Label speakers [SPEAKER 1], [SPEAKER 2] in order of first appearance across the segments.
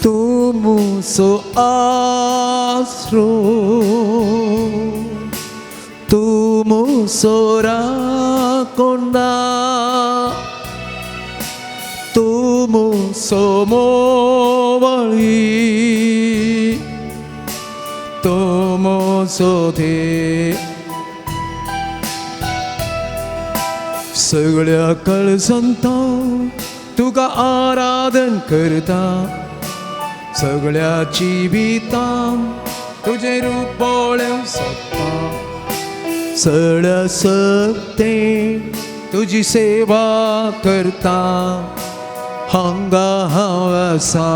[SPEAKER 1] तूं म्हजो आसरो, तूं म्हजो राखणदार, तूं म्हजो मोवाळी, तूं म्हजो देव. सगळ्या कळसंत तुका आराधन करता, सगळ्या जिवितान तुजें रूप पळोवंक सोदता, सगळ्या सक्तेन तुजी सेवा करता, हांगा हांव आसा.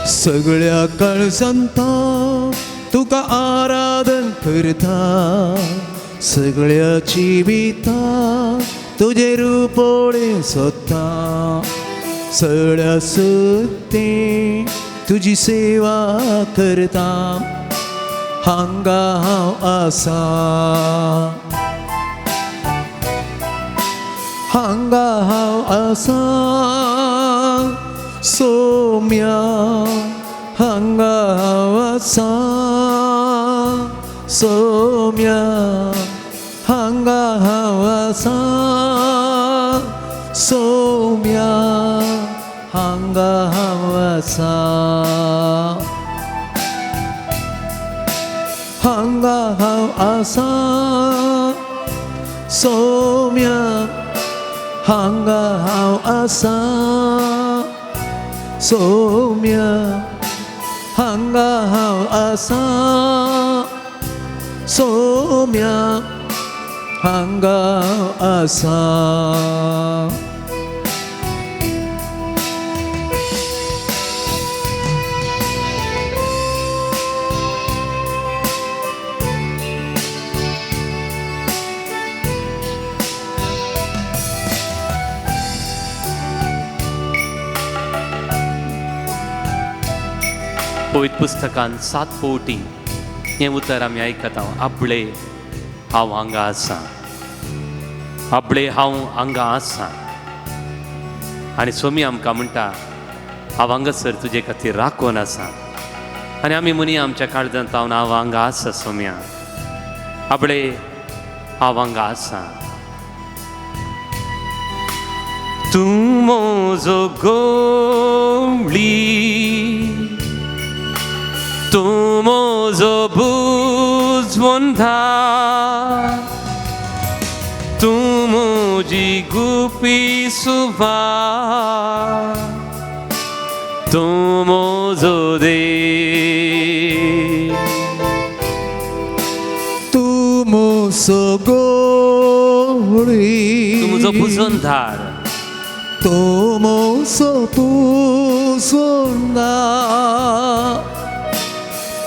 [SPEAKER 1] सगळ्या कळसंत तुका आराधन करता, सगळ्या जिवितान तुजें रूप पळोवंक सोदता, सगळ्या सक्तेन तुजी सेवा करता, हांगा हांव आसा, हांगा हांव आसा, सोम्या हांगा हांव आसा, सोम्या हांगा हांव आसा, सोम्या हांगा हांव आसा, हांगा हांव आसा, सोम्या हांगा हांव आसा, सोम्या हांगा हांव आसा, सोम्या हांगा हांव आसा.
[SPEAKER 2] पवित्र पुस्तकान 7 फावटी हें उतर आमी आयकता, आपले हांव हांगा आसा, आपले हांव हांगा आसा. आनी स्वामी आमकां म्हणटा, हांव हांगासर तुजे खातीर राखून आसा. आनी आमी मुनी आमच्या काळजांत हांव हांगा आसा सोम्या, आपले हांव हांगा आसा. तूं म्हजो गोवळी, तूं म्हजो बुजवंता, तूं म्हजी गुपी सुवा, तूं म्हजो देव,
[SPEAKER 1] तूं म्हजो गोवळी,
[SPEAKER 2] तूं म्हजो पुजवंतार,
[SPEAKER 1] तूं म्हजो पुजवंतार,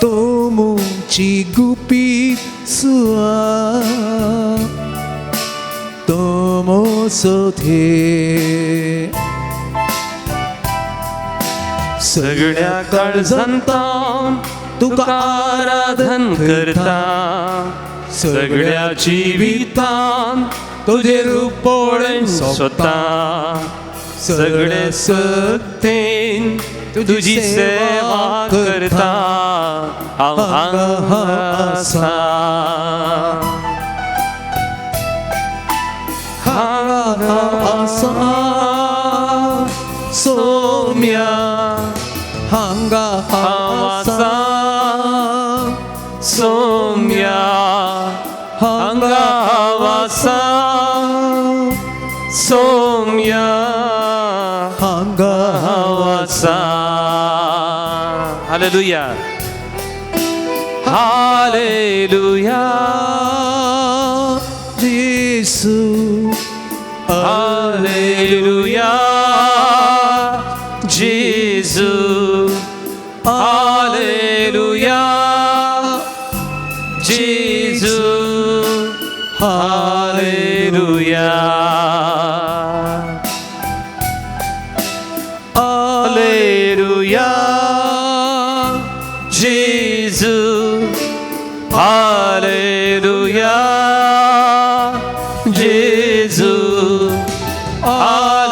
[SPEAKER 1] तूं म्हजी गुपी सुवा, तूं म्हजो देव.
[SPEAKER 2] सगळ्या काळजांतान तुका आराधन करता, सगळ्या जिवितान तुजें रूप पळोवंक सोदता, सगळे सक्तेन तुजी सेवा करता, हांव हांगा आसा,
[SPEAKER 1] हांगा आसा, सोम्या हांगा
[SPEAKER 2] हांव आसा, सोम्या हांगा हांव आसा, सोम्या
[SPEAKER 1] हांगा
[SPEAKER 2] हांव आसा. हालेलुया, हालेलुया,
[SPEAKER 1] जेसू,
[SPEAKER 2] हालेलुया, जेजू, हालेलुया, जेजू, हालेलुया, हालेलुया, जेजू, हालेलुया, जेजू, हालेलुया.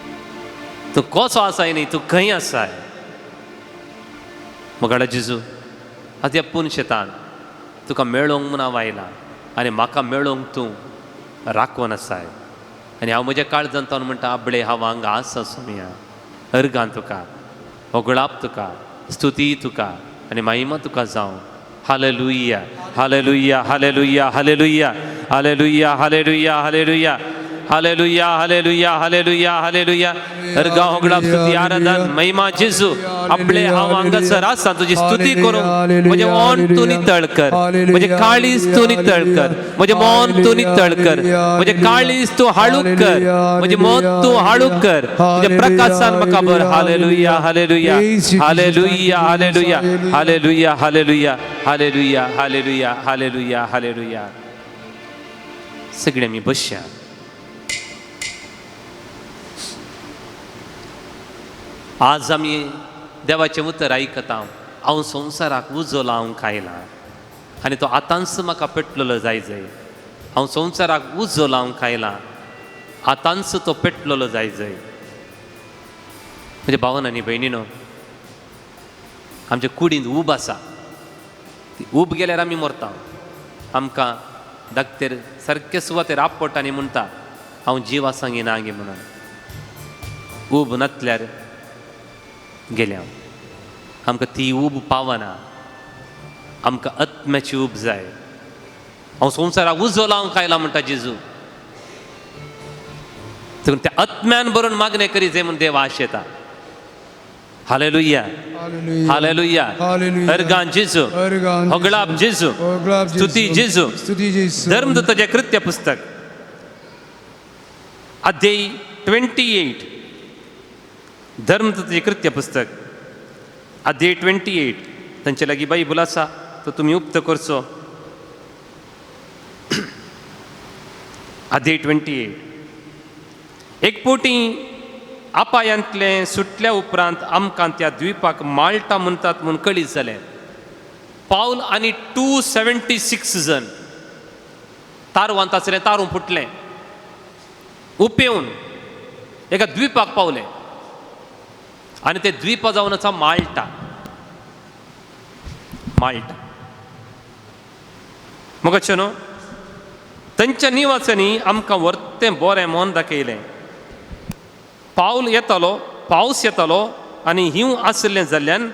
[SPEAKER 2] तूं कसो आसाय न्ही, तूं खंय आसाय. मोगाडा जेजू, आतां ह्या पूर्ण शेतान तुका मेळोंक म्हूण हांव आयलां आनी म्हाका मेळोंक तूं राखून आसाय. आनी हांव म्हज्या काळजांत तावन म्हणटा, आबळे हांव हांगा आसा सोमया, अर्गान तुका, होगळाप तुका, स्तुती तुका आनी महिमा तुका जावं. Hallelujah, hallelujah, hallelujah, hallelujah, hallelujah, hallelujah, hallelujah, hallelujah, hallelujah, hallelujah, hallelujah. अर्गां होगळाप स्तुती आराधन महिमा जेजू. आपले हांव हांगासर आसा तुजी स्तुती करूंक. म्हजें मन तूं नितळ कर, म्हजें काळीज तूं नितळ कर, म्हजें मन तूं नितळ कर, म्हजें काळीज तूं हाळूक कर, म्हजें मन तूं हाळूक कर, तुज्या प्रकाशान म्हाका भर. Hallelujah, hallelujah, hallelujah, hallelujah, hallelujah, hallelujah, hallelujah, hallelujah, hallelujah, hallelujah. सगळे आमी बसया. आज आमी देवाचें उतर आयकता. हांव संवसाराक उजो लावंक आयलां आनी तो आतांच म्हाका पेटलेलो जाय जाय. हांव संवसाराक उजो लावंक आयलां, आतांच तो पेटलेलो जाय जाय. म्हज्या भावान आनी भयणीनो, आमच्या कुडींत ऊब आसा, ती ऊब गेल्यार आमी मरता. आमकां धाकतेर सारके सुवातेर आपट आनी म्हणटा, हांव जीव आसा गी ना गी म्हणून. ऊब नातल्यार गेल्या आमकां ती ऊब पावना. आमकां आत्म्याची ऊब जाय. हांव संवसाराक उजो लावंक आयला म्हणटा जेजू. त्या आत्म्यान भरून मागणें करी जाय म्हूण देव आशेता. Hallelujah, hallelujah. अर्गान जेजू, होगळाप जेजू, स्तुती जेजू. धर्मदूताचें कृत्य पुस्तक अध्याय 28. धर्मदूताचें कृत्य पुस्तक अध्याय 28. तांचे लागीं बायबल आसा तो तुमी उक्त करचो. अध्याय 28. एक पोटी आपायांतलें सुटल्या उपरांत आमकां त्या द्वीपाक माल्टा म्हणटात म्हूण कळीत जालें. पावल आनी 276 जण तारवांत आसलें, तारूं फुटलें, उपेवन एका द्वीपाक पावले आनी ते द्वीपा जावन आसा माल्टा. माल्टा मगचे न्हू तांच्या निवासांनी आमकां वर्तें बरें मन दाखयलें. पावल येतालो, पावस येतालो आनी हींव आशिल्लें जाल्ल्यान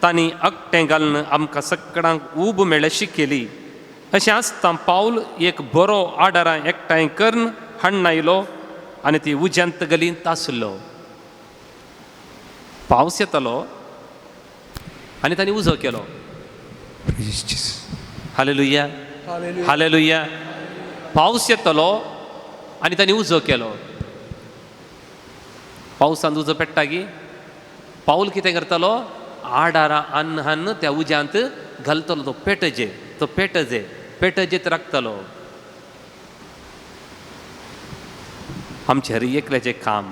[SPEAKER 2] तांणी अकटें घालून आमकां सगळ्यांक ऊब मेळ्ळें शिकयली. अशें आसता पावल एक बरो आडारां एकठांय करून हाडून आयलो आनी ती उज्यांत गलींत आसलो. पावस येतालो आनी तांणी उजो केलो. Hallelujah, hallelujah. पावस येतालो आनी तांणी उजो केलो. पावसान उजो पेट्टा गी पावल कितें करतालो, आडारां अन्न हान्न त्या उज्यांत घालतलो. तो पेटजे, तो पेटजे, पेटजेत राखतलो. आमचें हर एकल्याचें काम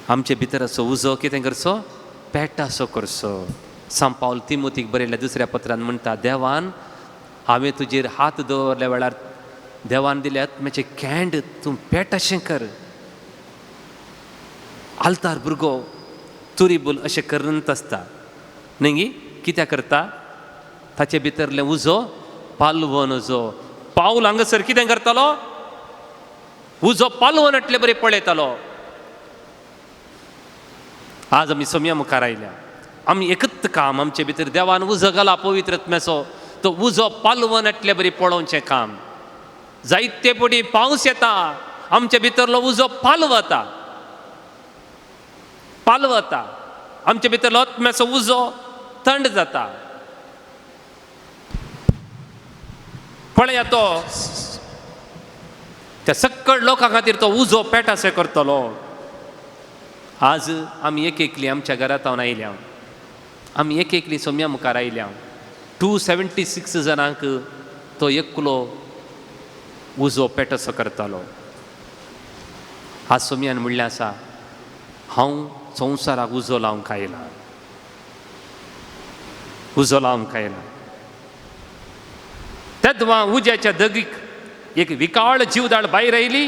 [SPEAKER 2] आमचे भितर असो उजो कितें करचो, पेटासो करचो. सांत पावल तिमोतीक बरयल्ल्या दुसऱ्या पत्रान म्हणटा, देवान हांवें तुजेर हात दवरल्या वेळार देवान दिल्या आत्म्याचें कँड तूं पेटाशें कर. आल्तार भुरगो तुरीबूल अशें करत आसता न्ही गी, कित्याक करता, ताचे भितरलें उजो पालवन उजो. पावल हांगासर कितें करतालो, उजो पालवन हाडले बरें पळयतालो. आज आमी सोमया मुखार आयल्या, आमी एकच काम आमचे भितर देवान उजो घाला पवित्र आत्म्याचो, तो उजो पालवन हाडले बरी पळोवचें काम. जायते पटी पावस येता, आमचे भितरलो उजो पालवता, पालवता. आमचे भितरलो आत्म्याचो उजो थंड जाता. पळया तो त्या सक्कड लोकां खातीर तो उजो पेटासे करतलो. आज आमी एक एकली आमच्या घरांत आयल्या, आमी एक एकली सोम्या मुखार आयल्या. 276 जाणांक तो एकलो उजो पेटसो करतालो. आज सोम्यान म्हणलें आसा, हांव संवसाराक उजो लावंक आयला, उजो लावंक आयला. तेदवा उज्याच्या दगीक एक विकाळ जीवदाळ भायर आयली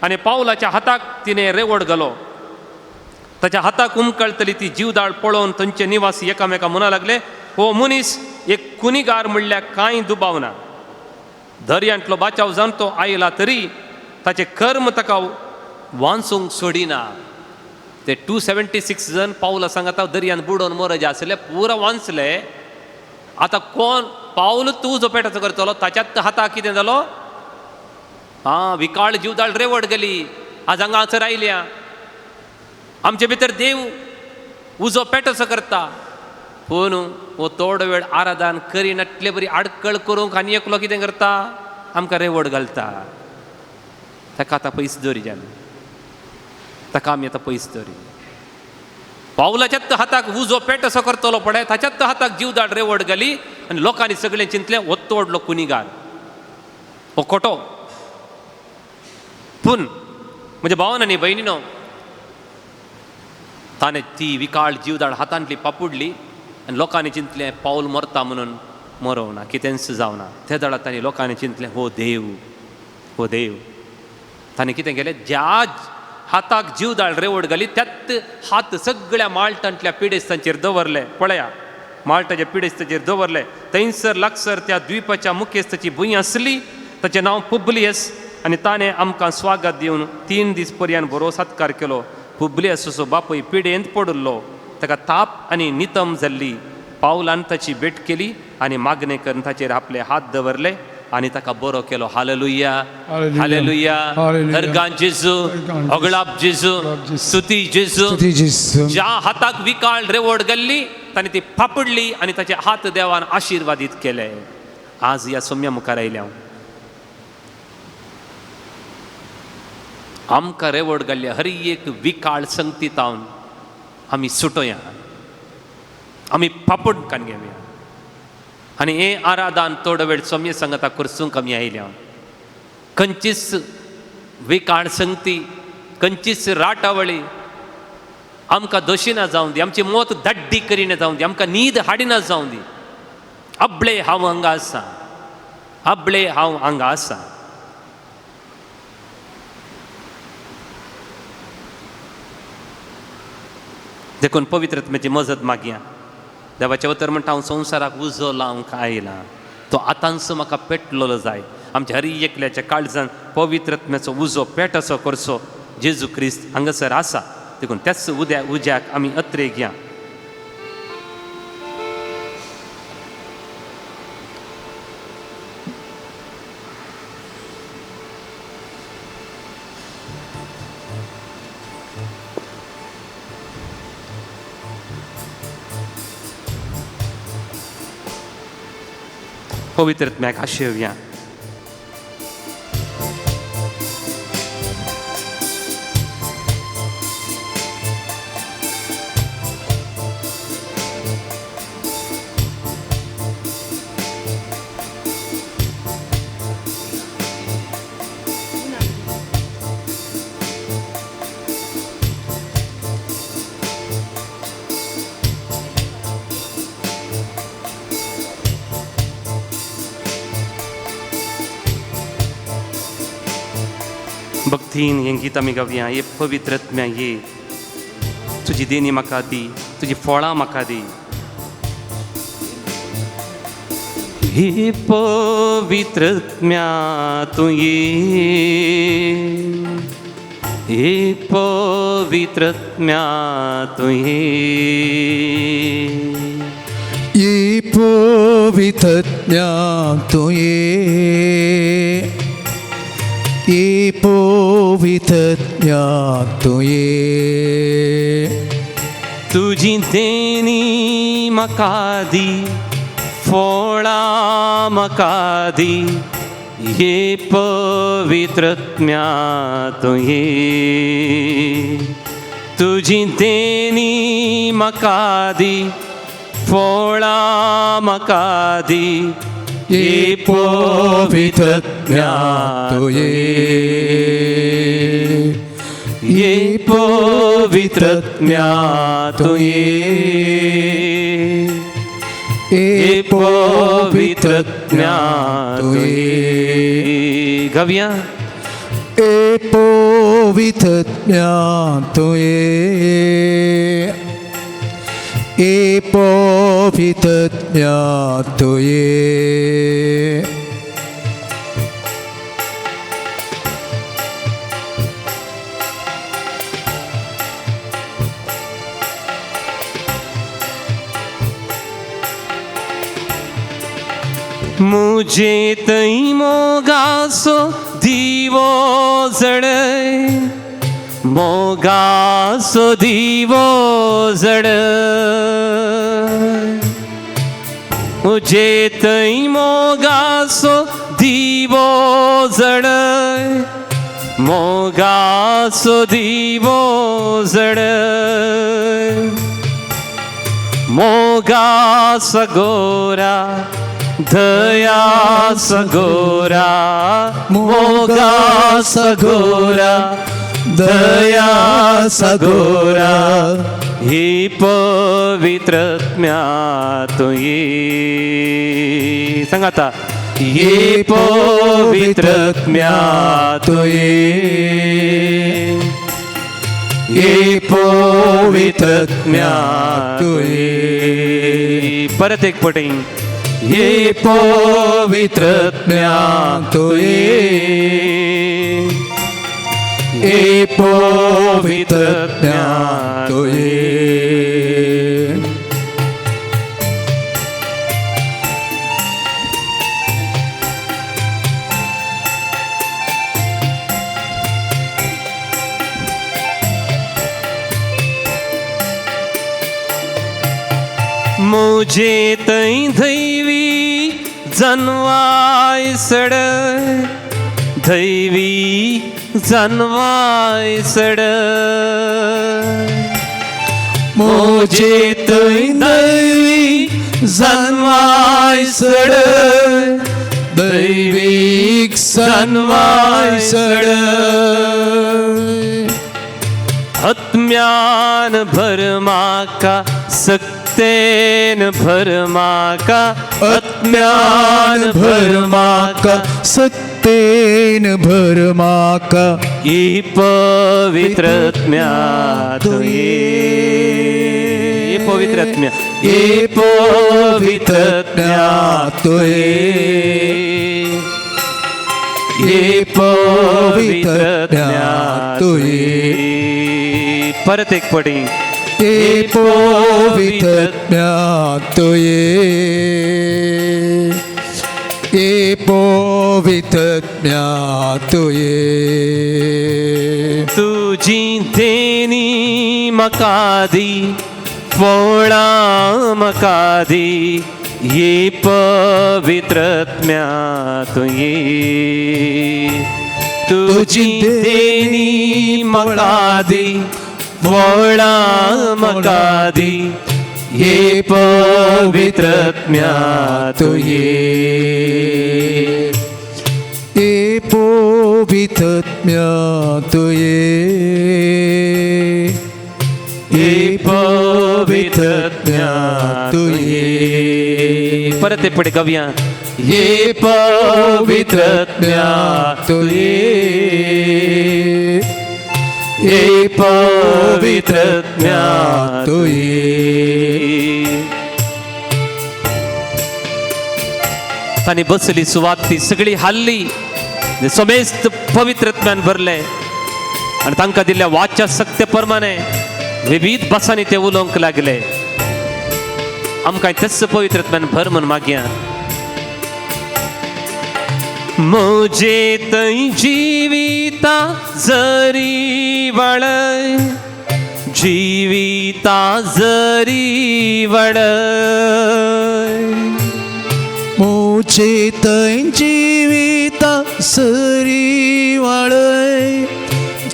[SPEAKER 2] आनी पावलाच्या हाताक तिणें रेवड घालो. ताच्या हाताक उमकळतली ती जीवदाळ पळोवन थंयचे निवासी एकामेका म्हणा लागले, हो मनीस एक कुनिगार म्हणल्यार कांय दुबाव ना. दर्यांतलो बाचाव जावन तो आयला तरी ताचें कर्म ताका वांचूंक सोडिना. ते 276 जण पावला सांगता दर्यान बुडोवन मरजे आसले, पुरा वांचले. आतां कोण पावल तूं जो पेटाचो करतलो ताच्यात हाताक कितें जालो, आं विकाळ जीवदाळ रेवड गेली. आज हांगा हांसर आयल्या आमचे भितर देव उजो पेटोसो करता, पूण हो थोडो वेळ आराधन करिनातले बरी आडकळ करूंक आनी एकलो कितें करता, आमकां रेवड घालता. ताका आतां पयस दवरी आमी, ताका आमी आतां पयस दवरी. पावलाच्याच हाताक उजो पेट असो करतलो पळय, ताच्याच हाताक जीवदाळ रेवड घाली आनी लोकांनी सगळें चिंतलें हो तोडलो कुनिगार, हो खोटो. पूण म्हज्या भावान आनी भयणीनो, ताणें ती विकाळ जीवदाळ हातांतली पापुडली आनी लोकांनी चिंतलें पावल मरता म्हणून मरोवना, कितेंच जावना. ते दळा तांणी लोकांनी चिंतलें हो देव, हो देव. ताणें कितें केलें, ज्या हाताक जीवदाळ रेवड घाली त्यात हात सगळ्या माल्टांतल्या पिडेस्तांचेर दवरले. पळया, माल्टाच्या पिडेस्ताचेर दवरले. थंयसर लागसर त्या द्वीपाच्या मुखेस्ताची भूंय आसली, ताचें नांव पुब्लियस, आनी ताणें आमकां स्वागत दिवन 3 दीस पर्यंत बरो सत्कार केलो. पुब्लियसाचो बापूय पिडेंत पडिल्लो, ताका ताप आनी नितम जाल्ली. पावलान ताची भेट केली आनी मागणें करून ताचेर आपले हात दवरले आनी ताका बरो केलो. Hallelujah, hallelujah. हरगान जेजू, अगळाप जेजू, स्तुती जेजू. ज्या हाताक विकाळ रेवड गेल्ली ताणें ती फापडली आनी ताचे हात देवान आशिर्वादीत केले. आज ह्या सोम्या मुखार आयल्या आमकां रेवड घाल्ल्या हर एक विकाळ संगती तावन आमी सुटोया, आमी पापड कान घेवया आनी हे आराधान थोडो वेळ सोम्य सांगता करसूंक आमी आयल्या. खंयचीच विकाळ संगती, खंयचीच राटावळी आमकां दोशिना जावं दी, आमची मत दाड्डी करिना जावं दी, आमकां न्हीद हाडिना जावं दी. अबळे हांव हांगा आसा, अबळे हांव हांगा आसा. देखून पवित्र आत्म्याची मजत मागया. देवाचें उतर म्हणटा हांव संवसाराक उजो लावंक आयला, तो आतांचो म्हाका पेटलेलो जाय. आमच्या हर एकल्याच्या काळजान पवित्र आत्म्याचो उजो पेट असो करचो जेजू क्रिस्त हांगासर आसा. देखून त्याच उद्या उज्याक आमी अत्रे घया. पवित्र आत्म्याक आशेवया. भक्तीन हें गीत आमी गावया. हे पवित्र आत्म्या ये, तुजी देणी म्हाका दी, तुजी फळां म्हाका दी. हे पवित्र आत्म्या तूं ये, हे पवित्र आत्म्या तूं ये,
[SPEAKER 1] हे पवित्र आत्म्या तूं ये, हे पवित्र आत्म्या तूं ये.
[SPEAKER 2] तुजी देणी म्हाका दी, फळां म्हाका दी, हे पवित्र आत्म्या तूं ये. तुजी देणी म्हाका दी, फळां म्हाका दी,
[SPEAKER 1] हे पवित्र आत्म्या तूं ये,
[SPEAKER 2] हे पवित्र आत्म्या तूं ये,
[SPEAKER 1] हे
[SPEAKER 2] पवित्र आत्म्या तूं ये. गावया.
[SPEAKER 1] E पवित्रत्म्या Tuem, E पवित्रत्म्या Tuem.
[SPEAKER 2] मुझे तई मोगासो दीवो जडय, मोगासो दीवो जडय. मुझे तई मोगासो दीवो जडय, मोगासो दीवो जडय. मोगास गोरा दया सगोरा, मोगा सगोरा दया सगोरा, ही पवित्रत्म्या तुये. सांगाता, ही पवित्रत्म्या तुये, ही पवित्रत्म्या तुये. परत एक पटी, ये पवित्रत्म्या तुये, ये पवित्रत्म्या तुये. मुझे तई दैवी जनवाय सड, दैवी जनवाय सड.
[SPEAKER 1] मुझे तई दैवी जनवाय सड, दैवीक जनवाय सड.
[SPEAKER 2] आत्म्यान भर माका सक्तेन भर माका,
[SPEAKER 1] आत्म्यान भर माका सक्तेन भर माका,
[SPEAKER 2] ही पवित्रत्म्या तुये, पवित्रत्म्या, ही पवित्रत्म्या
[SPEAKER 1] तुये,
[SPEAKER 2] ही पवित्रत्म्या
[SPEAKER 1] तुये.
[SPEAKER 2] परत एक पटी,
[SPEAKER 1] E पवित्रत्म्या तुये, E पवित्रत्म्या तुये.
[SPEAKER 2] तुजी देणी म्हाका दी, फळां म्हाका दी, ये पवित्रत्म्या तुये. तुजी देणी म्हाका दी, फळां म्हाका दी, ये पवित्रत्म्या तुये.
[SPEAKER 1] E पवित्रत्म्या Tuem,
[SPEAKER 2] E पवित्रत्म्या Tuem. परत एक पटे गावया, ये पवित्रत्म्या
[SPEAKER 1] तुये,
[SPEAKER 2] ये पवित्रत्म्या
[SPEAKER 1] तुये.
[SPEAKER 2] तांणी बसली सुवात ती सगळी हाल्ली, समेस्त पवित्रत्म्यान भरले आनी तांकां दिल्ल्या वाच्या सक्ते प्रमाणे विविध भासांनी ते उलोवंक लागले. आमकां तेच पवित्रत्म्यान भर म्हूण मागया. मुझे तई जिविता जरी वळय, जिविता जरी वळय.
[SPEAKER 1] मुझे तई जिविता सरी वळय,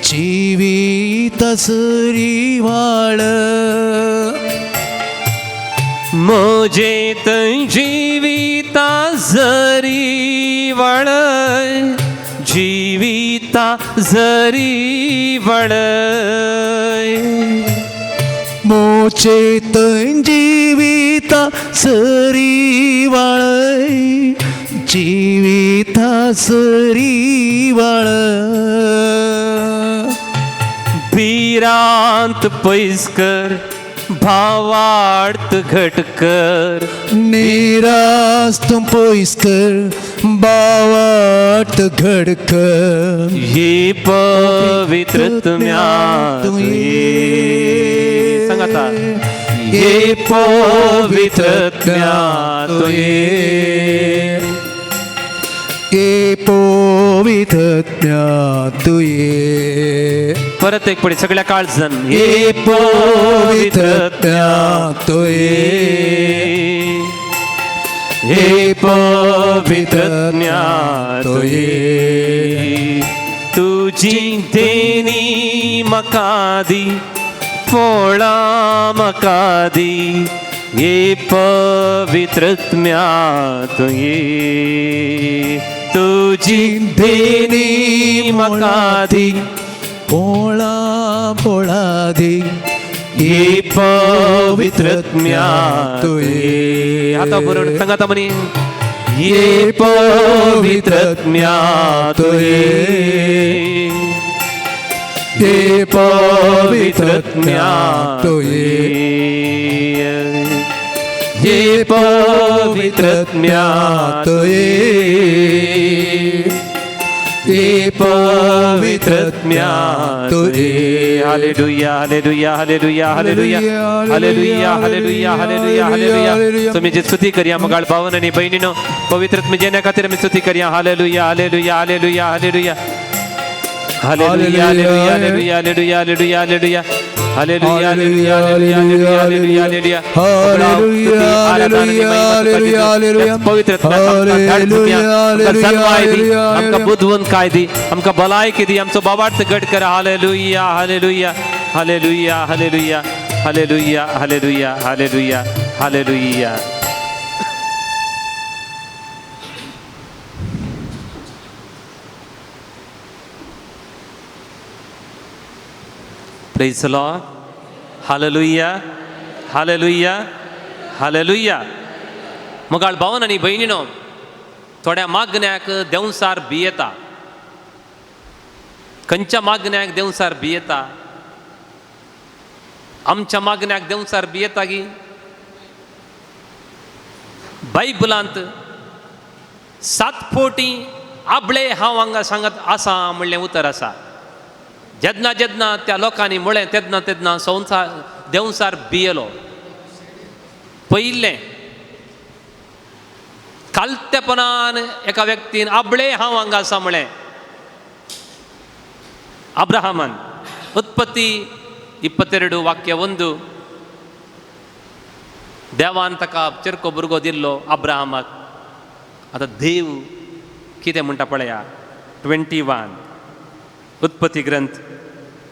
[SPEAKER 1] जिविता सरी वळय.
[SPEAKER 2] मुझे तई जिविता जरी वळय, जिविता जरी वळय.
[SPEAKER 1] मुझे तई जिविता सरी वळय, जिविता सरी वाळ
[SPEAKER 2] भिरांत पयस कर भावार्थ घट कर
[SPEAKER 1] निरास तूं पयस कर बावाट घड कर
[SPEAKER 2] ये पवित्र
[SPEAKER 1] तूं
[SPEAKER 2] ये सांगाता ये पवित्र ये
[SPEAKER 1] ये पवित्र तुये
[SPEAKER 2] परत एक पडे सगळ्या काळजान
[SPEAKER 1] ये पवित्र तुये
[SPEAKER 2] हे पवित्र तुये तुजी देणी म्हाका दी फळां म्हाका दी हे पवित्र तुये तुजी देणी म्हाका दी
[SPEAKER 1] पोळा पोळा दी
[SPEAKER 2] हे पवित्र
[SPEAKER 1] तुये
[SPEAKER 2] आता बरोबर सांगाता म्हणी ये पवित्र तुये
[SPEAKER 1] ये पवित्र तुये
[SPEAKER 2] ये पवित्र
[SPEAKER 1] तुये ये पवित्र Tuem
[SPEAKER 2] hallelujah hallelujah hallelujah hallelujah hallelujah hallelujah hallelujah hallelujah तुम्ही जे स्तुती करया मगाळ भावन आणि बहिणीनो पवित्र जेण्या खातीर आमी स्तुती करया hallelujah hallelujah hallelujah hallelujah hallelujah hallelujah hallelujah hallelujah hallelujah hallelujah hallelujah hallelujah hallelujah hallelujah hallelujah पवित्र आमकां बुदवंत काय दी आमकां भलायकी दी आमचो बाबार्थ घट करा hallelujah hallelujah hallelujah hallelujah hallelujah hallelujah hallelujah hallelujah. Praise the Lord. Hallelujah. Hallelujah. Hallelujah. मगाळ भावन आनी भयणीनो थोड्या मागण्याक देंवसार भियेता. खंयच्या मागण्याक देंवसार भियेता? आमच्या मागण्याक देंवसार भियेता गी? बायबलांत 7 फावटी आबळे हांव हांगा सांगत आसा म्हणलें उतर आसा. जेन्ना जेन्ना त्या लोकांनी म्हळें तेन्ना तेन्ना संवसार देंवसार भियेलो. पयलें कालतेपणान एका व्यक्तीन आबळे हांव हांगा आसा म्हळें अब्राहमान. उत्पत्ती 22 वाक्य 1. देवान ताका चिरको भुरगो दिल्लो अब्राहमाक. आतां देव कितें म्हणटा पळया 21 उत्पत्ती ग्रंथ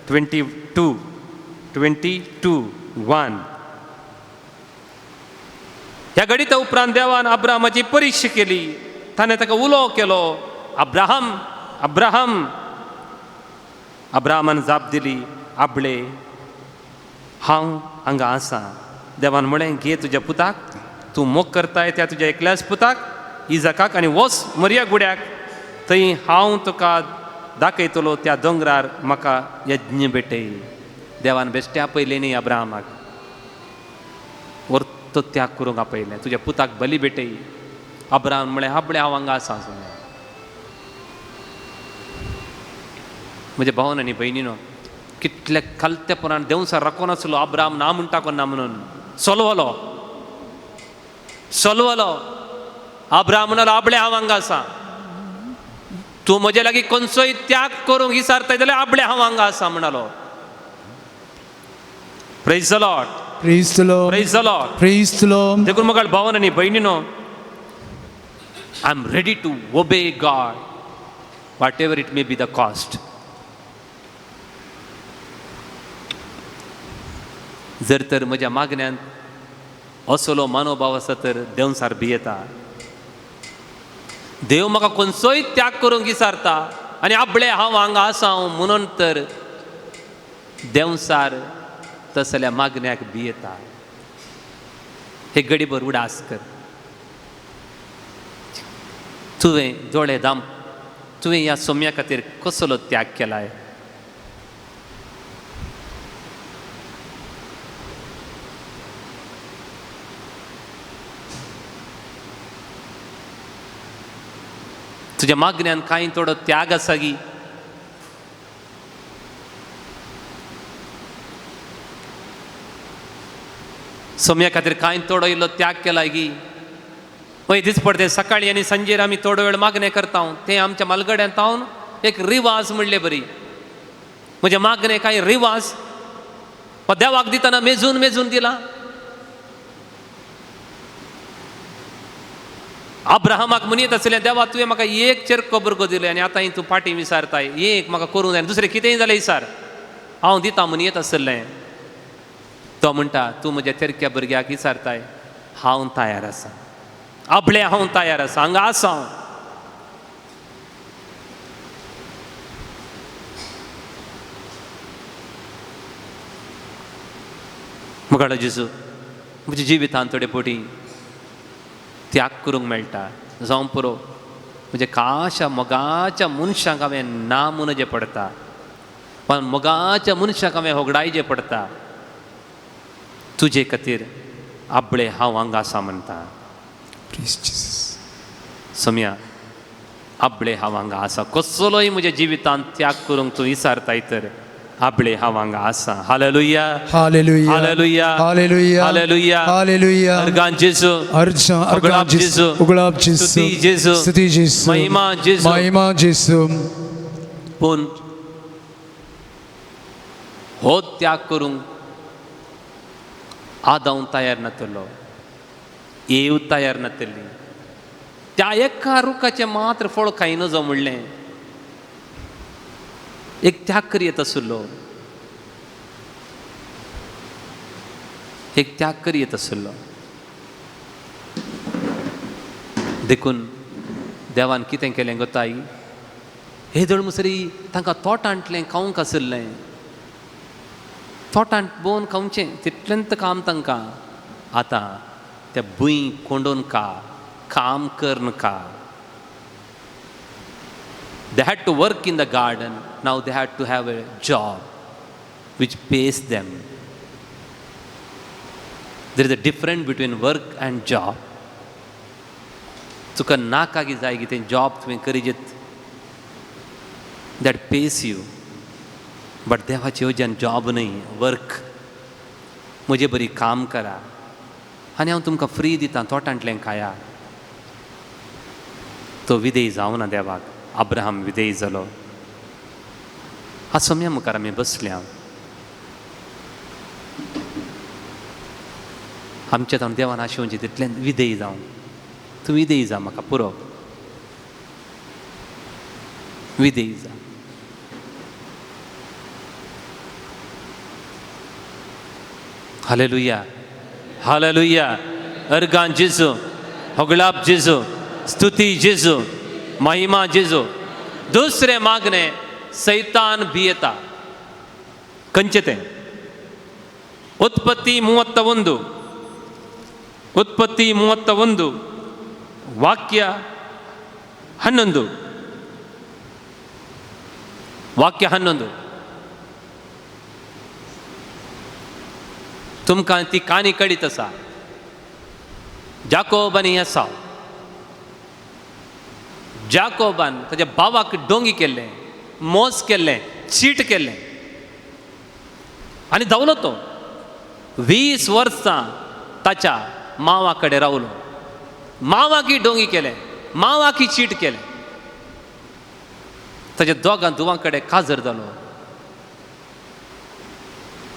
[SPEAKER 2] 22:1. ह्या घडिता उपरांत देवान अब्राहमाची परिक्षा केली. ताणें ताका उलो केलो, अब्राहम अब्राहम. अब्राहमान जाप दिली, आबळे हांव हांगा आसा. देवान म्हळें, घे तुज्या पुताक, तूं मोग करताय त्या तुज्या एकल्याच पुताक इजाकाक, आनी वच मरिया गुड्याक, थंय हांव तुका दाखयतलो त्या दोंगरार म्हाका यज्ञ भेटय. देवान बेश्टे आपयलें न्ही अब्राहमाक, वर्त त्याग करूंक आपयलें, तुज्या पुताक बली भेटय. अब्राहम म्हळें, आबळे हांव हांगा आसा. म्हज्या भावन आनी भयणीनो कितले खालतेपणान देंवसार राखून आसलो अब्राहम ना म्हणटा कोण ना म्हणून सोलवलो सोलवलो. अब्राहम म्हणालो, आबळे हांव हांगा आसा, तूं म्हजे लागीं खंयचोय त्याग करूंक विचारताय जाल्यार आबळे हांव हांगा आसा म्हणालो. Praise the Lord.
[SPEAKER 1] Praise the Lord.
[SPEAKER 2] Praise the Lord.
[SPEAKER 1] Praise the Lord.
[SPEAKER 2] देखून मगाळ भावन आनी भयणीनो I am ready to obey God whatever it may be the cost. जर तर म्हज्या मागण्यांत असलो मनोभाव आसा तर देंवसार भियेता. देव म्हाका खंयचोय त्याग करूंक विचारता आनी आबळे हांव हांगा आसा म्हणून तर देंवसार तसल्या मागण्याक भियेता. हे गडीभर उडास कर. तुवें दोळे दाम, तुवें ह्या सोम्या खातीर कसलो त्याग केलाय? तुज्या मागण्यान कांय थोडो त्याग आसा गी? सोम्या खातीर कांय थोडो इल्लो त्याग केलाय गी? वय दीस पडते सकाळी आनी सांजेर आमी थोडो वेळ मागणें करता, तें आमच्या मालगड्यांत तावन एक रिवाज म्हणले बरी. म्हजें मागणें कांय रिवाज वा देवाक दितना मेजून मेजून दिला? अब्राहमाक म्हणीत आसलें, देवा तुवें म्हाका एक चेरको भुरगो दिलें आनी आतां तूं फाटीं विसारताय, एक म्हाका करूंक जाय, दुसरें कितेंय जालें विसार, हांव दिता म्हणयत आसलें. तो म्हणटा, तूं म्हज्या चेरक्या भुरग्याक विसारताय, हांव तयार आसा, आपले हांव तयार आसा, हांगा आसा हांव. मुखार जेजू म्हज्या जिवितांत थोडे फावटी त्याग करूंक मेळटा, जावं पुरो म्हज्या खाशा मोगाच्या मनशांक हांवें ना म्हणचें पडटा, पण मोगाच्या मनशांक हांवें होगडायचें पडटा. तुजे खातीर आपले हांव हांगा आसा म्हणटा. सोम्या, आपले हांव हांगा आसा, कसलोय म्हज्या जिवितांत त्याग करूंक तूं विसारताय तर आपले हांव हांगा आसा. Hallelujah,
[SPEAKER 1] hallelujah,
[SPEAKER 2] hallelujah,
[SPEAKER 1] hallelujah,
[SPEAKER 2] hallelujah,
[SPEAKER 1] hallelujah.
[SPEAKER 2] Organ जेजू,
[SPEAKER 1] अर्जा,
[SPEAKER 2] उगडाप जेजू,
[SPEAKER 1] उगडाप जेजू,
[SPEAKER 2] स्तुती जेजू,
[SPEAKER 1] स्तुती जेजू,
[SPEAKER 2] महिमा जेजू,
[SPEAKER 1] महिमा जेजू.
[SPEAKER 2] पूण हो त्याग करूंक आदांव तयार नातलो, येव तयार नातली. त्या एका रुखाचें मात्र फळ खायना जावं म्हणलें एक त्याग करयत आशिल्लो, एक त्याग करयत आशिल्लो. देखून देवान कितें केलें गोताय, हे जळमुसरी तांकां तोटांतलें खावंक आशिल्लें, तोटांत बोवन खावचें तितलेंत काम तांकां. आतां त्या भूंय कोंडोवन का, काम करन का. They had to work in the garden, now they had to have a job which pays them. There is a difference between work and job. तुका नाका की जाय की तें जॉब तुवें करीजेत, that pays you. But देवाची येवजण जॉब न्हय, वर्क. म्हजे बरी काम करा आनी हांव तुमकां फ्री दितां तोटांतलें खाया. तो विधेय जावना देवाक, अब्राहम विधेय जालो. आसम्या मुखार आमी बसल्या, आमच्या तावन देवान आशेवचें तितलें विधेय जावं, तूं विधेय जा म्हाका पुरो, विधेय जा. Hallelujah, hallelujah. अर्गान जेजू, होगळाप जेजू, स्तुती जेजू, महिमा जेजू. दुसरें मागणें सैतान भियेता. खंयचें तें? उत्पत्ती 31, उत्पत्ती 31 वाक्य 11, वाक्य 11. तुमकां ती काणी कळीत आसा. जाकोब आनी एसाव. जाकोबान ताच्या भावाक डोंगी केल्लें, मोस केल्लें, चीट केल्लें आनी धांवलो तो. 20 वर्सां ताच्या मावा कडेन रावलो, मावाकी डोंगी केलें, मावाकी चीट केलें. ताच्या दोगां धुवां कडेन काजर जालो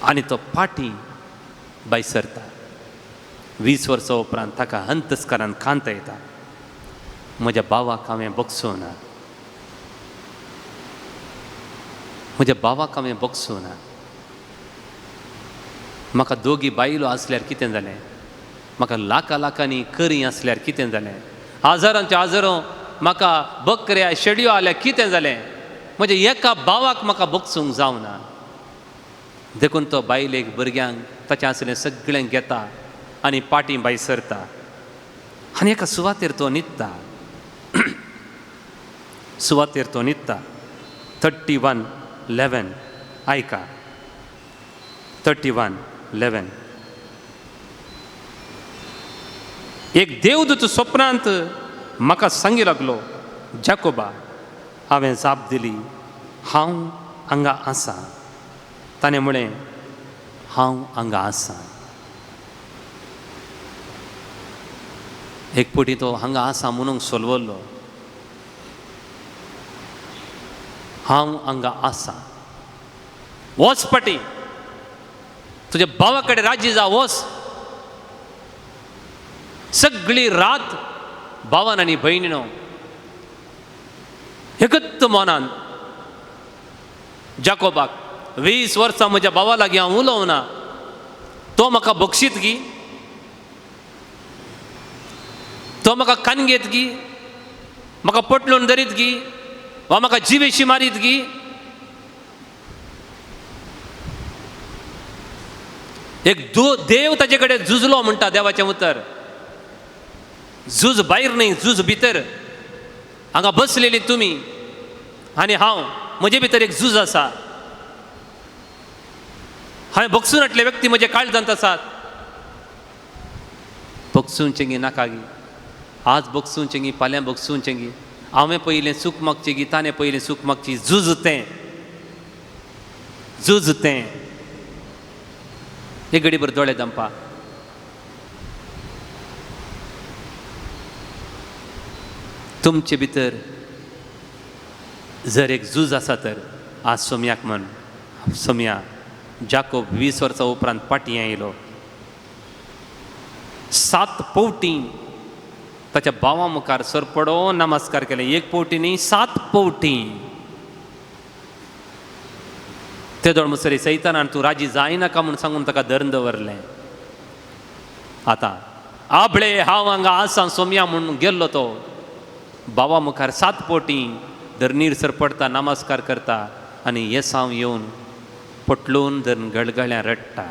[SPEAKER 2] आनी तो पाटी भायर सरता. 20 वर्सां उपरांत ताका अंतस्करान कांत येता, म्हज्या भावाक हांवें बगसो ना, म्हज्या भावाक हांवें बगसो ना. म्हाका दोगी बायलो आसल्यार कितें जालें, म्हाका लाखां लाखांनी करी आसल्यार कितें जालें, हजारांचे हजारो म्हाका बकऱ्या शेडयो आल्यार कितें जालें, म्हज्या एका भावाक म्हाका बगसूंक जावना. देखून तो बायलेक भुरग्यांक ताचें आसलें सगळें घेता आनी पाटी भायर सरता आनी एका सुवातेर तो न्हिदता. सुवातेर तो न्हिदता. 31:11 आयका, 31:11. एक देवदूत स्वप्नांत म्हाका सांगी लागलो, जाकोबा. हांवें जाप दिली, हांव हांगा आसा. ताणें म्हळें, हांव हांगा आसा. एक पटी तो हांगा आसा म्हणूंक सोलवल्लो, हांव हांगा आसा. वच पटी तुज्या भावा कडेन राजी जा, वच. सगळी रात भावान आनी भयणीनो एकच मनान जाकोबाक 20 वर्सां म्हज्या भावा लागीं हांव उलोवना, तो म्हाका बक्षीत गी, तो म्हाका कानगेत गी, म्हाका पटलून धरीत गी, वा म्हाका जिवेशी मारीत गी. एक देव ताजे कडेन झुजलो म्हणटा देवाचें उतर. झूज भायर न्हय, झूज भितर. हांगा बसलेली तुमी आनी हांव, म्हजे भितर एक झूज आसा. हांवें बक्षून हाडले व्यक्ती म्हजे काळजांत आसात. बक्षूंचें गी नाका गी, आज बक्षूंचें गी, फाल्यां बक्षूंचें गी, हांवें पयलें सूख मागचें गी, ताणें पयलें सूख मागची. झूज तें, झूज तें. एक घडीभर दोळे दंपा. तुमचे भितर जर एक झूज आसा तर आज सोमयाक म्हण, सोमया जाकोब 20 वर्सां उपरांत पाटी आयलो. 7 पवटी ताच्या भावा मुखार सरपडो नमस्कार केले. एक पवटी न्ही, 7 पवटी. ते दोळ मुसरी सैतानान तूं राजी जायनाका म्हूण सांगून ताका धरून दवरलें. आतां आबळे हांव हांगा आसा सोमया म्हूण गेल्लो तो भावा मुखार 7 पवटी धरणीर सरपडटा, नमस्कार करता आनी येसांव येवन पटलून धरून गळगळ्यां रडटा.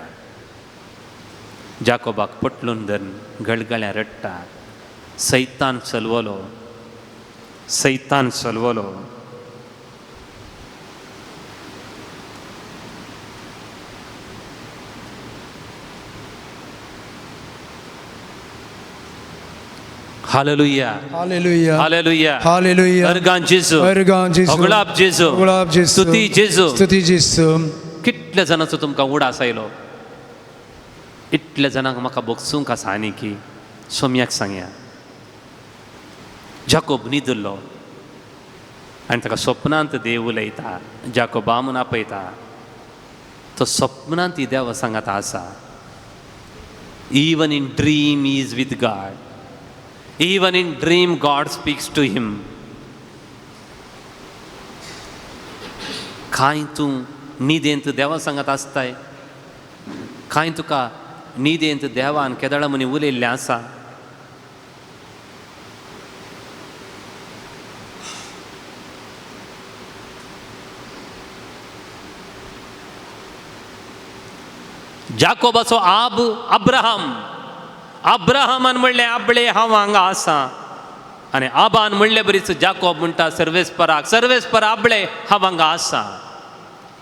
[SPEAKER 2] जाकोबाक पटलून धरून गळगळ्यां रडटा. सैतान चलवलो, सैतान चलवलो. Hallelujah,
[SPEAKER 1] hallelujah,
[SPEAKER 2] hallelujah,
[SPEAKER 1] hallelujah.
[SPEAKER 2] अर्गां जेजू,
[SPEAKER 1] अर्गां जेजू,
[SPEAKER 2] होगळाप जेजू,
[SPEAKER 1] होगळाप जेजू,
[SPEAKER 2] स्तुती जेजू,
[SPEAKER 1] स्तुती जेजू.
[SPEAKER 2] कितल्या जाणांचो तुमकां उडास आयलो, इतल्या जाणांक म्हाका बगसूंक आसा. आनी की सोमयाक सांगया, जाकोब न्हिदिल्लो आनी ताका स्वप्नांत देव उलयता, जाकोबा म्हूण आपयता. तो स्वप्नांत ही देवा सांगात आसा. Even in dream is with God. Even in dream God speaks to him. कांय तूं न्हिदेंत देवा सांगात आसताय, कांय तुका न्हिदेंत देवान केदळा म्हणी उलयल्लें आसा. जाकोबाचो आब अब्राहम, अब्राहमान म्हणलें आबळे हांव हांगा आसा. आनी आबान म्हणले बरीच जाकोब म्हणटा सर्वेस्पराक, सर्वेस्पर आबळे हांव हांगा आसा,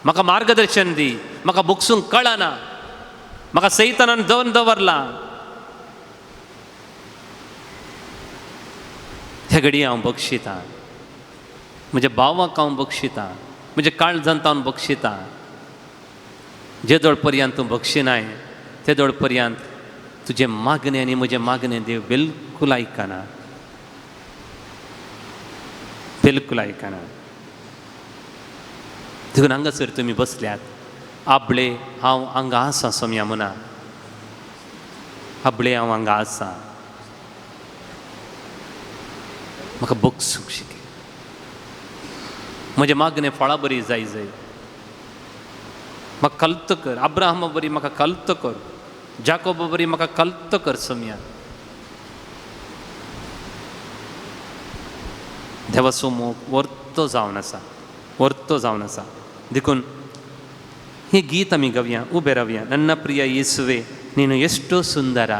[SPEAKER 2] म्हाका मार्गदर्शन दी, म्हाका बगसूंक कळना, म्हाका सैतानान दवरून दवरला. हे घडये हांव बक्षितां, म्हज्या भावाक हांव बक्षितां, म्हज्या काळजांत हांव बक्षितां. जे दोळ पर्यंत तूं बक्षिनाय ते दोळ पर्यंत तुजें मागणें आनी म्हजें मागणें देव बिलकूल आयकना, बिलकूल आयकना. देखून हांगासर तुमी बसल्यात, आबळे हांव हांगा आसा सोमया म्हणा, आबळे हांव हांगा आसा, म्हाका बगसूंक शिकय, म्हजें मागणें फळां बरी जाय जाय, म्हाका कल्त कर, अब्राहमा बरी म्हाका कल्त कर, जाकोबा बरी म्हाका कल्त कर सोमया. देवाचो मोग वर्तो जावन आसा, वर्तो जावन आसा. देखून हें गीत आमी गावया, उबे रावया. नन्न प्रिय येसुवे नीनु एश्टो सुंदर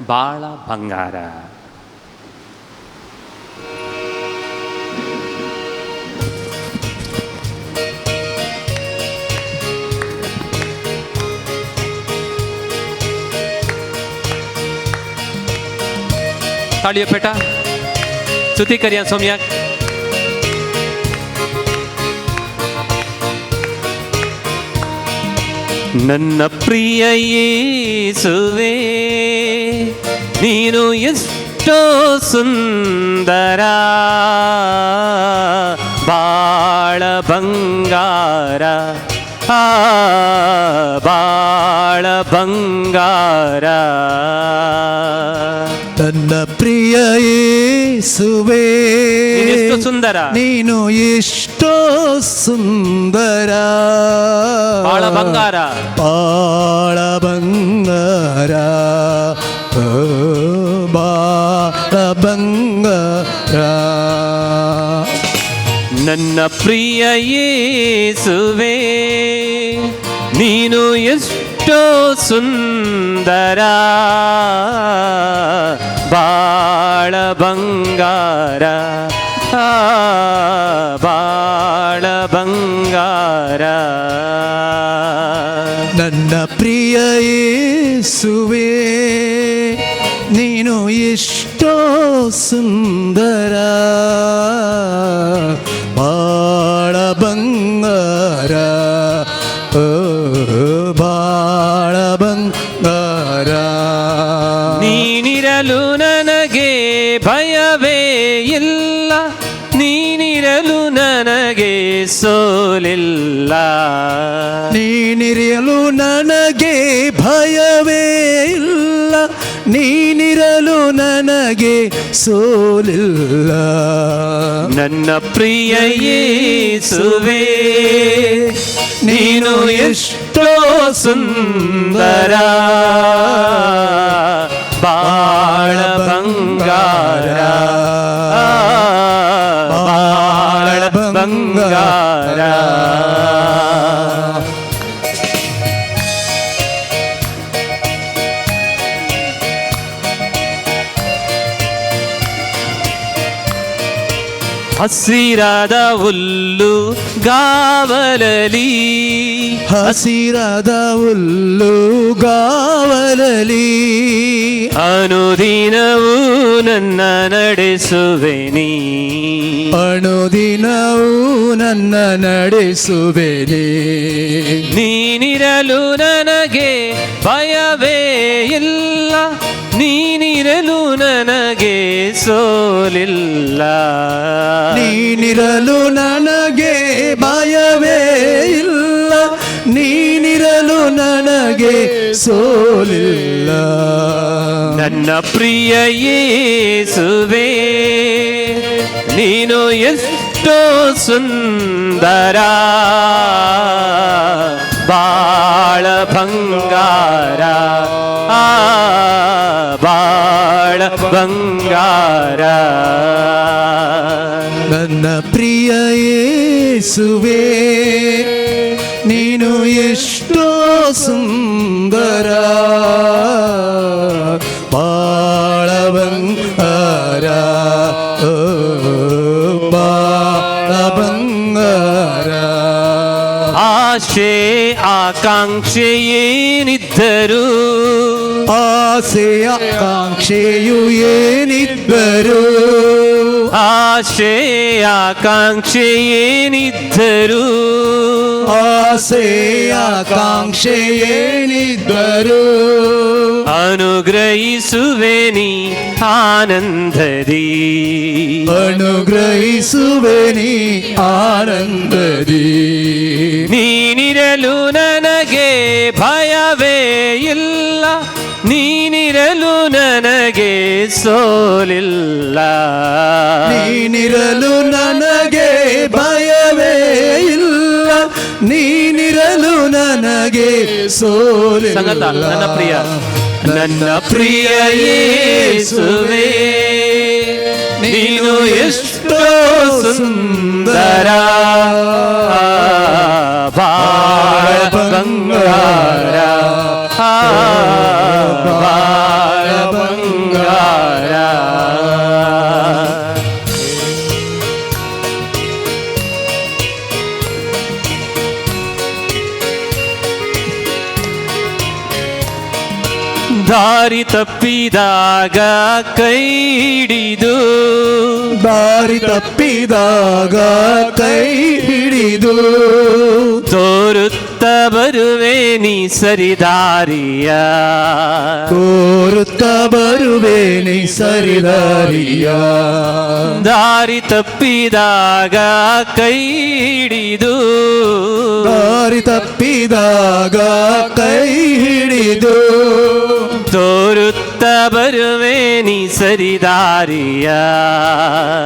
[SPEAKER 2] बाळ ಬಂಗಾರ. ताळयो पेटा, स्तुती करया सोमयाक. ನನ್ನ ಪ್ರಿಯ ಯೇಸುವೇ, ನೀನು ಎಷ್ಟೋ ಸುಂದರ, ಬಾಳ ಬಂಗಾರ, ಆ ಬಾಳ ಬಂಗಾರ.
[SPEAKER 1] ನನ್ನ ಪ್ರಿಯ ಯೇಸುವೇ,
[SPEAKER 2] ನೀನೆಷ್ಟು ಸುಂದರ,
[SPEAKER 1] ನೀನು ಎಷ್ಟೋ ಸುಂದರ,
[SPEAKER 2] ಬಾಳ ಬಂಗಾರ,
[SPEAKER 1] ಬಾಳ ಬಂಗಾರ, ಓ, ಬಾಳ ಬಂಗಾರ.
[SPEAKER 2] ನನ್ನ ಪ್ರಿಯ ಯೇಸುವೇ, ನೀನು ಎಷ್ಟೋ ಸುಂದರ, ಬಾಳ ಬಂಗಾರ, ಆ ಬಾಳ ಬಂಗಾರ.
[SPEAKER 1] ನನ್ನ ಪ್ರಿಯ ಯೇಸುವೇ, ನೀನು ಎಷ್ಟೋ ಸುಂದರ, ಬಾಳ ಬಂಗಾರ, ಓ, ಬಾಳ ಬಂಗಾರ.
[SPEAKER 2] ನೀನಿರಲು ನನಗೆ ಭಯವೇ ಇಲ್ಲ, ನೀನಿರಲು ನನಗೆ ಸೋಲಿಲ್ಲ.
[SPEAKER 1] ನೀನಿರಲು ನನಗೆ ಭಯವೇ ಇಲ್ಲ, ನೀನಿರಲು ನನಗೆ ಸೋಲಿಲ್ಲ.
[SPEAKER 2] ನನ್ನ ಪ್ರಿಯ ಯೇಸುವೇ, ನೀನು ಎಷ್ಟೋ ಸುಂದರ, ಬಾಳ ಬಂಗಾರ, ಬಾಳ ಬಂಗಾರ. ಹಸಿರಾದ ಹುಲ್ಲು ಗಾವಲಲಿ,
[SPEAKER 1] ಹಸಿರಾದ ಹುಲ್ಲು ಗಾವಲಲಿ,
[SPEAKER 2] ಅನುದಿನವೂ ನನ್ನ ನಡೆಸುವೆ ನೀ,
[SPEAKER 1] ಅನುದಿನವೂ ನನ್ನ ನಡೆಸುವೆ ನೀ.
[SPEAKER 2] ನೀನಿರಲು ನನಗೆ ಭಯವೇ ಇಲ್ಲ, ನೀನಿರಲು ನನಗೆ ಸೋಲಿಲ್ಲ.
[SPEAKER 1] ನೀನಿರಲು ನನಗೆ ಭಯವೇ ಇಲ್ಲ, ನೀನಿರಲು ನನಗೆ ಸೋಲಿಲ್ಲ.
[SPEAKER 2] ನನ್ನ ಪ್ರಿಯ ಯೇಸುವೇ, ನೀನು ಎಷ್ಟೋ ಸುಂದರ, ಬಾಳ ಬಂಗಾರ, ಆ ಬಾಳ ಬಂಗಾರ.
[SPEAKER 1] ನನ್ನ ಪ್ರಿಯ ಯೇಸುವೇ, ನೀನು ಎಷ್ಟೋ ಸುಂದರ, ಬಾಳ ಬಂಗಾರ, ಓ, ಬಾಳ ಬಂಗಾರ.
[SPEAKER 2] ಆಶೆ ಆಕಾಂಕ್ಷೆ ಏನಿದ್ದರು,
[SPEAKER 1] ಆಸೆ ಆಕಾಂಕ್ಷೆಯು ಏನಿದ್ದರು,
[SPEAKER 2] ಆಶೆ ಆಕಾಂಕ್ಷೆ ಏನಿದ್ದರು,
[SPEAKER 1] ಆಸೆ ಆಕಾಂಕ್ಷೆ ಏನಿದ್ದರು,
[SPEAKER 2] ಅನುಗ್ರಹಿಸುವೆ ನೀ ಆನಂದದಿ,
[SPEAKER 1] ಅನುಗ್ರಹಿಸುವೆ ನೀ ಆನಂದದಿ.
[SPEAKER 2] ನೀನಿರಲು ನನಗೆ ಭಯವೇ ಇಲ್ಲ, ನೀನಿರಲು ನನಗೆ ಸೋಲಿಲ್ಲ.
[SPEAKER 1] ನೀನಿರಲು ನನಗೆ ಭಯವೇ ಇಲ್ಲ, ನೀನಿರಲು ನನಗೆ ಸೋಲಿಲ್ಲ.
[SPEAKER 2] ಸಂಗತ ನನ್ನ ಪ್ರಿಯ, ನನ್ನ ಪ್ರಿಯ ಯೇಸುವೇ, ನೀನು ಎಷ್ಟೋ ಸುಂದರ, ಬಾಳ ಬಂಗಾರ, ಬಾಳ ಬಂಗಾರ. ದಾರಿ ತಪ್ಪಿದಾಗ ಕೈ ಹಿಡಿದು,
[SPEAKER 1] ದಾರಿ ತಪ್ಪಿದಾಗ ಕೈ ಹಿಡಿದು,
[SPEAKER 2] ತೋರುತ್ತ ಬರುವೆ ನೀ ಸರಿದಾರಿಯ,
[SPEAKER 1] ತೋರುತ್ತ ಬರುವೆ ನೀ ಸರಿದಾರಿಯ.
[SPEAKER 2] ದಾರಿ ತಪ್ಪಿದಾಗ ಕೈ ಹಿಡಿದು,
[SPEAKER 1] ದಾರಿ ತಪ್ಪಿದಾಗ ಕೈ ಹಿಡಿದು,
[SPEAKER 2] ತೋರುತ್ತ ಬರುವೆ ನೀ ಸರಿದಾರಿಯ,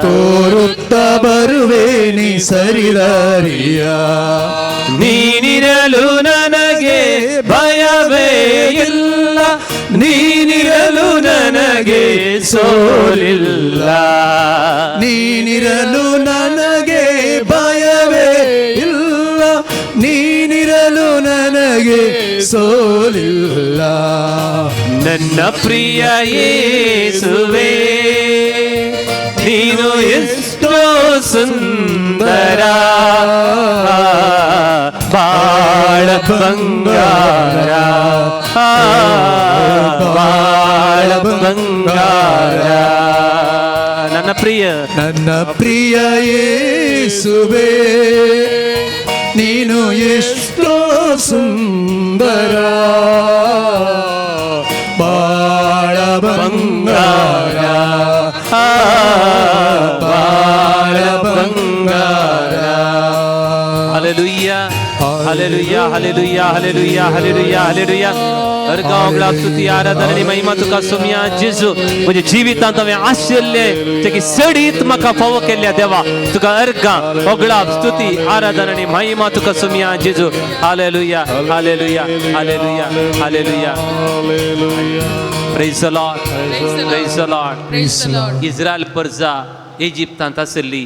[SPEAKER 1] ತೋರುತ್ತ ಬರುವೆ ನೀ ಸರಿದಾರಿಯ.
[SPEAKER 2] ನೀನಿರಲು ನನಗೆ ಭಯವೇ ಇಲ್ಲ, ನೀನಿರಲು ನನಗೆ ಸೋಲಿಲ್ಲ,
[SPEAKER 1] ನೀನಿರಲು ನನಗೆ ಭಯವೇ ಇಲ್ಲ, ನೀನಿರಲು ನನಗೆ ಸೋಲಿಲ್ಲ.
[SPEAKER 2] ನನ್ನ ಪ್ರಿಯ ಯೇಸುವೇ ನೀನು ಎಷ್ಟೋ ಸುಂದರ, ಬಾಳ ಬಂಗಾರ, ಬಾಳ ಬಂಗಾರ. ನನ್ನ ಪ್ರಿಯ,
[SPEAKER 1] ನನ್ನ ಪ್ರಿಯ ಯೇಸುವೇ ನೀನು ಎಷ್ಟೋ ಸುಂದರ, ಬಾಳ ಬಂಗಾರ, ಬಾಳ ಬಂಗಾರ.
[SPEAKER 2] Hallelujah, hallelujah, hallelujah, hallelujah, hallelujah, hallelujah. अर्गावगळा स्तुती आराधना आणि महिमा तुका सोम्या जेजू. म्हज्या जिवितांत हांवें आशिल्लें तेकी सडीत म्हाका फावो केल्ल्या देवा तुका अर्गां होगळाप स्तुती आराधना आनी महिमा तुका सोम्या जेजू. Hallelujah, hallelujah, hallelujah, hallelujah. Praise the Lord, praise the Lord.
[SPEAKER 3] Praise the Lord.
[SPEAKER 2] Israel प्रजा इजिप्तांत आशिल्ली,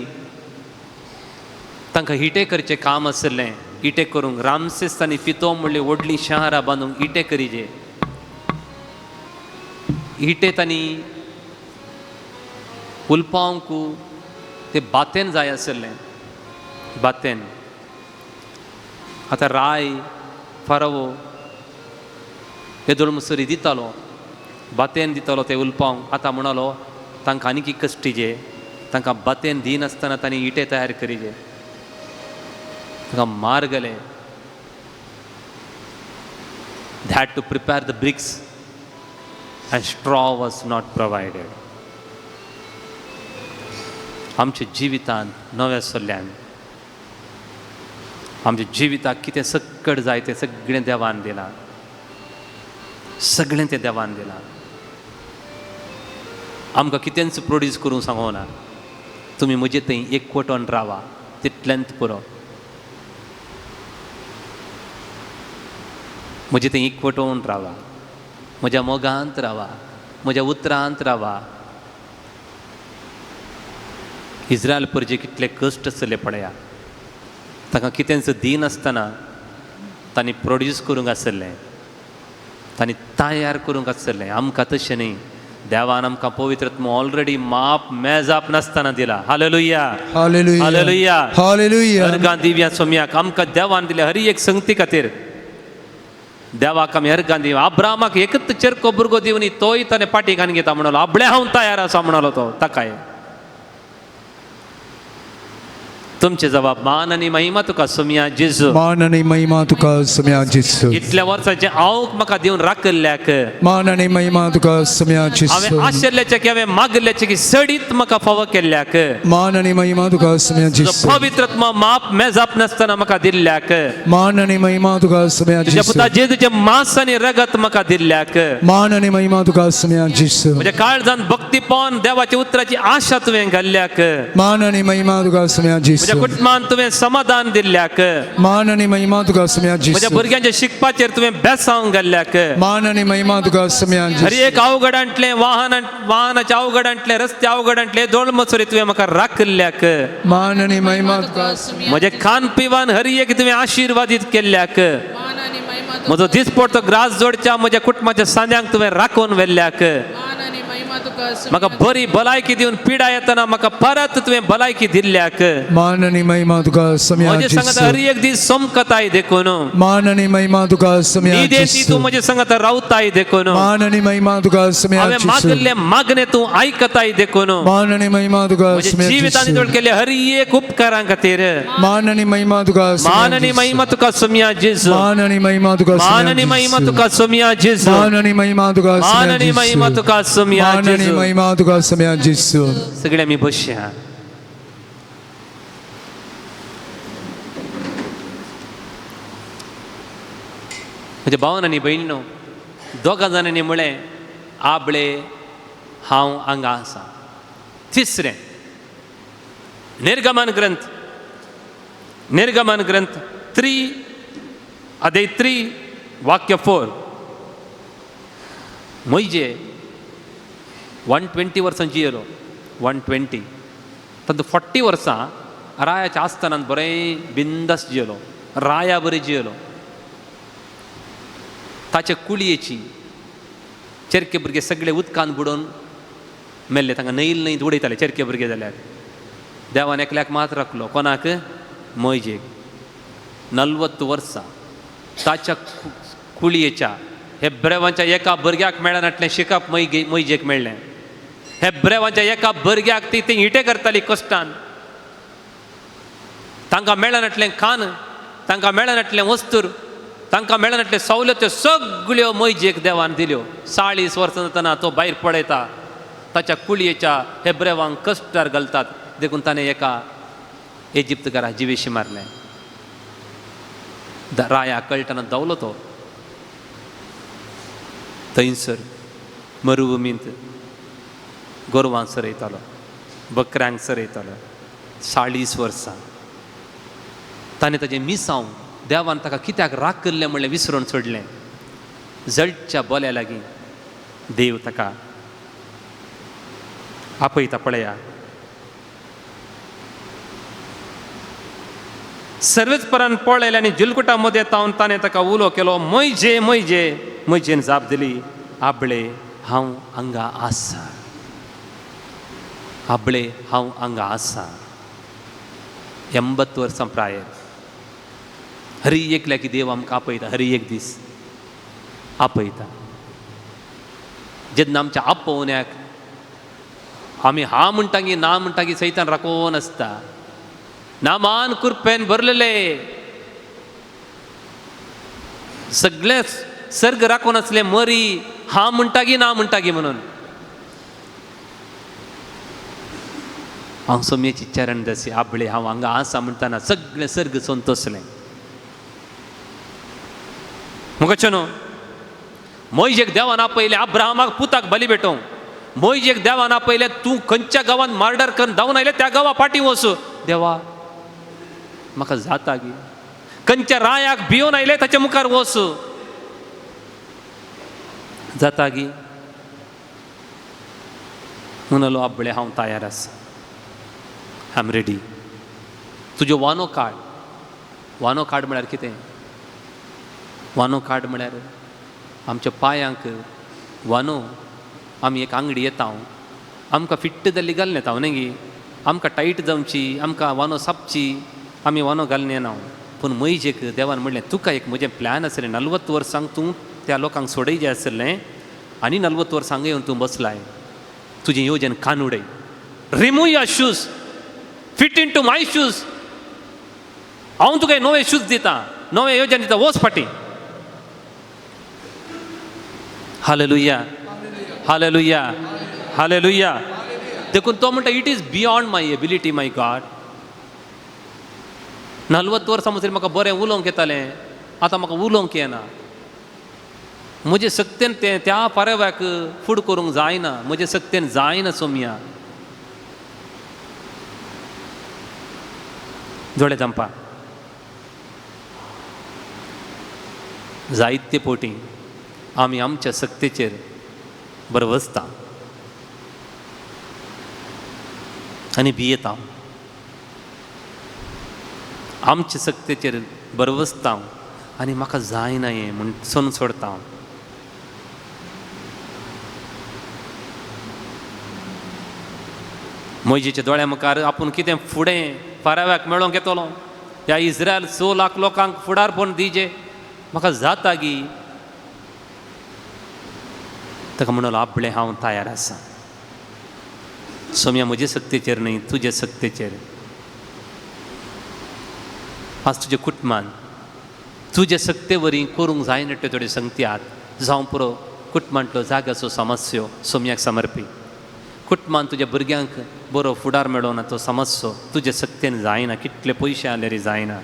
[SPEAKER 2] तांकां इटे करचें काम आशिल्लें. इटे करूंक रामसेस आनी फितो म्हणली व्हडलीं शहरां बांदूंक इटे करीजे. इटे तांणी उलपावंक ते बातेन जाय आशिल्लें, बातेन. आतां राय फारवो येदोळ मुसरी दितालो, बातेन दितालो ते उलपावंक. आतां म्हणालो तांकां आनीक कश्टीजे, तांकां बातेन दिनासतना तांणी इटे तयार करीजे. तांकां मार गेले. They had to prepare the bricks and straw was not provided. आमच्या जिवितांत नव्या सल्ल्यान आमच्या जिविताक कितें सक्कड जाय तें सगळें देवान दिलां, सगळें तें देवान दिलां. आमकां कितेंच प्रोड्यूस करूंक सांगोना, तुमी म्हजे थंय एकवटोन रावा तितलेंच पुरो. म्हजे थंय एकवटोन रावा, म्हज्या मोगांत रावा, म्हज्या उतरांत रावा. इस्रायल परजे कितले कश्ट आसले पळया, तांकां कितेंच दिनासतना तांणी प्रोड्यूस करूंक आसलें, तांणी तयार करूंक आसलें. आमकां तशें न्ही, देवान आमकां पवित्र आत्मो ऑलरेडी माप मेजाप नासतना दिला. Hallelujah,
[SPEAKER 1] hallelujah,
[SPEAKER 2] hallelujah,
[SPEAKER 1] hallelujah.
[SPEAKER 2] अर्गां दिव्या सोम्याक आमकां देवान दिले हर एक संगती खातीर. देवाक आमी अर्गां दिवया. अब्रामाक एकच चेरको भुरगो दिवनी तोय ताणें पाटी घालून घेता म्हणलो, आपणें हांव तयार आसा म्हणलो तो ताकाय. तुमचे जबाब मान आनी महिमा तुका सोम्या जेजू.
[SPEAKER 1] मान आनी महिमा तुका सोम्या जेजू.
[SPEAKER 2] इतल्या वर्सांचें आवक म्हाका दिवन राखिल्ल्याक
[SPEAKER 1] मान आनी महिमा तुका सोम्या जेजू.
[SPEAKER 2] हांवें आशिल्ल्याचें की हांवें मागिल्ल्याचें की सडीत म्हाका फावो केल्ल्याक
[SPEAKER 1] मान आनी महिमा तुका सोम्या
[SPEAKER 2] तुजो
[SPEAKER 1] जेजू.
[SPEAKER 2] पवित्र आत्मा माप मेजाप नासतना म्हाका दिल्ल्याक
[SPEAKER 1] मान आनी महिमा तुका सोम्या
[SPEAKER 2] तुज्या
[SPEAKER 1] जेजू.
[SPEAKER 2] पुता जेजूचें मांस आनी रगत म्हाका दिल्ल्याक
[SPEAKER 1] मान आनी महिमा तुका सोम्या जेजू.
[SPEAKER 2] म्हज्या काळजान भक्तीपण देवाच्या उतराची आशा तुवें घाल्ल्याक
[SPEAKER 1] मान आनी महिमा तुका सोम्या जेजू.
[SPEAKER 2] म्हज्या कुटुंबान तुवें समाधान दिल्ल्याक
[SPEAKER 1] मान आनी महिमा तुका सोम्या
[SPEAKER 2] म्हज्या
[SPEAKER 1] जेजू.
[SPEAKER 2] भुरग्यांच्या शिकपाचेर तुवें बेसांव घाल्ल्याक
[SPEAKER 1] मान आनी महिमा तुका सोम्या
[SPEAKER 2] हर
[SPEAKER 1] जेजू.
[SPEAKER 2] एक अवघडांतलें वाहन वाहनाच्या अवघडांतलें रस्ते अवघडांतलें दोळमसोरी तुवें म्हाका राखिल्ल्याक
[SPEAKER 1] मान आनी महिमा तुका
[SPEAKER 2] म्हज्या खान पिवान हर एक तुवें आशिर्वादीत केल्ल्याक
[SPEAKER 3] मान आनी महिमा तुका
[SPEAKER 2] म्हजो दिसपडतो ग्रास जोडच्या म्हज्या कुटुंबाच्या सांद्यांक तुवें राखून व्हेल्ल्याक
[SPEAKER 3] मान आनी महिमा तुका तुका
[SPEAKER 2] म्हाका बरी भलायकी दिवन पिडा येतना म्हाका परत तुवें भलायकी दिल्ल्याक.
[SPEAKER 1] मान आनी महिमा तुका सोम्या
[SPEAKER 2] म्हजे संगत
[SPEAKER 1] जेजू.
[SPEAKER 2] हर एक दीस सोमकताय देखून.
[SPEAKER 1] मान आनी महिमा तुका सोम्या
[SPEAKER 2] न्हिदेंत तूं
[SPEAKER 1] जेजू.
[SPEAKER 2] म्हजे संगत रावताय देखून.
[SPEAKER 1] मान आनी महिमा तुका सोम्या
[SPEAKER 2] हांवें
[SPEAKER 1] जेजू.
[SPEAKER 2] मागिल्लें मागणें तूं आयकताय देखून.
[SPEAKER 1] मान आनी महिमा तुका
[SPEAKER 2] म्हज्या
[SPEAKER 1] सोम्या
[SPEAKER 2] जिवितांत
[SPEAKER 1] जेजू.
[SPEAKER 2] नितळ केल्ले हर एक उपकारां खातीर.
[SPEAKER 1] मान आनी महिमा तुका सोम्या
[SPEAKER 2] मान आनी
[SPEAKER 1] जेजू.
[SPEAKER 2] महिमा तुका सोमया जेजू.
[SPEAKER 1] मान आनी महिमा तुका
[SPEAKER 2] मान
[SPEAKER 1] सोम्या
[SPEAKER 2] आनी महिमा
[SPEAKER 1] जेजू.
[SPEAKER 2] तुका सोमया जेजू.
[SPEAKER 1] मान आनी महिमा तुका
[SPEAKER 2] मान
[SPEAKER 1] सोम्या
[SPEAKER 2] आनी महिमा
[SPEAKER 1] जेजू.
[SPEAKER 2] तुका सोमया
[SPEAKER 1] मान आनी
[SPEAKER 2] जेजू.
[SPEAKER 1] महिमा तुका सोम्या जेजू.
[SPEAKER 2] सगळे आमी बसया. म्हज्या भावन आनी भयणीनो, दोगां जाणांनी म्हळें आबळे हांव हांगा आसा. तिसरें, निर्गमन ग्रंथ, निर्गमन ग्रंथ 3 अध्याय 3 वाक्य 4. म्हजे 120 वर्सां जियेलो, 120, तातूंत 40 वर्सां रायाच्या आस्थानान बरें बिंदास जियेलो, राया बरें जियेलो. ताच्या कुळयेची चेरके भुरगे सगळे उदकान बुडोवन मेल्ले, तांकां न्हंयल न्हंयत उडयताले चेरके भुरगे जाल्यार. देवान एकल्याक मात राखलो, कोणाक? मोयजेक. 40 वर्सां ताच्या कुळयेच्या हेब्रेवांच्या एका भुरग्याक मेळनाटलें शिकप मोयजेक मेळ्ळें. हेब्रेवांच्या एका भुरग्याक ती ती इटे करताली कश्टान, तांकां मेळनाटलें खान, तांकां मेळनाटलें वस्तूर, तांकां मेळनाटले सवलत्यो सगळ्यो मोयजेक देवान दिल्यो. 40 वर्सां जातना तो भायर पळयता, ताच्या कुळयेच्या हेब्रेवांक कश्टार घालतात, देखून ताणें एका इजिप्तकारा जिवेशी मारलें. राया कळटना धांवलो तो थंयसर मरुभुमींत गोरवांक सरयतालो, बकऱ्यांक सरयतालो. 40 वर्सां ताणें ताजें मिसांव देवान ताका कित्याक राखिल्लें म्हणलें विसरून सोडलें. जळच्या बोल्या लागीं देव ताका आपयता पळया. सर्वेच परान पळयलें आनी जुलकुटा मदें तावन ताणें ताका उलो केलो, मोयजे मोयजे. मोयजेन जाप दिली, आबळे हांव हांगा आसा, आबळे हांव हांगा आसा. 80 वर्सां प्रायेर हरी एकल्याक देव आमकां आपयता, हरी एक दीस आपयता. जेन्ना आमच्या आपोवण्याक आमी हा म्हणटा की ना म्हणटा की सैतान राखोवन आसता. नामान कुरपेन भरलेले सगळे सर्ग राखून आसले मरी हा म्हणटा की ना म्हणटा की म्हणून. हांव सोमयेची चरण दसी आबळे हांव हांगा आसा म्हणटाना सगळें सर्ग संतोसलें. मुखाचें न्हू मोयजेक देवान आपयलें अब्राहमाक पुताक बली भेटोवंक. मोयजेक देवान आपयलें तूं खंयच्या गांवांत मार्डर करून धांवन आयलें त्या गांवा फाटीं वच. देवा म्हाका जाता गी खंयच्या रायाक भियोन आयलें ताच्या मुखार वच, जाता गी म्हणलो आबळे हांव तयार आसा, I am ready. तुज्यो वानो काड. वानो काड म्हळ्यार कितें? वानो काड म्हळ्यार आमच्या पांयांक वानो, आमी एक आंगडी येता, आमकां फिट्ट जाल्ली घालून येता न्ही गी, आमकां टायट जावची, आमकां वानो सापची, आमी वानो घालून येना. पूण मोयजेक देवान म्हणलें तुका एक म्हजें प्लॅन आसलें, 40 वर्सांक तूं त्या लोकांक सोडय आसलें आनी 40 वर्सां हांगा येवन तूं बसलाय, तुजें योजन कान उडय. Remove your shoes, fit into my shoes. हांव तुका नवे शूज दिता, नवे योजन दिता, वच फाटीं. Hallelujah, hallelujah, hallelujah. देखून तो म्हणटा it is beyond my ability my God. 40 वर्सां म्हणसर म्हाका बरें उलोवंक येतालें, आतां म्हाका उलोवंक येना. म्हजे सक्तेन तें त्या पारव्याक फूड करूंक जायना, म्हजे सक्तेन जायना सोमया. दोळे धांपा. जायते पोटी आमी आमच्या सक्तेचेर बरवसता आनी भियेता. आमच्या सक्तेचेर बरवसता आनी म्हाका जायना हें म्हूण सोन सोडता. मोयजेच्या दोळ्या मुखार आपूण कितें फुडें फाराव्याक मेळोंक येतलो, ह्या इस्रायल 6 लाख लोकांक फुडारपण दिजे म्हाका जाता गी? ताका म्हणलो आपलें हांव तयार आसा सोम्या, म्हजे सक्तेचेर न्हय तुजे सक्तेचेर। आज तुज्या कुटुंबान तुजे सक्ते वरी करूंक जायना त्यो थोड्यो संगती आहात, जावं पुरो कुटुंबांतलो जाग्याचो समस्यो सोम्याक समर्पी, कुटुंबान तुज्या भुरग्यांक बरो फुडार मेळोना तो समस्यो तुजे सक्तेन जायना, कितले पयशे आसल्यार जायना।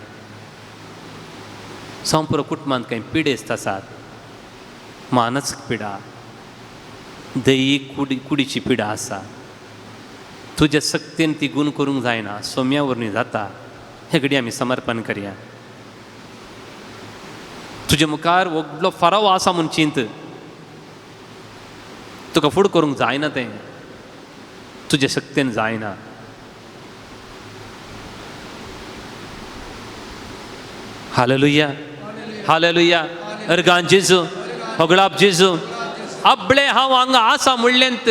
[SPEAKER 2] जावं पुरो कुटुंबांत कांय पिडेस्त आसात, मानसीक पिडा, दैहीक कुडीची पिडा आसा, तुज्या सक्तेन ती गुण करूंक जायना, सोम्या वरवीं जाता। हे घडी आमी समर्पण करया। तुजे मुखार व्हडलो फाराव आसा म्हूण चिंत, तुका फूड करूंक जायना, तें तुजे सक्तेन जायना। Hallelujah, hallelujah. अर्गान जेजू, होगळाप जेजू। आपले हांव हांगा आसा म्हणलेंत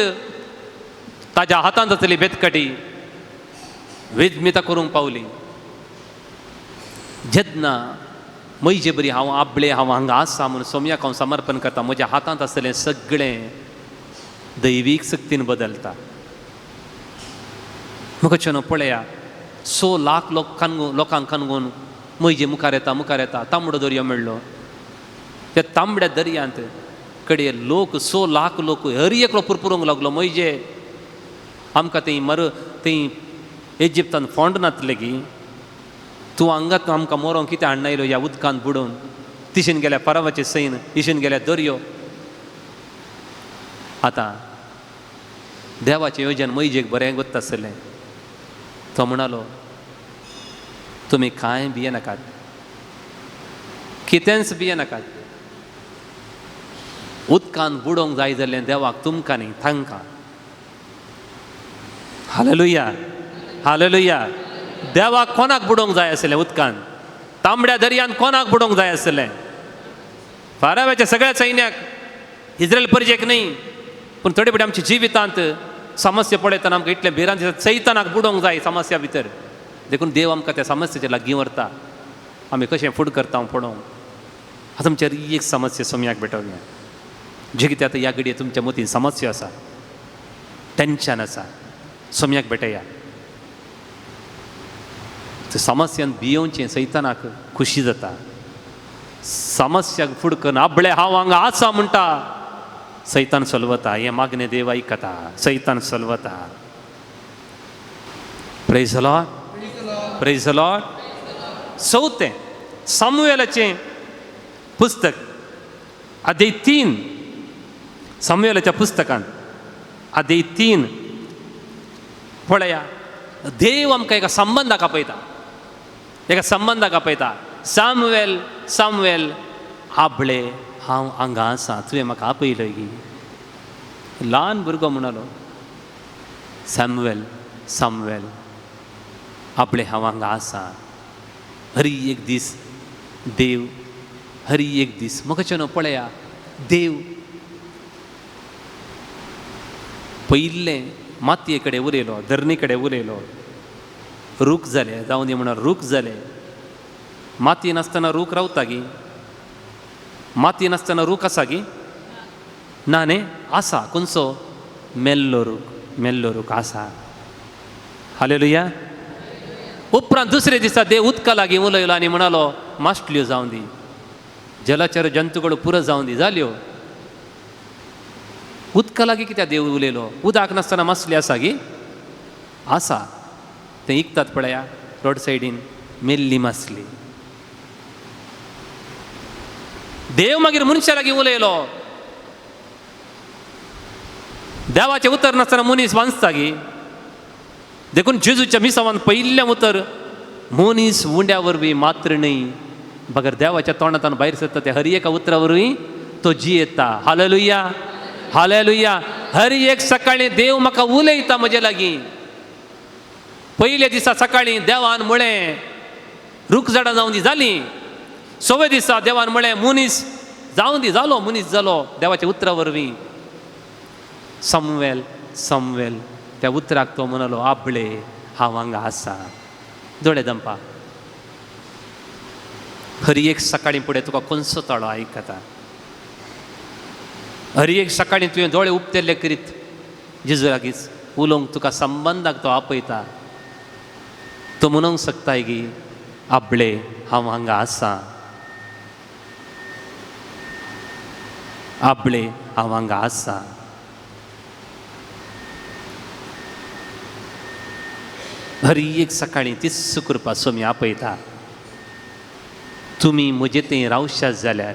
[SPEAKER 2] ताज्या हातांत जातली बेतकटी वेदमिता करूंक पावली। जेन्ना म्हजे बरी हांव आपले हांव हांगा आसा म्हूण सोम्याक हांव समर्पण करता, म्हज्या हातांत आसलें सगळें दैवीक सक्तीन बदलता। म्हाका चेनो पळया 100 लाख लोकांक कानगून म्हजे मुखार येता मुखार येता तांबडो दर्यो मेळ्ळो। त्या तांबड्या दर्यांत कडे लोक 100 लाख लोक हर एकलो पुरपुरूंक लागलो। म्हजे आमकां थंय मर थंय इजिप्तान फोंड नातले की तूं हांगात आमकां मोरोंक कितें हाडना येयलो ह्या उदकांत बुडोवन, तिशेन गेल्या परावाचे सैन, इशेन गेल्या दर्यो। आतां देवाचें योजन मैजेक बरें गोत्त आसलें। तो म्हणालो तुमी कांय भियेनाकात, कितेंच भियेनाकात, उदकांत बुडोवंक जाय जाल्यार देवाक तुमकां न्ही तांकां। Hallelujah, hallelujah. देवाक कोणाक बुडोवंक जाय आसलें उदकांत? तांबड्या दर्यांत कोणाक बुडोवंक जाय आसलें? फाराव्याच्या सगळ्या सैन्याक, इस्रायल परजेक न्ही। पूण थोडे फावटी आमच्या जिवितांत समस्या पळयतना आमकां इतलें भिरांत दिसता, सैतानाक बुडोवंक जाय समस्या भितर। देखून देव आमकां त्या समस्येच्या लागीं व्हरता, आमी कशें फूड करता पळोवंक। आतां तुमच्या एक समस्या सोम्याक भेटोवया, जे कितें आतां ह्या घडये तुमच्या मतीन समस्या आसा, टेंशन आसा, सोम्याक भेटया। समस्यान भियोवचें सैतानाक खुशी जाता, समस्याक फूड करून आपले हांव हांगा आसा म्हणटा, सैतान सलवता। हें मागणें देव आयकता, सैतान सलवता। Praise the Lord, praise the Lord. चवथें सामुएलाचें पुस्तक अध्याय 3, सामुएलाच्या पुस्तकान अध्याय 3 पळया। देव आमकां एका संबंदाक आपयता, एका संबंदाक आपयता। सामुएल, सामुएल, आपले हांव हांगा आसा, तुवें म्हाका आपयलो की? ल्हान भुरगो म्हणालो सामुएल, सामुएल, आपले हांव हांगा आसा। हरी एक दीस देव, हरी एक दीस म्हाका चेनो पळया देव पयिल्लें मातये कडेन उलयलो, धरणी कडेन उलयलो, रूख जाले, जावं दी म्हणून रूख जाले। माती नासतना रूख रावता गी? माती नासतना रूख आसा गी? ना न्ही, आसा। खंयचो? मेल्लो रूख, मेल्लो रूख आसा। हालेलुया। उपरांत दुसरे दिसा देव उदका लागीं उलयलो आनी म्हणालो मासल्यो जावं दी, जलाचर जंतुगळ पुरो जावं दी, जाल्यो। उदका लागीं कित्याक देव उलयलो? उदक नासतना मासली आसा गी? आसा। तें इकतात पळया रोड सायडीन मेल्ली मासली। देव मागीर मनशा लागीं उलयलो। देवाचें उतर नासतना मनीस वांचता गी? देखून जेजूच्या मिसावान पयिल्लें उतर मनीस उंड्या वरवीं मात्र न्हय बगर देवाच्या तोंडांतल्यान भायर सरता त्या हर एका उतरा वरवीं तो जियेता। Hallelujah, hallelujah. हर एक सकाळीं देव म्हाका उलयता म्हजे लागीं। पयल्या दिसा सकाळीं देवान म्हळें रूख झाडां जावं दी, जालीं। सव्या दिसा देवान म्हळें मनीस जावं दी, जालो, मनीस जालो देवाच्या उतरा वरवीं। सामुएल, सामुएल, त्या उतराक तो म्हणलो आपले हांव हांगा आसा. दोळे दंपा. हर एक सकाळीं फुडें तुका कोणसो ताळो आयकता. हर एक सकाळीं तुवें दोळे उक्तेल्ले करीत जेजू लागींच उलोवंक तुका संबंदाक तो आपयता. तो म्हणूंक शकताय की आपले हांव हांगा आसा, आपले हांव हांगा आसा. हर एक सकाळीं तीच कृपा सोमी आपयता. तुमी म्हजे थंय रावशात जाल्यार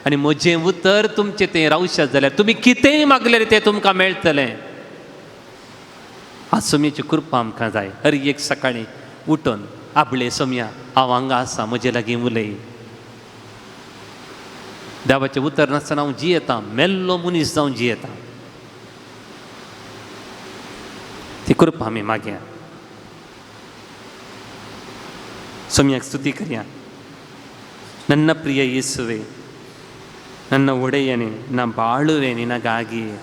[SPEAKER 2] आनी म्हजें उतर तुमचें थंय रावशात जाल्यार तुमी कितेंय मागलें तें तुमकां मेळटलें. आज सोमयेची कृपा आमकां जाय. हर एक सकाळीं उठून आपले सोमया हांव हांगा आसा, म्हजे लागीं उलय. देवाचें उतर नासतना हांव जियेतां, मेल्लो मनीस जावन जियेतां. ती कृपा आमी मागया. सोमयाक ಸ್ತುತಿ करया. ನನ್ನ ಪ್ರಿಯ ಯೇಸುವೆ, ನನ್ನ ಒಡೆಯನೇ, ನಾ ಬಾಳುವೆ ನಿನಗಾಗಿ.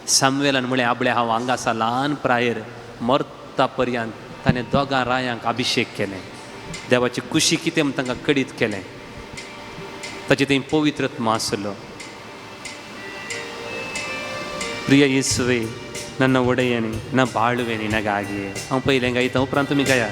[SPEAKER 2] सामुएलान म्हळें आपले हांव हांगा आसा. ल्हान प्रायेर मरता पर्यंत ताणें दोगां रायांक अभिशेक केलें. देवाची खुशी कितें म्हूण तांकां कडीत केलें. ताचे थंय पवित्रत्मा आसलो. प्रिय येसुवे, ನನ್ನ ಒಡೆಯನೇ, ನಾ ಬಾಳುವೆ ನಿನಗಾಗಿ. हांव पयलें गायता, उपरांत तुमी गाया.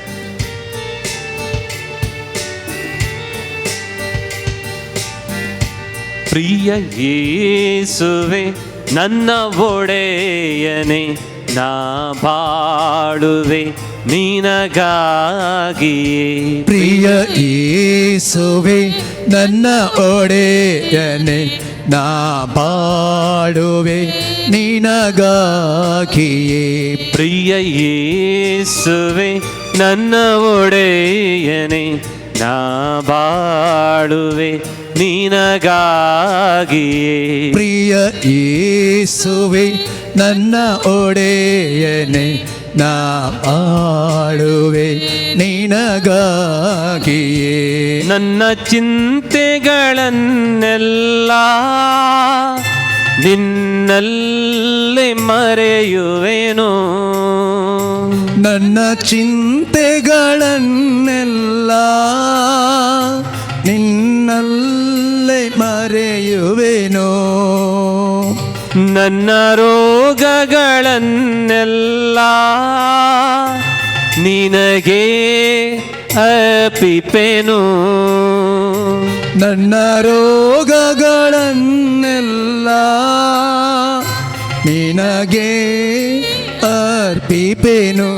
[SPEAKER 2] ಪ್ರಿಯ ಯೇಸುವೆ, ನನ್ನ ಒಡೆಯನೇ, ನಾ ಬಾಳುವೆ ನಿನಗಾಗಿಯೇ.
[SPEAKER 1] ಪ್ರಿಯ ಯೇಸುವೆ, ನನ್ನ ಒಡೆಯನೇ, ನಾ ಬಾಳುವೆ ನಿನಗಾಗಿಯೇ.
[SPEAKER 2] ಪ್ರಿಯ ಯೇಸುವೆ, ನನ್ನ ಒಡೆಯನೇ, ನಾ ಬಾಳುವೆ ನಿನಗಾಗಿಯೇ.
[SPEAKER 1] ಪ್ರಿಯ ಯೇಸುವೆ, ನನ್ನ ಒಡೆಯನೇ, ನಾ ಬಾಳುವೆ ನಿನಗಾಗಿಯೇ.
[SPEAKER 2] ನನ್ನ ಚಿಂತೆಗಳನ್ನೆಲ್ಲ ನಿನ್ನಲ್ಲಿ ಮರೆಯುವೆನು.
[SPEAKER 1] ನನ್ನ ಚಿಂತೆಗಳನ್ನೆಲ್ಲ ನಿನ್ನಲ್ಲೇ ಮರೆಯುವೆನು.
[SPEAKER 2] ನನ್ನ ರೋಗಗಳನ್ನೆಲ್ಲ ನಿನಗೆ ಅರ್ಪಿಪೆನು.
[SPEAKER 1] ನನ್ನ ರೋಗಗಳನ್ನೆಲ್ಲ ನಿನಗೆ ಅರ್ಪಿಪೆನು.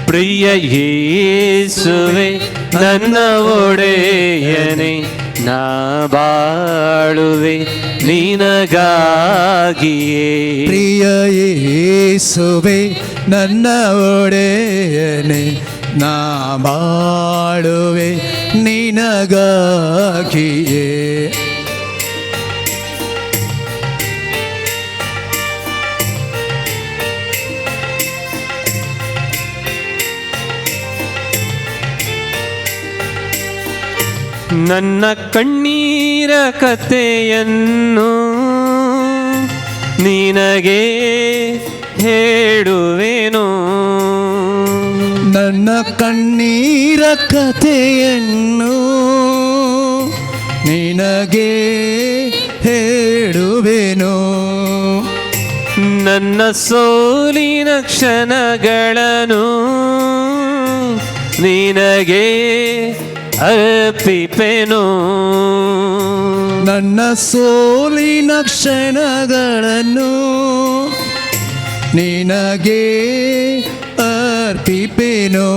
[SPEAKER 2] ಪ್ರಿಯ ಯೇಸುವೆ, ನನ್ನ ಒಡೆಯನೇ, ನಾ ಬಾಳುವೆ ನಿನಗಾಗಿಯೇ.
[SPEAKER 1] ಪ್ರಿಯ ಯೇಸುವೆ, ನನ್ನ ಒಡೆಯನೇ, ನಾ ಬಾಳುವೆ ನಿನಗಾಗಿಯೇ.
[SPEAKER 2] ನನ್ನ ಕಣ್ಣೀರ ಕಥೆಯನ್ನು ನಿನಗೆ ಹೇಳುವೆನು.
[SPEAKER 1] ನನ್ನ ಕಣ್ಣೀರ ಕಥೆಯನ್ನು ನಿನಗೆ ಹೇಳುವೆನು.
[SPEAKER 2] ನನ್ನ ಸೋಲಿನ ಕ್ಷಣಗಳನ್ನು ನಿನಗೆ ಅರ್ಪಿಪೆನು.
[SPEAKER 1] ನನ್ನ ಸೋಲಿನ ಕ್ಷಣಗಳನ್ನು ನಿನಗೆ ಅರ್ಪಿಪೆನು.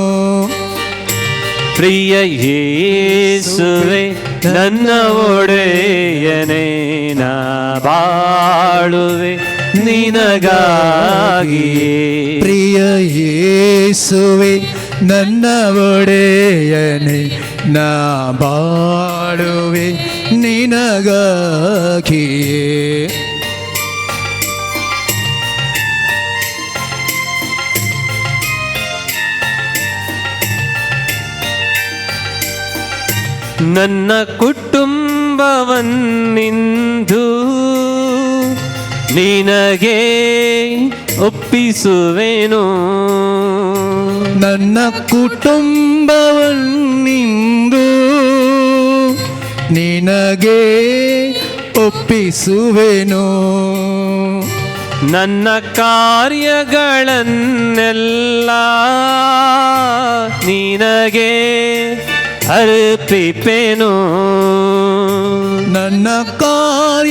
[SPEAKER 2] ಪ್ರಿಯ ಯೇಸುವೆ, ನನ್ನ ಒಡೆಯನೇ, ನಾ ಬಾಳುವೆ ನಿನಗಾಗಿಯೇ.
[SPEAKER 1] ಪ್ರಿಯ ಯೇಸುವೆ, ನನ್ನ ಒಡೆಯನೇ, ನಾ ಬಾಳುವೆ ನಿನಗಾಗಿಯೇ.
[SPEAKER 2] ನನ್ನ ಕುಟುಂಬವನ್ನಿಂದು ನಿನಗೆ ಒಪ್ಪಿಸುವೆನು.
[SPEAKER 1] ನನ್ನ ಕುಟುಂಬವನ್ನಿಂದು ನಿನಗೆ ಒಪ್ಪಿಸುವೆನು.
[SPEAKER 2] ನನ್ನ ಕಾರ್ಯಗಳನ್ನೆಲ್ಲ ನಿನಗೆ ಅರ್ಪಿಪೆನು.
[SPEAKER 1] ನನ್ನ ಕಾರ್ಯಗಳನ್ನೆಲ್ಲ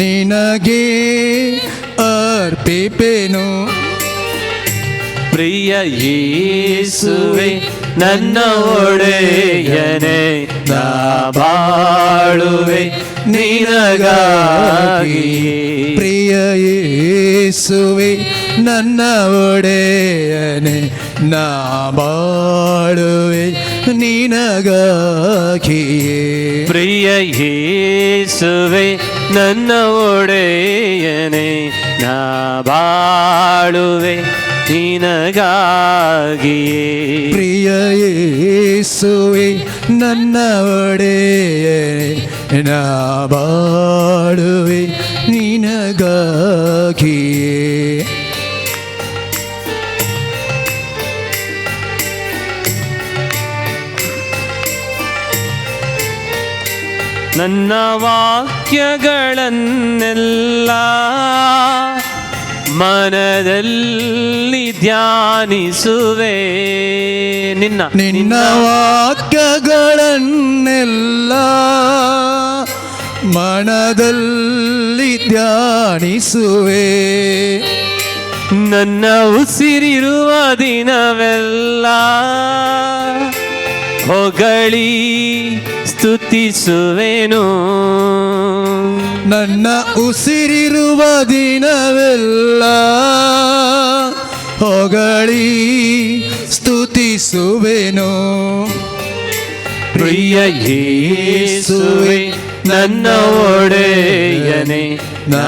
[SPEAKER 1] ನಿನಗೆ ಅರ್ಪಿಪೆನು.
[SPEAKER 2] ಪ್ರಿಯ ಯೇಸುವೆ ನನ್ನ ಒಡೆಯನೇ, ನಾ ಬಾಳುವೆ ನಿನಗಾಗಿ.
[SPEAKER 1] ಪ್ರಿಯ ಯೇಸುವೆ ನನ್ನ ಒಡೆಯನೆ, ನಾ ಬಾಳುವೆ ನಿನಗಾಗಿಯೇ.
[SPEAKER 2] ಪ್ರಿಯ ಯೇಸುವೆ ನನ್ನ ಒಡೆಯನೇ, ನಾ ಬಾಳುವೆ ನಿನಗಾಗಿಯೇ.
[SPEAKER 1] ಪ್ರಿಯ ಯೇಸುವೆ ನನ್ನ ಒಡೆಯನೆ, ನಾ ಬಾಳುವೆ ನಿನಗಾಗಿಯೇ.
[SPEAKER 2] ನನ್ನ ವಾಕ್ಯಗಳನ್ನೆಲ್ಲ ಮನದಲ್ಲಿ ಧ್ಯಾನಿಸುವೆ. ನಿನ್ನ
[SPEAKER 1] ನಿನ್ನ ವಾಕ್ಯಗಳನ್ನೆಲ್ಲ ಮನದಲ್ಲಿ ಧ್ಯಾನಿಸುವೆ.
[SPEAKER 2] ನನ್ನ ಉಸಿರಿರುವ ದಿನವೆಲ್ಲ ಹೊಗಳಿ ಸ್ತುತಿಸುವೆನು.
[SPEAKER 1] ನನ್ನ ಉಸಿರಿರುವ ದಿನವೆಲ್ಲ ಹೊಗಳಿ ಸ್ತುತಿಸುವೆನು.
[SPEAKER 2] ಪ್ರಿಯ ಯೇಸುವೆ ನನ್ನ ಒಡೆಯನೆ, ನಾ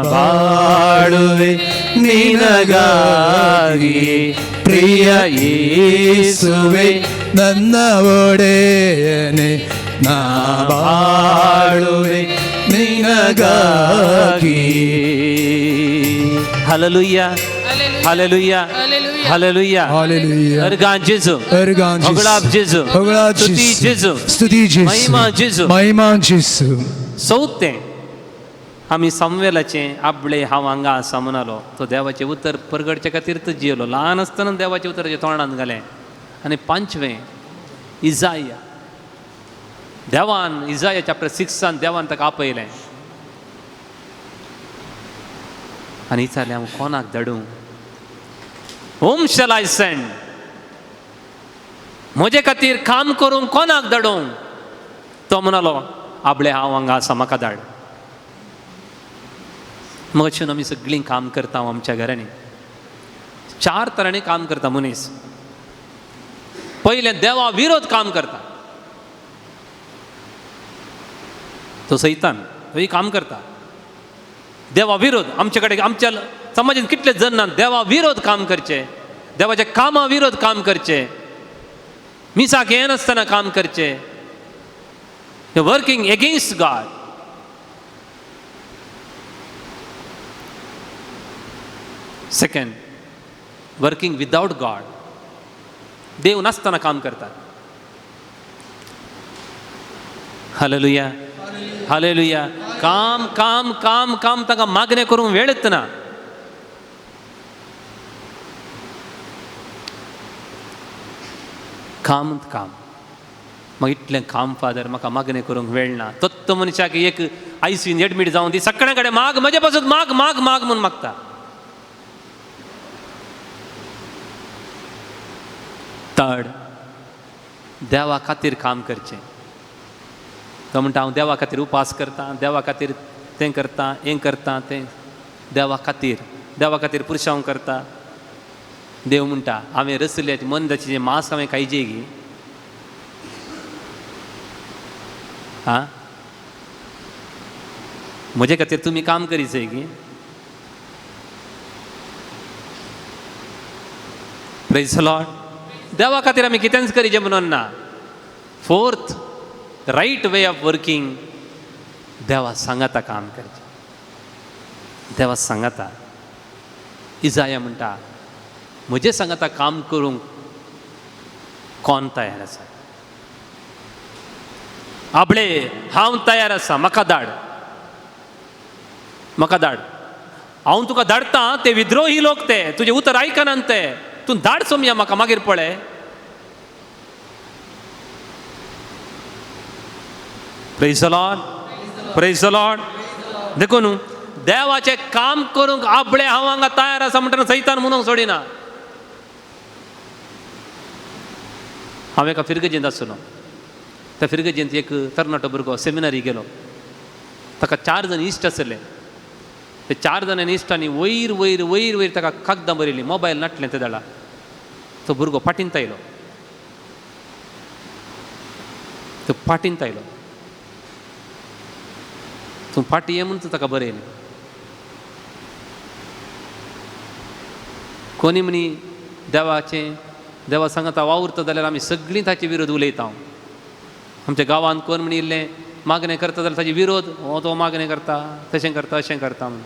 [SPEAKER 2] ಬಾಳುವೆ ನಿನಗಾಗಿ. ಪ್ರಿಯ ಯೇಸುವೆ
[SPEAKER 1] ನನ್ನ ಒಡೆಯನೆ, ನಾ ಬಾಳುವೆ ನಿನಗಾಗಿ.
[SPEAKER 2] Hallelujah, hallelujah, hallelujah.
[SPEAKER 1] Hallelujah.
[SPEAKER 2] Argon ಜೇಸು,
[SPEAKER 1] argon ಜೇಸು.
[SPEAKER 2] ಹೊಗಳಾಬ್ ಜೇಸು,
[SPEAKER 1] ಹೊಗಳಾಬ್
[SPEAKER 2] ಸ್ತುತಿ
[SPEAKER 1] ಜೇಸು.
[SPEAKER 2] ಜೇಸು,
[SPEAKER 1] ಸ್ತುತಿ ಜೇಸು.
[SPEAKER 2] महिमा जेजू.
[SPEAKER 1] महिमा जेसू.
[SPEAKER 2] चवथें आमी समवेलाचें आपले हांव हांगा आसा म्हणालो तो देवाचें उतर परगडचे खातीर तो जियेलो. ल्हान आसतना देवाचें उतर तोंडान घालें. आनी पांचवें इजाया, देवान इजाया चॅप्टर 6 देवान ताका आपयलें आनी विचारलें, हांव कोणाक धाडूं? Home shall I send? म्हजे खातीर काम करूंक कोणाक धाडूं? तो म्हणालो, आपले हांव हांगा आसा, म्हाका धाड. मग अशें आमी सगळीं काम करता आमच्या घरांनी. 4 तरांनी काम करता मनीस. पयलें देवा विरोध काम करता तो सैतान, तोय काम करता देवा विरोध. आमचे कडेन आमच्या समाजान कितले जण ना देवा विरोध काम करचे, देवाच्या कामा विरोध काम करचे, मिसाक येनासतना काम करचे, working against God. Second, working without God, देव नासतना काम करतात. Hallelujah, hallelujah. काम काम काम काम तांकां मागणें करूंक वेळच ना. काम काम मागीर इतलें काम फादर, म्हाका मागणें करूंक वेळ ना. तत्व मनशाक एक आयसीयून एडमीट जावन ती सगळ्यां कडेन माग, म्हजे पासून माग माग माग म्हूण मागता. थर्ड, देवा खातीर काम करचें. तो म्हणटा हांव देवा खातीर उपास करता, देवा खातीर तें करता, हें करता, तें देवा खातीर, देवा खातीर पुरशांव करता. देव म्हणटा हांवें रसले मनजाचें मांस हांवें खायचें गी? आं, म्हजे खातीर तुमी काम करीचें गी? Praise the Lord. देवा खातीर आमी कितेंच करीचें म्हणून ना. Fourth, right way of working, देवा सांगाता काम करचें. देवा सांगाता. इजाया म्हणटा म्हजें सांगाता काम करूंक कोण तयार आसा? आपले हांव तयार आसा, म्हाका धाड, म्हाका धाड. हांव तुका धाडटा, ते विद्रोही लोक, ते तुजें उतर आयकनात, ते तूं धाड सोमया म्हाका, मागीर पळय. Praise the Lord, praise the Lord. देखून देवाचें काम करूंक आपले हांव हांगा तयार आसा म्हणटना सैतान म्हणूंक सोडिना. हांव एका फिरगजेंत आसलो. त्या फिरगजेंत एक तरणाटो भुरगो सेमिनारी गेलो. ताका 4 जाण इश्ट आसले. ते 4 जाणांनी इश्टांनी वयर वयर वयर वयर ताका कागदां बरयलीं, मोबायल नाटलें ते दाडा. तो भुरगो फाटींत आयलो, तो फाटींत आयलो. तूं फाटीं ये म्हूण ताका बरयलें. कोणी म्हणी देवाचें, देवा सांगता वावुरता जाल्यार आमी सगळीं ताचे विरोध उलयता. आमच्या गांवांत कोण म्हणी इल्लें मागणें करता जाल्यार ताजे विरोध, हो तो मागणें करता, तशें करता, अशें करता म्हूण.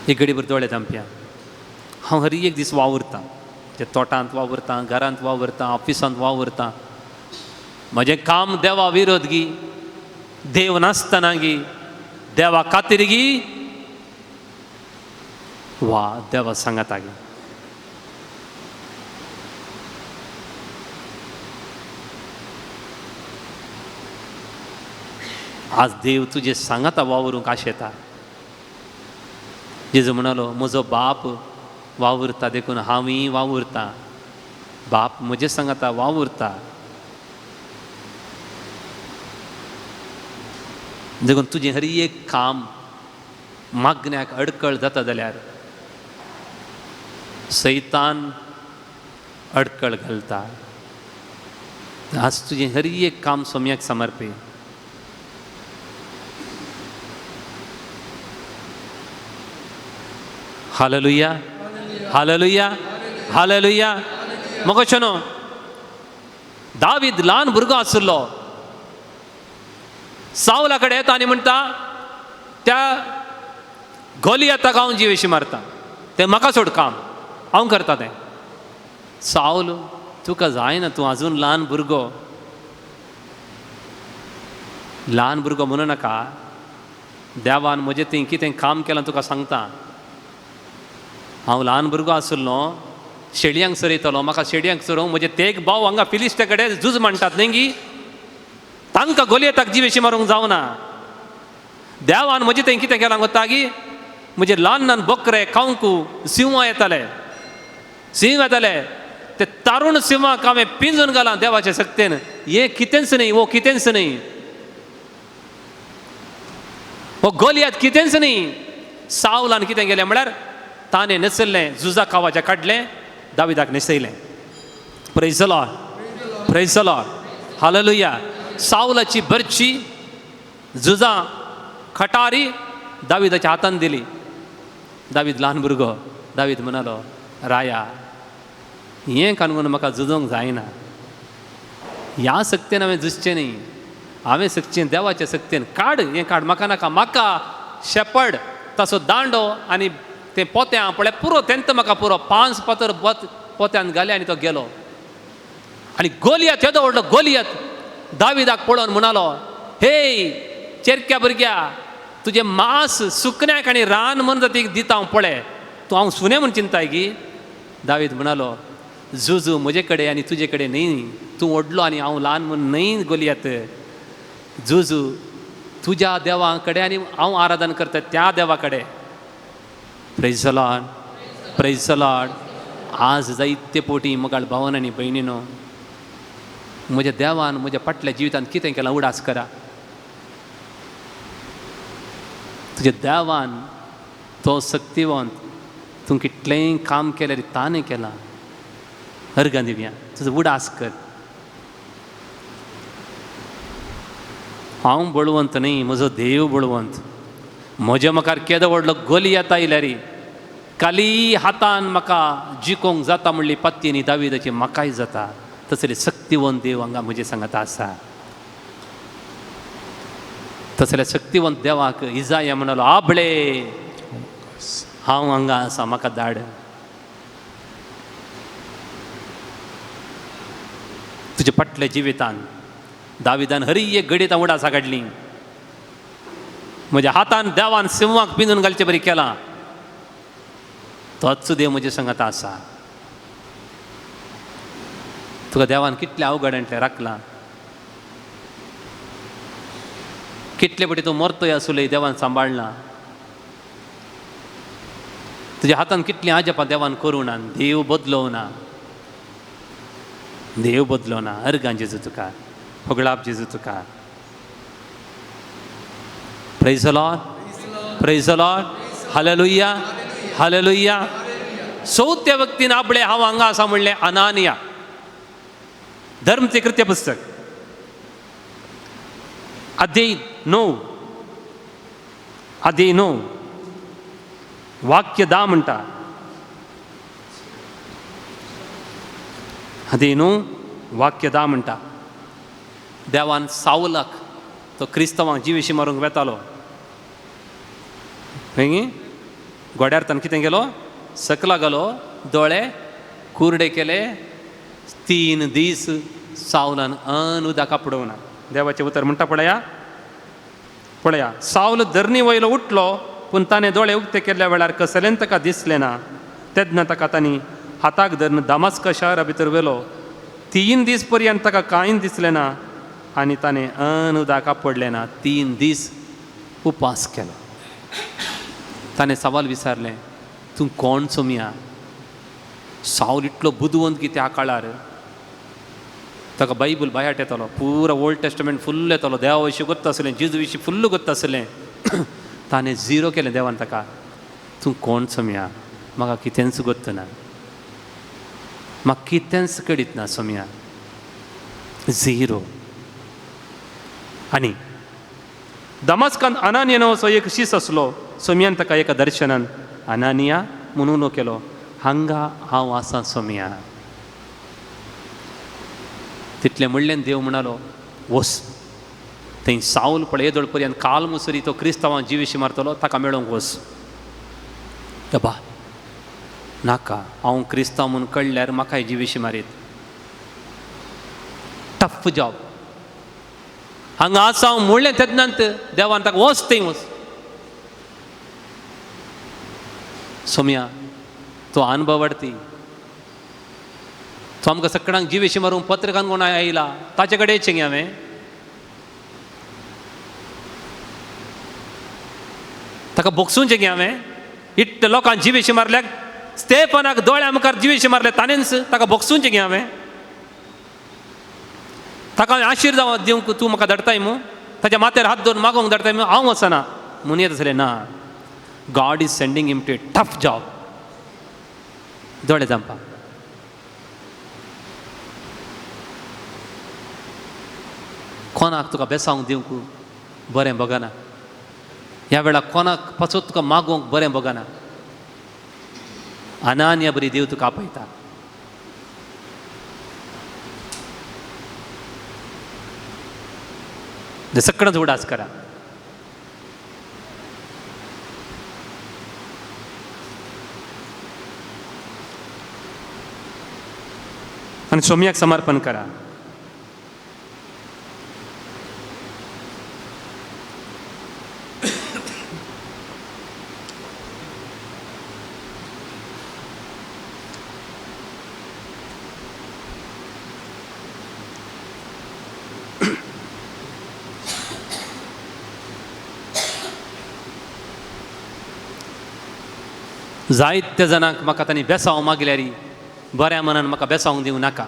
[SPEAKER 2] एक घडीभर दोळे धांपया. हांव हर एक दीस वावुरतां, ते तोटांत वावुरतां, घरांत वावुरतां, ऑफिसांत वावुरतां. म्हजें काम देवा विरोध गी, देव नासतना गी, देवा खातीर गी, वा देवा सांगाता गी. आज देव तुजे सांगाता वावरूंक आशेता. जेजू म्हणालो म्हजो बाप वावुरता देखून हांवूय वावुरता. बाप म्हजे सांगाता वावुरता देखून तुजें हर एक काम मागण्याक अडकळ जाता जाल्यार सैतान अडकळ घालता. आज तुजें हर एक काम सोम्याक समर्पी. Hallelujah, hallelujah, hallelujah. मगो न्हू दावीद ल्हान भुरगो आशिल्लो. सावला कडेन येता आनी म्हणटा त्या गोलियाताक हांव जिवेशी मारता, तें म्हाका सोड काम, हांव करता तें. सावल तुका जायना, तूं आजून ल्हान भुरगो. ल्हान भुरगो म्हणू नाका, देवान म्हजें थंय कितें काम केलां तुका सांगता. हांव ल्हान भुरगो आशिल्लो, शेळयांक चरयतलो, म्हाका शेळयांक चरोवंक म्हजे तेग भाव हांगा फिलिस्त्या कडेन झूज म्हणटात न्ही गी, तांकां गोलियताक जिवेशी मारूंक जावना. देवान म्हजें थंय कितें केलां कोत्ता गी, म्हजे ल्हान ल्हान बकरे कावंकू सिंवां येताले, सिंव येताले, ते तारुण सिंवाक हांवें पिंजून घालां देवाचे शक्तेन. हें कितेंच न्ही, हो कितेंच न्ही, हो गोलियत कितेंच न्ही. सावलान कितें केलें म्हळ्यार ताणें न्हेसयलें, झुजा कावाचें काडलें, दाविदाक न्हेसयलें. Praise the Lord, praise the Lord, hallelujah. सावलाची बरची झुजां खटारी दाविदाच्या हातान दिली. दावीद ल्हान भुरगो. दावीद म्हणालो राया हें कानून म्हाका झुजोंक जायना, ह्या सक्तेन हांवें झुजचें न्ही, हांवें सकचें देवाच्या सक्तेन. काड हें काड, म्हाका नाका, म्हाका शेपड ताचो दांडो आनी तें पोत्यां पळय पुरो, तेंत म्हाका पुरो. 5 फातर पोत्यान घाले आनी तो गेलो. आनी गोलियत येदो व्हडलो गोलियत दाविदाक पळोवन म्हणालो हे चेरक्या भुरग्या, तुजें मांस सुकण्याक आनी रान मनजातीक दिता हांव, पळय तूं हांव सुनें म्हूण चिंताय गी. दावीद म्हणालो जुजू म्हजे कडेन आनी तुजे कडेन न्ही, तूं व्हडलो आनी हांव ल्हान म्हूण न्हय गोलियत. जुजू तुज्या देवा कडेन आनी हांव आराधन करता त्या देवा कडेन. Praise the Lord, praise the Lord. आज जायते पोटी मोगाळ भावन आनी भयणीनो, म्हज्या देवान म्हज्या फाटल्या जिवितांत कितें केलां उडास करा. तुज्या देवान तो शक्तिवंत, तूं कितलेंय काम केल्यार ताणें केलां. अर्गां दिवया, तुजो उडास कर. हांव बळवंत न्ही, म्हजो देव बळवंत. म्हज्या मुखार केदो व्हडलो गोलियत आयल्यार काली हातान म्हाका जिकोंक जाता म्हणली पत्ती आनी दाविदाची म्हाकाय जाता. तसली शक्तिवंत देव हांगा म्हजे सांगाता आसा. तसल्या शक्तिवंत देवाक इजाया म्हणालो, आबळे हांव हांगा आसा, म्हाका धाड. तुजे फाटल्या जिवितान दाविदान हरी एक घडयेत उडासां काडली. म्हज्या हातान देवान सिंवाक पिंजून घालचे बरी केलां, तोच देव म्हजे संगत आसा. तुका देवान कितल्या अवघडांतलें राखलां, कितले पटी तूं मरतोय आसुलय देवान सांबाळना. तुज्या हातान कितलीं आजपां देवान करूं ना, देव बदलोवना, देव बदलोना. अर्गां जेजू तुका, होगळाप जेजू तुका. Praise the Lord, praise the Lord, hallelujah, hallelujah. चवथ्या व्यक्तीन आपले हांव हांगा आसा म्हणलें अनानिया. धर्मचे कृत्य पुस्तक अध्याय 9, अध्याय 9 वाक्य 10 म्हणटा. अध्याय 9 वाक्य 10 म्हणटा, देवान सावलाक तो क्रिस्तांवांक जिविशी मारूंक वेतालो, न्हय गोड्यार ताणें कितें केलो, सकला घालो, दोळे कुरडे केले. 3 दीस सावलान अन उदक आपडोवना. देवाचें उतर म्हणटा, पळया पळया, सावल धरणी वयलो उठलो, पूण ताणें दोळे उक्ते केल्ल्या वेळार कसलेन ताका दिसलें ना. तेन्ना ताका तांणी हाताक धरून दामास्क शारा भितर व्हेलो. 3 दीस पर्यंत ताका कांय दिसलें ना आनी ताणें अन उदक आपडलें ना. 3 दीस उपास केलो. ताणें सवाल विचारलें, तूं कोण सोमया? सावल इतलो बुदवंत की त्या काळार ताका बायबल बायाट येतालो, पुरा ओल्ड टेस्टमेंट फुल्ल येतालो, देवा विशीं गोत्त आसलें, जेजू विशीं फुल्ल गोत्त आसलें. ताणें झिरो केलें देवान ताका, तूं कोण सोमया, म्हाका कितेंच गोत्त ना, म्हाका कितेंच कळीत ना सोमया, झिरो. आनी दमास्कांत अनानिया नांवाचो एक शीस आसलो. सोमयान ताका एका दर्शनान अनानिया म्हणून केलो, हांगा हांव आसा सोमया. तितलें म्हणलें देव म्हणालो, वस थंय सावल पळय येदोळ पर्यंत काल मुसरी तो क्रिस्तांवांक जिविशी मारतलो, ताका मेळोवंक वस. बाबा नाका, हांव क्रिस्तांव म्हूण कळ्ळ्यार म्हाकाय जिविशी मारीत. Tough job. हांगा आसा हांव म्हणलें तेन्नात देवान ताका वच थंय वच. सोमया तो अनुभव वाडती, तो आमकां सगळ्यांक जिवेशी मारूंक पत्रकान कोण आयला ताचे कडेन येचें गे हांवें. ताका बोगसूंचें गे हांवें. इतले लोकांक जिवेशी मारल्याक, स्तेफनाक दोळ्या मुखार जिवेशी मारले ताणेंच, ताका बोगसूंचें गे हांवें. ताका हांवें आशिर्वाद दिवंक तूं म्हाका धाडटाय मू, ताच्या माथ्यार हात दवरून मागोवंक धाडटाय मू, हांव वचना म्हूण येत आसलें ना. God is sending him to a tough job. दोळे जांपा. कोणाक तुका बेसावंक दिवंक बरें बगना, ह्या वेळार कोणाक पासत तुका मागोवंक बरें बगना. अनान्या बरी देव तुका आपयता. सगळ्यांच उडास करा. आनी सोमयाक समर्पण करा. जायत्या जाणांक म्हाका तांणी बेसांव मागल्यार बऱ्या मनान म्हाका बेसावंक दिवं नाका.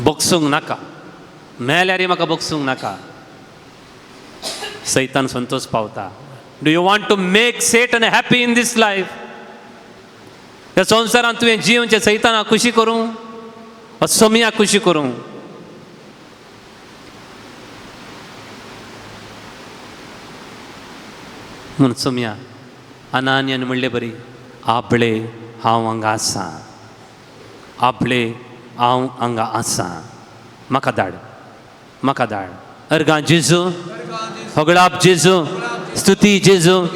[SPEAKER 2] बगसूंक नाका, मेल्यार म्हाका बगसूंक नाका. सैतान संतोष पावता. Do you want to make Satan happy in this life? ह्या संवसारांत तुवें जिवचें सैताना खुशी करूं, असमिया खुशी करूं? म्हूण सोमया अनान्यान म्हणले बरी, आपले हांव हांगा आसा, आपले हांव हांगा आसा, म्हाका धाड, म्हाका धाड. अर्गां जेजू, होगळाप जेजू, स्तुती जेजू,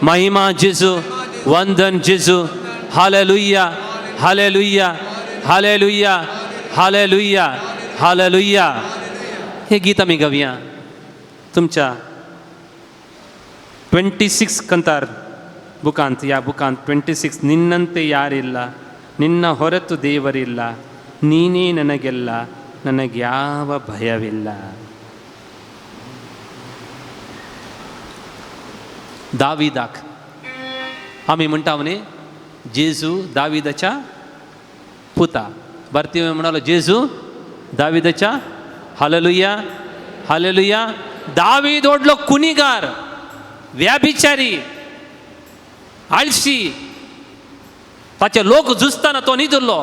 [SPEAKER 2] महिमा जेजू, वंदन जेजू. Hallelujah, hallelujah, hallelujah, hallelujah, hallelujah. हे गीत आमी गावया तुमच्या 26 कंतार बुकांत. ह्या बुकांत 26, ನಿನ್ನಂತೆ ಯಾರಿಲ್ಲ, ನಿನ್ನ ಹೊರತು ದೇವರಿಲ್ಲ, ನೀನೇ ನನಗೆಲ್ಲ, ನನಗ್ಯಾವ ಭಯವಿಲ್ಲ. दाविदाक आमी म्हणटा न्ही, जेजू दाविदाच्या पुता. भारतीय म्हणालो जेजू दाविदाच्या. Hallelujah, hallelujah. दावीद व्हडलो कुनिगार, व्याभिचारी, आळशी. ताचे लोक झुजतना तो न्हिदिल्लो,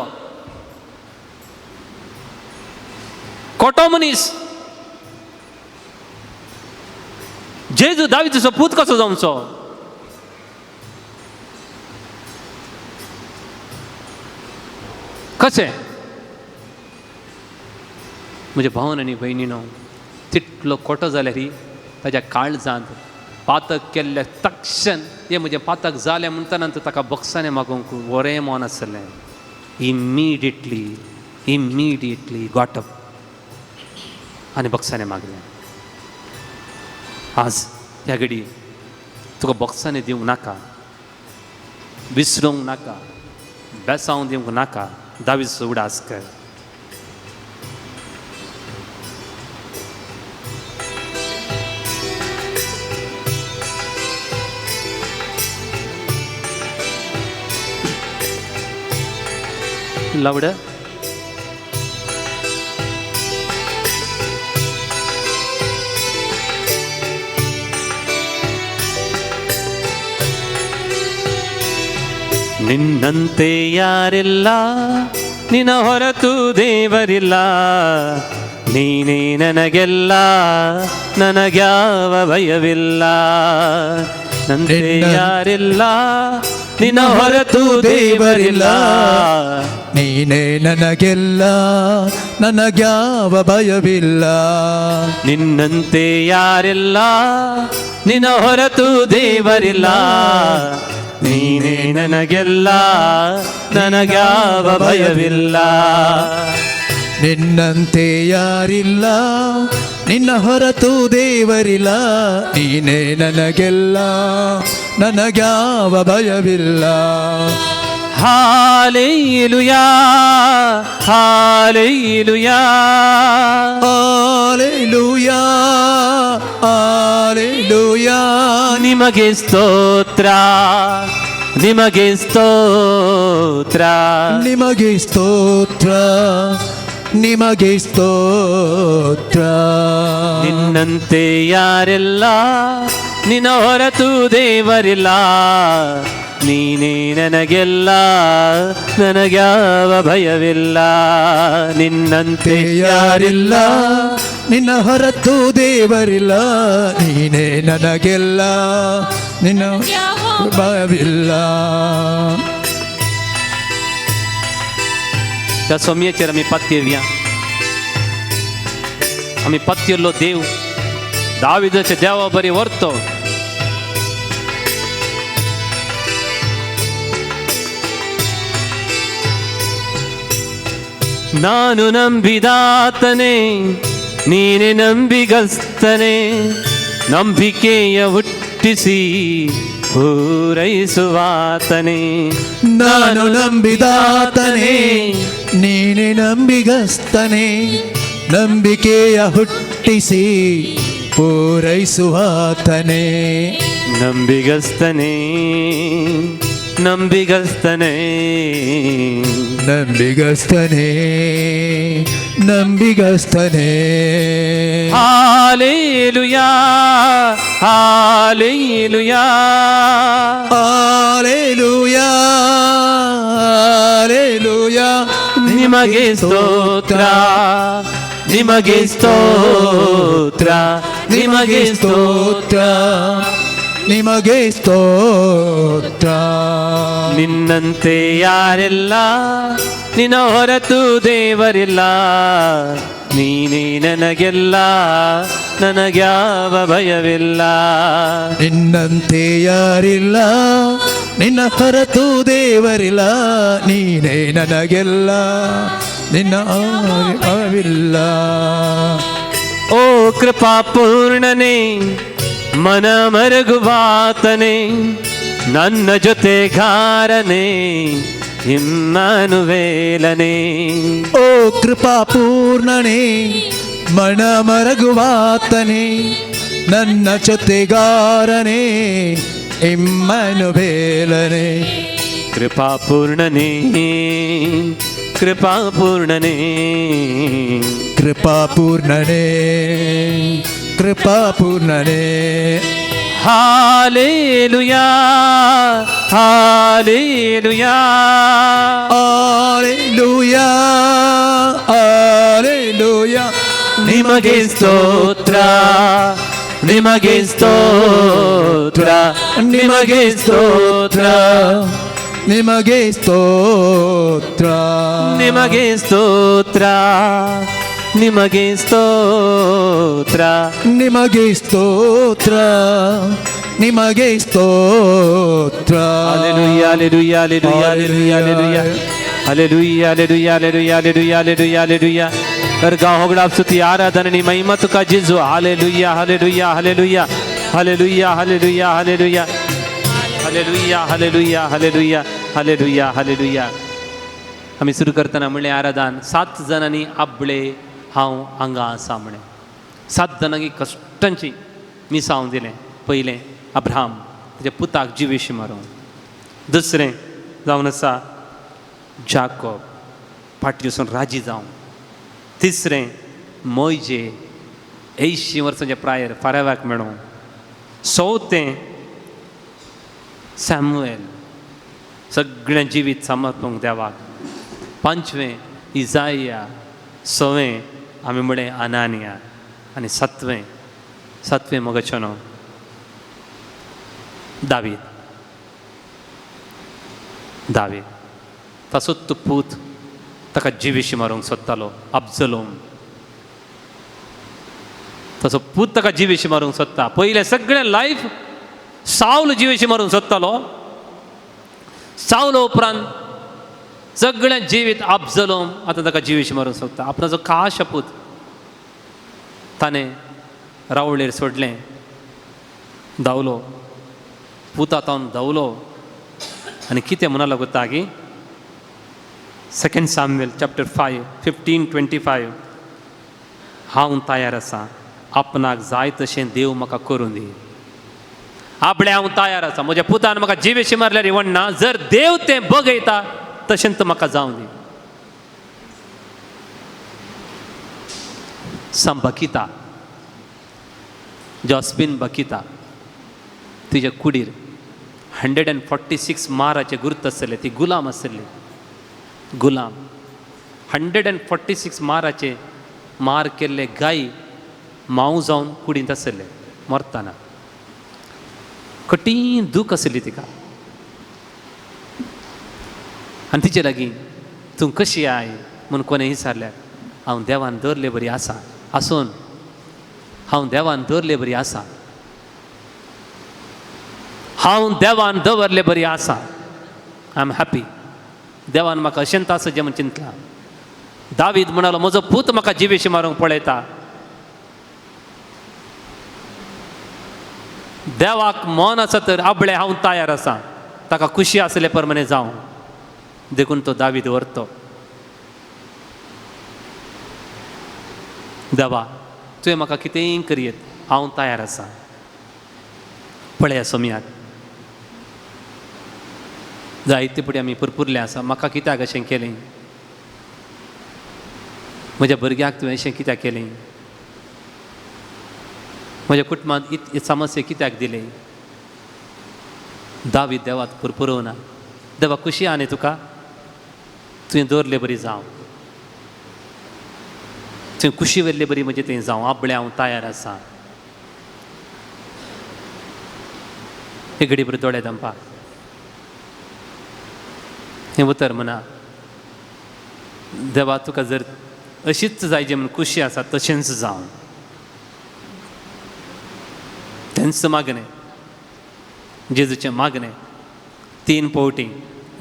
[SPEAKER 2] खोटो मनीस. जेजू दाविदाचो पूत कसो जावचो? कशें? म्हज्या भावन आनी भयणीनो, तितलो खोटो जाल्यार ताज्या काळजांत पातक केल्ल्या तक्षण हें म्हजें पातक जालें म्हणटा नंतर ताका बक्षाणें मागूंक बरें मन आसलें. इमिडिएटली, इमिडिएटली गॉट अप आनी बक्षाणें मागलें. आज ह्या घडी तुका बक्षाणें दिवंक नाका, विसरूंक नाका, बेसांव दिवंक नाका. दावीचो उडास कर. लावड ನಿನ್ನಂತೆ ಯಾರಿಲ್ಲ, ನಿನ್ನ ಹೊರತು ದೇವರಿಲ್ಲ, ನೀನೇ ನನಗೆಲ್ಲ, ನನಗ್ಯಾವ ಭಯವಿಲ್ಲ. ನಂತೆ ಯಾರಿಲ್ಲ, ನಿನ್ನ ಹೊರತು ದೇವರಿಲ್ಲ,
[SPEAKER 1] ನೀನೇ ನನಗೆಲ್ಲ, ನನಗ್ಯಾವ ಭಯವಿಲ್ಲ.
[SPEAKER 2] ನಿನ್ನಂತೆ ಯಾರಿಲ್ಲ, ನಿನ್ನ ಹೊರತು ದೇವರಿಲ್ಲ, ನೀನೇ ನನಗೆಲ್ಲ, ನನಗ್ಯಾವ ಭಯವಿಲ್ಲ.
[SPEAKER 1] ನಿನ್ನಂತೆ ಯಾರಿಲ್ಲ, ನಿನ್ನ ಹೊರತು ದೇವರಿಲ್ಲ, ನೀನೇ ನನಗೆಲ್ಲ, ನನಗ್ಯಾವ ಭಯವಿಲ್ಲ.
[SPEAKER 2] Hallelujah, hallelujah,
[SPEAKER 1] hallelujah, hallelujah.
[SPEAKER 2] ನಿಮಗೆ ಸ್ತೋತ್ರ, ನಿಮಗೆ ಸ್ತೋತ್ರ,
[SPEAKER 1] ನಿಮಗೆ ಸ್ತೋತ್ರ, ನಿಮಗೆ ಸ್ತೋತ್ರ.
[SPEAKER 2] ನಿನ್ನಂತೆ ಯಾರಿಲ್ಲ, ನಿನ್ನ ಹೊರತು ದೇವರಿಲ್ಲ, ನೀನೇ ನನಗೆಲ್ಲ, ನನಗ್ಯಾವ ಭಯವಿಲ್ಲ. ನಿನ್ನಂತೆ
[SPEAKER 1] ಯಾರಿಲ್ಲ, ನಿನ್ನ ಹೊರತು ದೇವರಿಲ್ಲ, ನೀನೇ ನನಗೆಲ್ಲ, ನಿನ್ನ ಭಯವಿಲ್ಲ.
[SPEAKER 2] त्या सोमयेचेर आमी पातयेवया. आमी पातयेल्लो देव दाविदाच्या देवा बरी व्हरतो. ನಾನು ನಂಬಿದಾತನೇ, ನೀನೆ ನಂಬಿಗಸ್ತನೇ, ನಂಬಿಕೆಯ ಹುಟ್ಟಿಸಿ ಪೂರೈಸುವಾತನೇ.
[SPEAKER 1] ನಾನು ನಂಬಿದಾತನೇ, ನೀನೆ ನಂಬಿಗಸ್ತನೇ, ನಂಬಿಕೆಯ ಹುಟ್ಟಿಸಿ ಪೂರೈಸುವಾತನೇ.
[SPEAKER 2] ನಂಬಿಗಸ್ತನೇ, ನಂಬಿಗಸ್ತನೇ,
[SPEAKER 1] ನಂಬಿಗಸ್ತನೇ, ನಂಬಿಗಸ್ತನೇ.
[SPEAKER 2] Hallelujah, hallelujah,
[SPEAKER 1] hallelujah, hallelujah.
[SPEAKER 2] ನಿಮಗೆ ಸ್ತೋತ್ರ, ನಿಮಗೆ ಸ್ತೋತ್ರ, ನಿಮಗೆ ಸ್ತೋತ್ರ,
[SPEAKER 1] ನಿಮಗೆ ಸ್ತೋತ್ರ.
[SPEAKER 2] ನಿನ್ನಂತೆ ಯಾರಿಲ್ಲ, ನಿನ್ನ ಹೊರತು ದೇವರಿಲ್ಲ, ನೀನೇ ನನಗೆಲ್ಲ, ನನಗ್ಯಾವ ಭಯವಿಲ್ಲ.
[SPEAKER 1] ನಿನ್ನಂತೆ ಯಾರಿಲ್ಲ, ನಿನ್ನ ಹೊರತು ದೇವರಿಲ್ಲ, ನೀನೇ ನನಗೆಲ್ಲ, ನಿನ್ನ ಭಯವಿಲ್ಲ.
[SPEAKER 2] ಓ ಕೃಪಾ ಪೂರ್ಣನೇ, ಮನ ಮರುಗುವಾತನೇ, ನನ್ನ ಜೊತೆಗಾರನೇ ಇಮ್ಮಾನುವೇಲನೇ.
[SPEAKER 1] ಓ ಕೃಪಾ ಪೂರ್ಣನೇ, ಮನ ಮರಗುವಾತನೇ, ನನ್ನ ಜೊತೆಗಾರನೇ ಇಮ್ಮನುವೇಲನೇ.
[SPEAKER 2] ಕೃಪಾ ಪೂರ್ಣನೇ, ಕೃಪಾ ಪೂರ್ಣನೇ,
[SPEAKER 1] ಕೃಪಾ ಪೂರ್ಣನೇ, ಕೃಪಾ ಪೂರ್ಣನೇ.
[SPEAKER 2] Hallelujah, hallelujah,
[SPEAKER 1] hallelujah, hallelujah.
[SPEAKER 2] ನಿಮಗೆ ಸ್ತೋತ್ರ, ನಿಮಗೆ ಸ್ತೋತ್ರ, ನಿಮಗೆ ಸ್ತೋತ್ರ,
[SPEAKER 1] ನಿಮಗೆ ಸ್ತೋತ್ರ,
[SPEAKER 2] ನಿಮಗೆ ಸ್ತೋತ್ರ, ನಿಮಗೆ ಸ್ತೋತ್ರ,
[SPEAKER 1] ನಿಮಗೆ ಸ್ತೋತ್ರ, ನಿಮಗೆ ಸ್ತೋತ್ರ.
[SPEAKER 2] Hallelujah, hallelujah, hallelujah, hallelujah, hallelujah, hallelujah, hallelujah, hallelujah, hallelujah, hallelujah. करगा होगड़ा स्तुति आराधना महिमा तुका जेजू. Hallelujah, hallelujah, hallelujah, hallelujah, hallelujah, hallelujah, hallelujah, hallelujah, hallelujah, hallelujah, hallelujah. आमी सुरू करतना म्हणलें आराधन 7 जाणांनी आपले हांव हांगा आसा म्हणलें. 7 जाणांनी कश्टांची मिसांव दिलें. पयलें अब्राहम ताच्या पुताक जिवेशी मारून, दुसरें जावन आसा जाकोब फाटीं वचून राजी जावन, तिसरें मोयजे 80 वर्सांच्या प्रायर फाराव्याक मेळूं, चवथें सॅमुएल सगळें जिवीत समर्पूंक देवाक, पांचवें इजाया, सवें आमी म्हणलें अनानिया, आनी सातवें मोगाचें दावीद. दावीद ताचोच तो पूत ताका जिवेशी मारूंक सोदतालो अब्सलोम, ताचो पूत ताका जिवेशी मारूंक सोदता. पयलें सगळें लायफ सावल जिवेशी मारूंक सोदतालो, सावलो उपरांत सगळें जिवीत अब्सलोम आतां ताका जिवेशी मारूंक सोदता. आपणाचो खास पूत ताणें रावळेर सोडलें, धांवलो, पुता तावन धांवलो आनी कितें म्हणा लागता की 2 Samuel chapter 5 15-25, हांव तयार आसा, आपणाक जाय तशें देव म्हाका करूं दी. आपणें हांव तयार आसा, म्हज्या पुतान म्हाका जिवेशी मारल्यार वण्णा, जर देव तें बगयता तशें तो म्हाका जावं दी. सम बकिता, जॉस्बिन बकिता, तिच्या कुडीर 146 माराचे गुर्त आसले, ती गुलाम आसली, गुलाम. 146 माराचे मार केल्ले गाय माव जावन कुडींत आसले मरतना. कठीण दूख आसली तिका आनी तिचे लागीं तूं कशी I म्हूण कोणें विचारल्यार हांव देवान दवरले बरी आसा, आसून हांव देवान दवरले बरी आसा, हांव देवान दवरले बरी आसा, I am happy, देवान म्हाका अशेंच आसा जें म्हूण चिंतलां. दावीद म्हणालो म्हजो पूत म्हाका जिवेशी मारूंक पळयता, देवाक मन आसा तर आपले हांव तयार आसा, ताका खुशी आसले प्रमाणे जावं. देखून तो दावीद व्हरतो. देवा तुवें म्हाका कितेंय करयेत, हांव तयार आसा. पळया सोमयाक जायते फुडें आमी पुरपुरले आसा, म्हाका कित्याक अशें केलें, म्हज्या भुरग्याक तुवें अशें कित्याक केलें, म्हज्या कुटुंबांत इतली समस्या कित्याक दिली. दावीद देवाक पुरपुरोवना, देवा खुशी आनी तुका, तुवें दवरले बरी जावं, तुवें खुशी व्हेल्ले बरी म्हजें थंय जावं, आपलें हांव तयार आसा. हे घडी बरें दोळे धांपा, हें उतर म्हणा, देवा तुका जर अशीच जाय जे म्हूण खुशी आसा तशेंच जावं. तेंच मागणें, जेजूचें मागणें 3 पवटी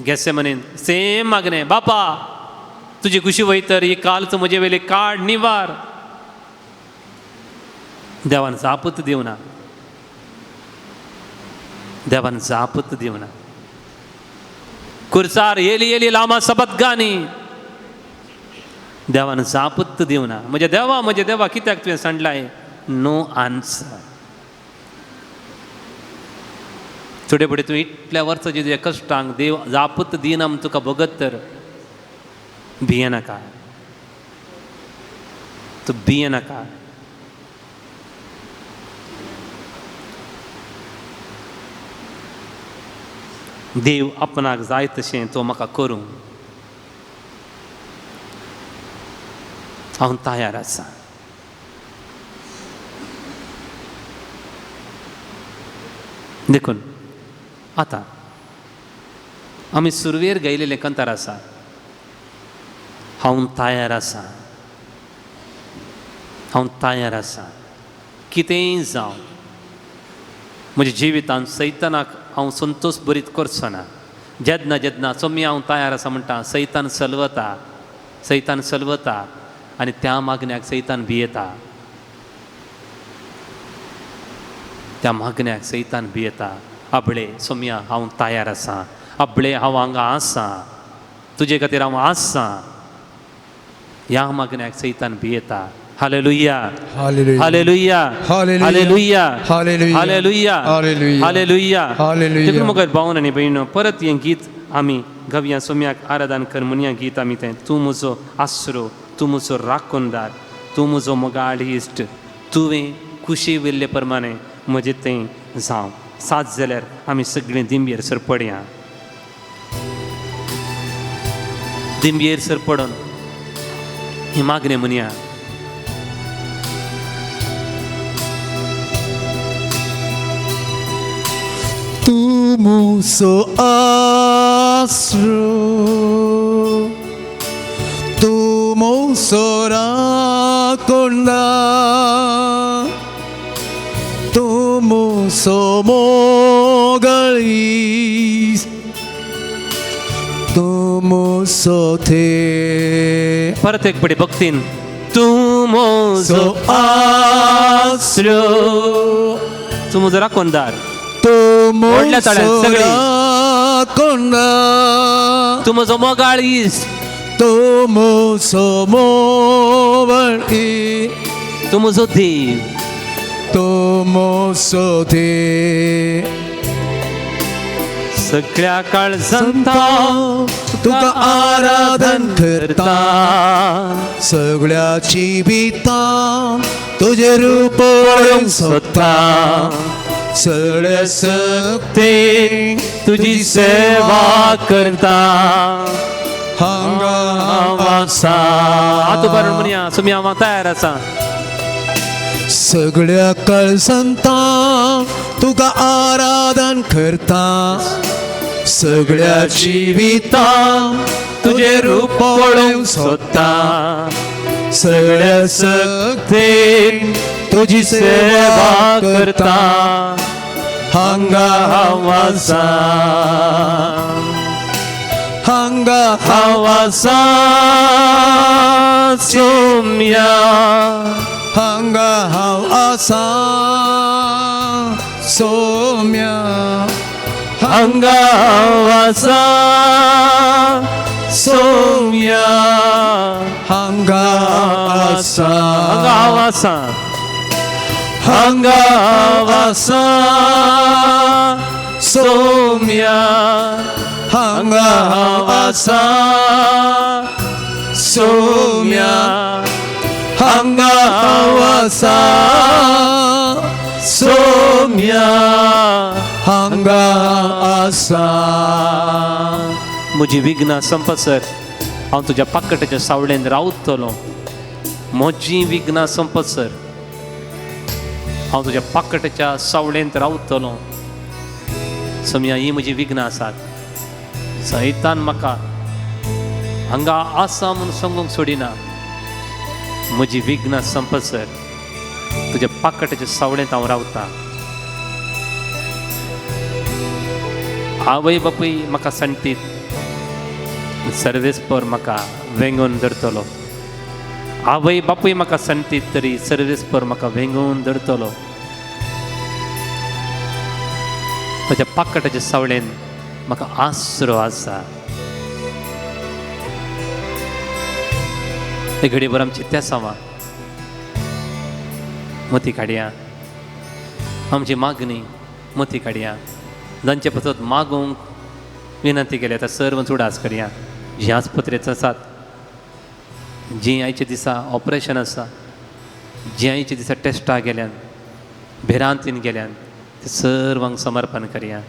[SPEAKER 2] गेसे म्हणेन सेम मागणें, बापा तुजी खुशी वयतर ही कालच म्हजे वेले काड निवार. देवान जापूच दिवना, देवान जापूच दिवना. कुर्सार येली येली लामा सबत गानी, देवान जापूच दिवना. म्हज्या देवा म्हज्या देवा कित्याक तुवें सांडलाय? No answer. थोडे फुडें तूं इतल्या वर्सां तुज्या कश्टांक देव जापूच दिना म्हूण तुका भोगत तर भियेनाका, तूं भियेनाका. देव आपणाक जाय तशें तो म्हाका करूं, हांव तयार आसा. देखून आतां आमी सुरवेर गायलेलें कंतार आसा, हांव तयार आसा, हांव तयार आसा, कितेंय जावं म्हज्या जिवितांत सैतानाक हांव संतोश बरीत करचो ना. जेन्ना जेन्ना सोमी हांव तयार आसा म्हणटा, सैतान सलवता, सैतान सलवता आनी त्या मागण्याक सैतान भियेता, त्या मागण्याक सैतान भियेता. आपले सोमया हांव तयार आसा, आपले हांव हांगा आसा, तुजे खातीर हांव आसा. ह्या मागण्याक सैतान भियेता. Hallelujah, hallelujah, hallelujah, hallelujah, hallelujah. देखून मुखार भावन आनी भयणो परत हें गीत आमी गावया, सोम्याक आराधन कर म्हणया गीत आमी तें. तूं म्हजो आसरो, तूं म्हजो राखणदार, तूं म्हजो मोगाळ इश्ट, तुवें खुशी वेल्ले प्रमाणे म्हजें तें जावं. सात जाल्यार आमी सगळीं दिंबयेर सर पडया, दिंबयेर सर पडून ही मागणें म्हणया.
[SPEAKER 1] तूं म्हजो आसरो, तूं म्हजो राखणदार, तूं म्हजो मोगाळ इश्ट, तूं म्हजो थेर.
[SPEAKER 2] परत एक पडी भक्तीन, तूं म्हजो आसरो, तूं म्हजो राखणदार,
[SPEAKER 1] तूं म्हजो राखणदार,
[SPEAKER 2] तूं म्हजो मोगाळ इश्ट,
[SPEAKER 1] तूं म्हजो मोगाळ इश्ट,
[SPEAKER 2] तूं म्हजो देव,
[SPEAKER 1] तूं म्हजो देव.
[SPEAKER 2] सगळ्या काळजांत
[SPEAKER 1] तुका आराधन करता, सगळ्या जिवितांत तुजें रूप पळोवंक सोदता, सगळ्या शक्तीन
[SPEAKER 2] तुजी सेवा करता.
[SPEAKER 1] हांगा हांव आसा,
[SPEAKER 2] आतां बरें म्हणया, सुमी हांव तयार आसा.
[SPEAKER 1] सगळ्या काळजांत तुका आराधन करता, सगळ्या जिवितांत तुजें रूप पळोवंक सोदता, सगळ्या शक्तीन तुजी सेवा करता. हांगा हांव आसा, हांगा
[SPEAKER 2] हांव आसा सोम्या,
[SPEAKER 1] हांगा हांव आसा सोम्या,
[SPEAKER 2] हांगा हांव आसा सोम्या,
[SPEAKER 1] हांगा आसा,
[SPEAKER 2] हांगा हांव आसा, हांगा हांव आसा सोम्या,
[SPEAKER 1] हांगा हांव आसा
[SPEAKER 2] सोम्या,
[SPEAKER 1] हांगा हांव आसा
[SPEAKER 2] सोम्या,
[SPEAKER 1] हांगा आसा.
[SPEAKER 2] म्हजी विघ्नां संपसर हांव तुज्या पाकटाच्या सावळेन रावतलो. म्हजी विघ्नां संपसर हांव तुज्या पाकटाच्या सावळेंत रावतलो. सोमया ही म्हजी विघ्नां आसात, सैतान म्हाका हांगा आसा म्हूण सांगूंक सोडिना, म्हजी विघ्नां संपसर तुज्या पाकटाच्या सावळेंत हांव रावता. आवय बापूय म्हाका सांगतीत, सर्वेस्पर म्हाका वेंगोवन धरतलो. आवय बापूय म्हाका सांगतीत तरी सर्वेस्पर म्हाका वेंगोवन धरतलो. ताच्या पाकटाच्या सावळेन म्हाका आसरो आसा. हे घडयेभर आमची तेसांवां मती काडया, आमची मागणी मती काडया, जांचे पासत मागूंक विनंती केल्या त्या सर्व उडास करया. जी आस्पत्रेच आसात, जी आयच्या दिसा ऑपरेशन आसा, जी आयच्या दिसा टेस्टां गेल्यान, भिरांतीन गेल्यान, ते सर्वांक समर्पण करया.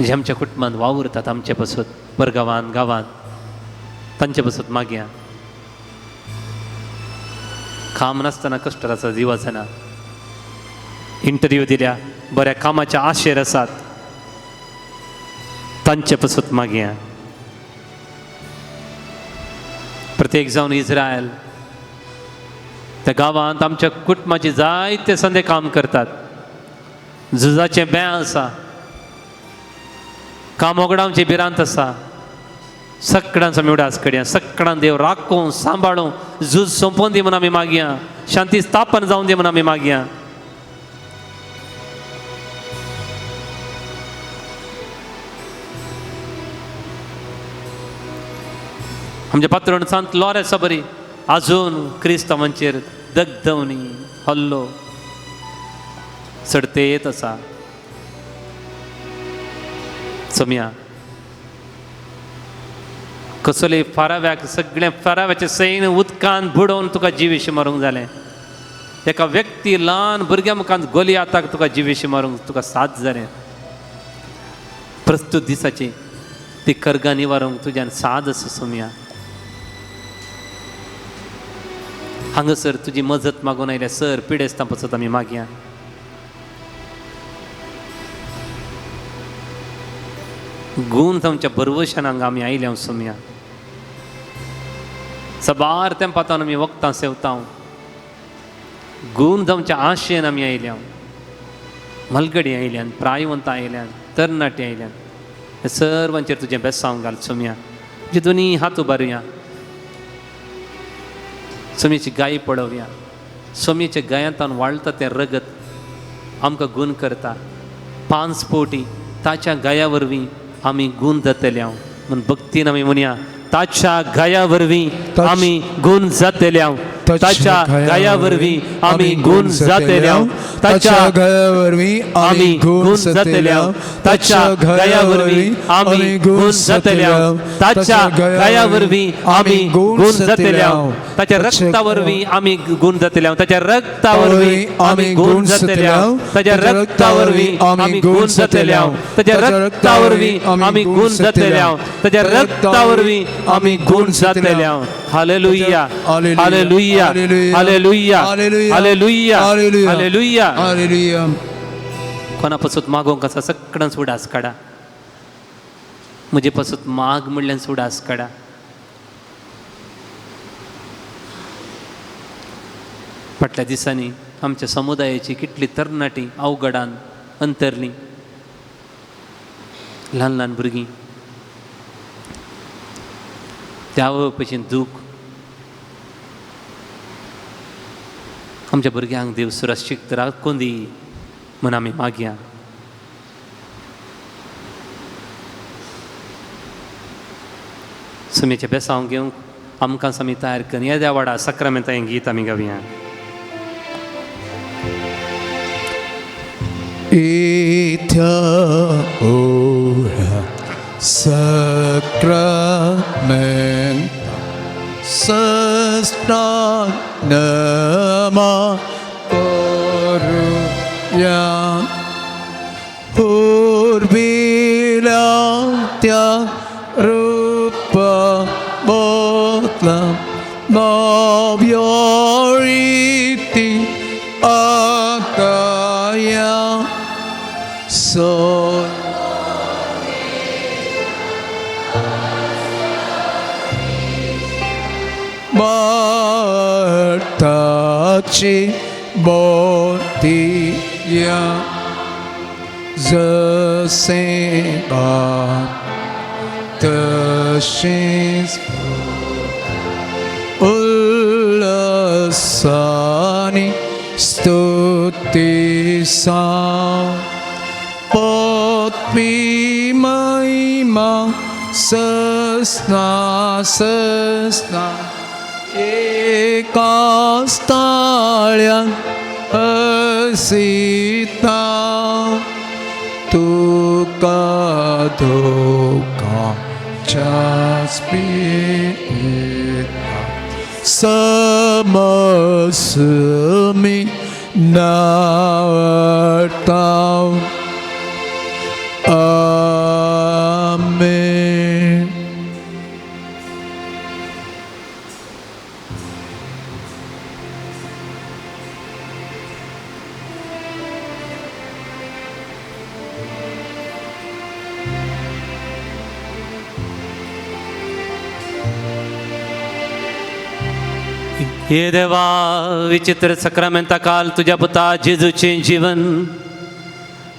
[SPEAKER 2] जे आमच्या कुटुंबांत वावुरतात आमचे पासत परगांवान गांवांत, तांचे पासत मागया. काम नासतना कश्ट आसा, जीव आसना, इंटरव्यू दिल्या, बऱ्या कामाच्या आशेर आसात, तांचे पासत मागया. प्रत्येक जावन इस्रायल त्या गांवांत आमच्या कुटुंबाची जायते संदे काम करतात. झुजाचें बें आसा, काम ओगडावची भिरांत आसा. सगळ्यांचो आमी उडास करया, सगळ्यां देव राखूं सांबाळूं, झूज सोंपोवन दी म्हूण आमी मागया, शांती स्थापन जावन दी म्हूण आमी मागया. आमच्या पात्रण सांत लॉरेसा बरी आजून क्रिस्तांवांचेर दगदवणी हल्लो चडते येत आसा. सोमया कसले फाराव्याक सगळें फाराव्याचें सैन उदकान बुडोवन तुका जिवेशी मारूंक जालें. एका व्यक्ती ल्हान भुरग्या मुखान गोली आताक तुका जिवेशी मारूंक तुका साथ जालें. प्रस्तूत दिसाची ती कर्गां निवारूंक तुज्यान साद आसा सोमया. हांगासर तुजी मजत मागून आयल्या सर पिडेस्तां पासत आमी मागया. गूण आमच्या भरवशान हांगा आमी आयल्या सोमया. सबार तेंपातान आमी वखदां सेवता, गूण जावच्या आशेन आमी आयल्या. मलगडी आयल्यान, प्रायवंतां आयल्यान, तरणाटे आयल्यान, सर्वांचेर तुजें बेसांव घाल सोमया. तुजे दोनी हात उबारुया, सोमयेची गाय पळोवया. सोमयेच्या गायांतान वाळटा तें रगत आमकां गूण करता. 5 पोटी ताच्या गाया वरवीं आमी गूण जातले म्हूण भक्तीन आमी म्हणया, ताच्या गाया वरवीं आमी गूण जातले, ताच्या गाया वरवीं आमी गूण जातले, ताच्या
[SPEAKER 1] गाया वरवीं आमी गूण जातले,
[SPEAKER 2] ताच्या गाया वरवीं आमी गूण जातले, ताच्या गाया वरवीं आमी गूण जातले, ताच्या रक्ता वरवीं आमी गूण जातले, ताच्या रक्ता वरवीं आमी गूण जातले, ताच्या रक्ता वरवीं आमी गूण जातले, ताच्या रक्ता वरवीं आमी गूण जातले, ताच्या रक्ता वरवीं आमी गूण जातले. Hallelujah, hallelujah, hallelujah, hallelujah, hallelujah,
[SPEAKER 1] hallelujah.
[SPEAKER 2] कोणा पासून मागोवंक आसा सगळ्यांच उडास काडा. म्हजे पासून माग म्हणल्यान उडास काडा. फाटल्या दिसांनी आमच्या समुदायाची कितली तरणाटी अवघडान अंतरली, ल्हान ल्हान भुरगीं, त्या आवय दूख. आमच्या भुरग्यांक देव सुरक्षीत राखून दी म्हूण आमी मागया. सुमेचें बेसांव घेवंक आमकां आमी तयार करून येद्या वाडा साक्रामेंता हें गीत आमी गावया.
[SPEAKER 1] इथ्या ओह्या साक्रामेंता सस्नानमा करुया पूर्विल्या त्या रूप बोतला नव्योळी ती आताया सो मार्थाची मोतिया जसे बाप तसेच उल्हासाने स्तुतीसा पत्मी महिमा सस्ना सस्ना एकाच ताळ्या हसीता तुका धोकाच्या पिता समसमी नावडता. आमेन.
[SPEAKER 2] हे देवा, विचित्र सक्रामेंता काल तुझ्या पुता जेजूचें जीवन,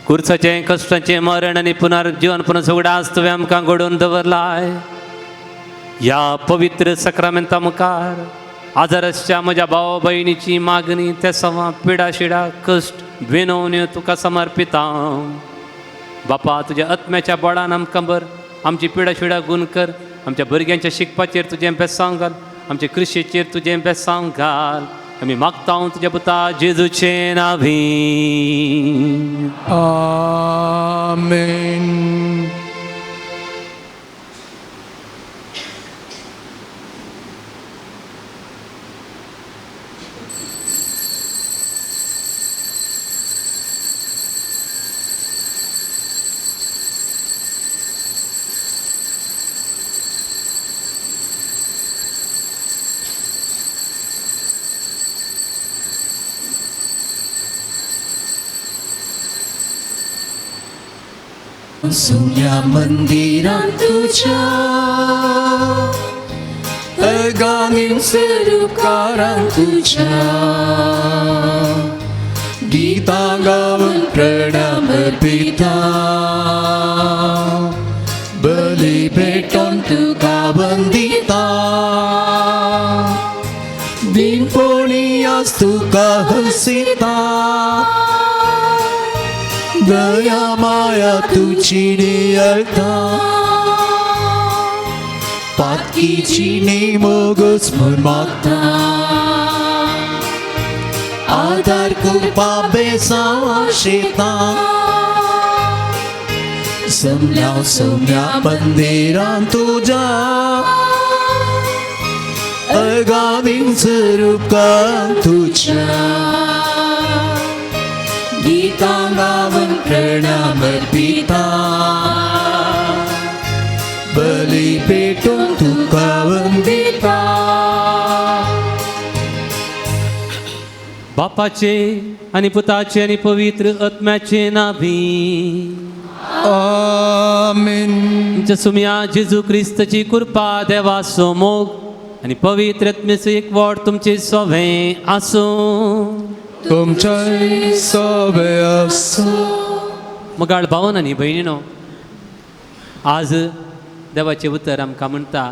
[SPEAKER 2] कुर्साचें कश्टाचें मरण आनी पुनर्जीवन पुनर्सुगडास तुवें आमकां घडोवन दवरलाय. ह्या पवित्र सक्रामेंता मुखार आजाराच्या म्हज्या भाव भयणीची मागणी तेसांवां पिडा शिडा कश्ट विनवण्यो तुका समर्पिता. बापा, तुज्या आत्म्याच्या बळान आमकां बर आमची पिडा शिडा गुण कर. आमच्या भुरग्यांच्या शिकपाचेर तुजें बेसांव घाल, आमचे कृशीचेर तुजें बेसांव घाल. आमी मागता तुज्या पुता जेजूचें नांवी.
[SPEAKER 1] आमेन.
[SPEAKER 4] सुन्या मंदिरात तुझ्या अगामीन स्वरूपकारां तुझ्या गीता गावन प्रणाम अर्पिता बली भेटोन तुका वंदिता दिनपोणियास तुका हसिता दया माया तुझी नियळता पातकीची नेमोगच म्हूण मागता आदार कृपा बेसांव आशेता सम्या सम्या मंदिरान तुज्या अगामीन स्वरूपान तुज्या गीता गावन प्रणाम अर्पिता बली पेटून तुका वंदिता.
[SPEAKER 2] बापाचे आनी पुताचे आनी पवित्र आत्म्याचे नांवी.
[SPEAKER 1] आमेन.
[SPEAKER 2] तुमच्या सुम्या जेजू क्रिस्ताची कृपा, देवाचो मोग आनी पवित्र आत्म्याचो एकवट तुमचे सवें आसूं.
[SPEAKER 1] तुमच्या सवे आसूं.
[SPEAKER 2] मगाळ भावन आनी भयणीनो, आज देवाचें उतर आमकां म्हणटा,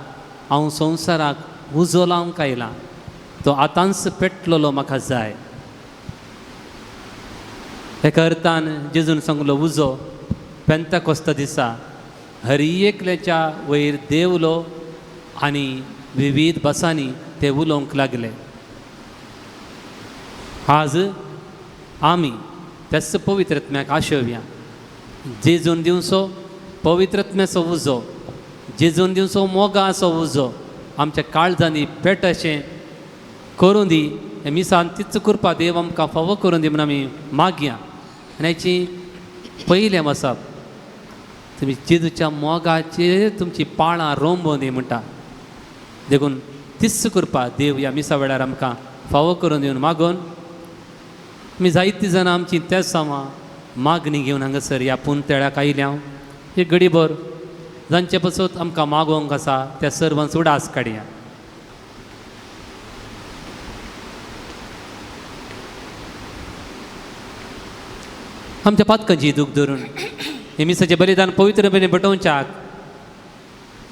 [SPEAKER 2] हांव संवसाराक उजो लावंक आयला, तो आतांच पेटलेलो म्हाका जाय. एका अर्थान जेजून सांगलो, उजो पेंताकोस्ता दिसा हर एकल्याच्या वयर देंवलो आनी विविध भासांनी ते उलोवंक लागले. आज आमी त्याच पवित्र आत्म्याक आशेवया. जेजून दिवचो पवित्र आत्म्याचो उजो, जेजून दिवचो मोगाचो उजो आमच्या काळजांनी पेट अशें करूं दी. हे मिसान तीच कृपा देव आमकां फावो करूं दी म्हूण आमी मागया. आनी हाची पयलें वसप तुमी जेजूच्या मोगाचेर तुमची पाळां रोंबोवन दी म्हणटा. देखून तीच कृपा देव ह्या मिसा वेळार आमकां फावो करून दिवन मागून आमी जायतीं जाणां आमची तेसांवां मागणी घेवन हांगासर ह्या पुंतेळ्याक आयल्या. एक घडीभर जांचे पासत आमकां मागोवंक आसा त्या सर्वांचो उडास काडया. आमच्या पातकांची दूख धरून हे मिसाचें बलिदान पवित्रपणे बटोवच्याक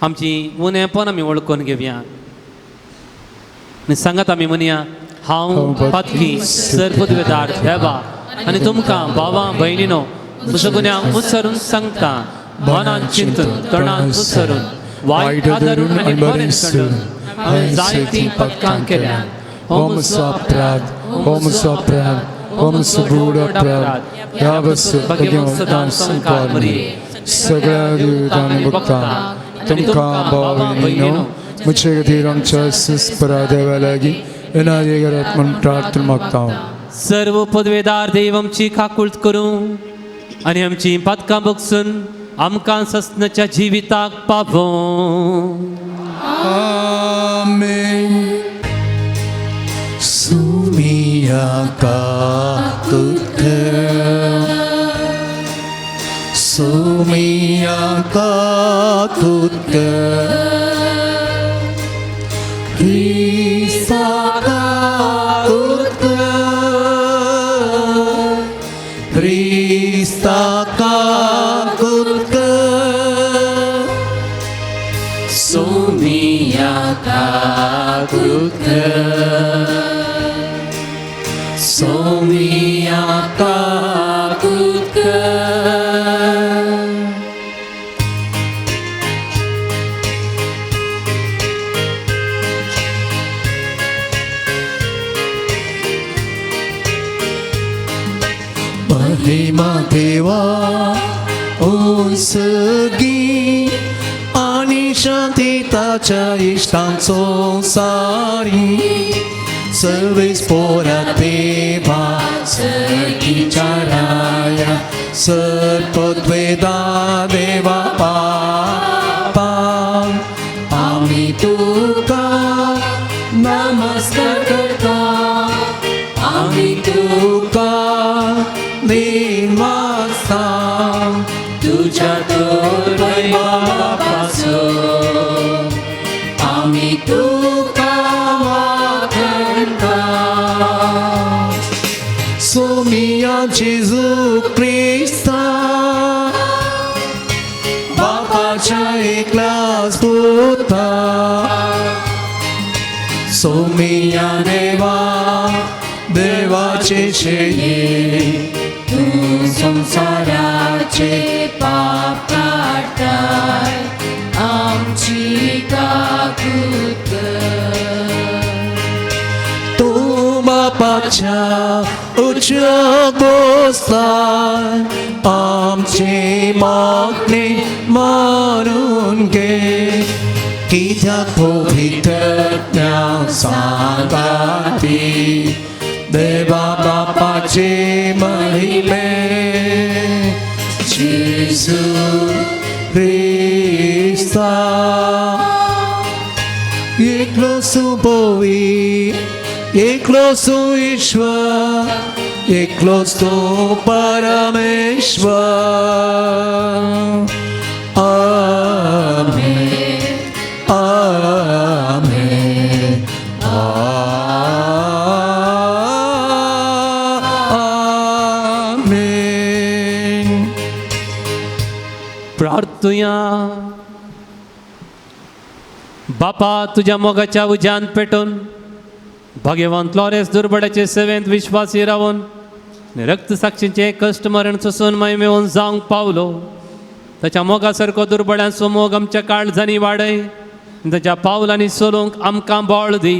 [SPEAKER 2] आमची उणेपण आमी वळखून घेवया आनी सांगात आमी म्हणया, हांव पातकी सर्वपदवेदार देवा आनी तुमकां भावां भयणीनो म्हजो गुन्यांव उसरून सांगता, मनान चिंतून तोंडान उसरून वायट आदरून आनी बरें सोडून हांवें जायतीं पथकां केल्या.
[SPEAKER 1] हो म्हजो अपराध, हो म्हजो अपराध, हो म्हजो व्हड अपराध. ह्या भगवंतान संकार सगळ्या देवतांनी भक्तां तुमकां भाव भयणीनो म्हजे खातीर आमच्या सुस्परा देवा लागीं येणारे घरात म्हूण प्रार्थना मागता.
[SPEAKER 2] सर्व पदवेदार देव आमची काकूळत करूं आनी आमची पातकां बगसून आमकां सस्नाच्या जिविताक पावों.
[SPEAKER 1] आमेन.
[SPEAKER 4] सुमिया काकुत, सुमिया काकुत, क्रिस्ता काकुत, क्रिस्ता काकुत, सुमिया काकुत, सोमिया काकुत. महिमा देवा उंसगी आनी शांती ताच्या इश्टांचो सारी सर्वेस पोरा देवा सर्गीच्या राया सर्पद्वेदा देवा पापा आमी तुका नमस्कार करता, आमी तुका निवासा तुझ्या तर वैभवापासून आमी तुका वाखणता. सोमिया जेजू क्रिस्ता बापाच्या एकल्याच पुता, सोमिया देवा देवाचे शेये
[SPEAKER 3] तूं संवसाराचे पाप काडटाय आमची काकूत कर.
[SPEAKER 4] तूं बापाच्या उच्च गोस्ताय आमची मागणी मानून घे, कित्याक पवित्रज्ञा सांगाती देवा बापाचे महिमे जेजू क्रिस्ता. एकलो सुपोवी, एकलो सुईश्वर, एकलोच तो परमेश्वर. आमेन, आमेन, आमेन.
[SPEAKER 2] प्रार्थुया. बापा तुज्या मोगाच्या उज्यान पेटून भाग्यवंत लॉरेस दुर्बड्याचे सेवेंत विश्वासी रावन रक्तसाक्षींचे कश्ट मरण सोसून महिमेवन जावंक पावलो. ताच्या मोगा सारको दुर्बड्यांचो मोग आमच्या काळजांनी वाडय, ताच्या पावलांनी चलोवंक आमकां बळ दी.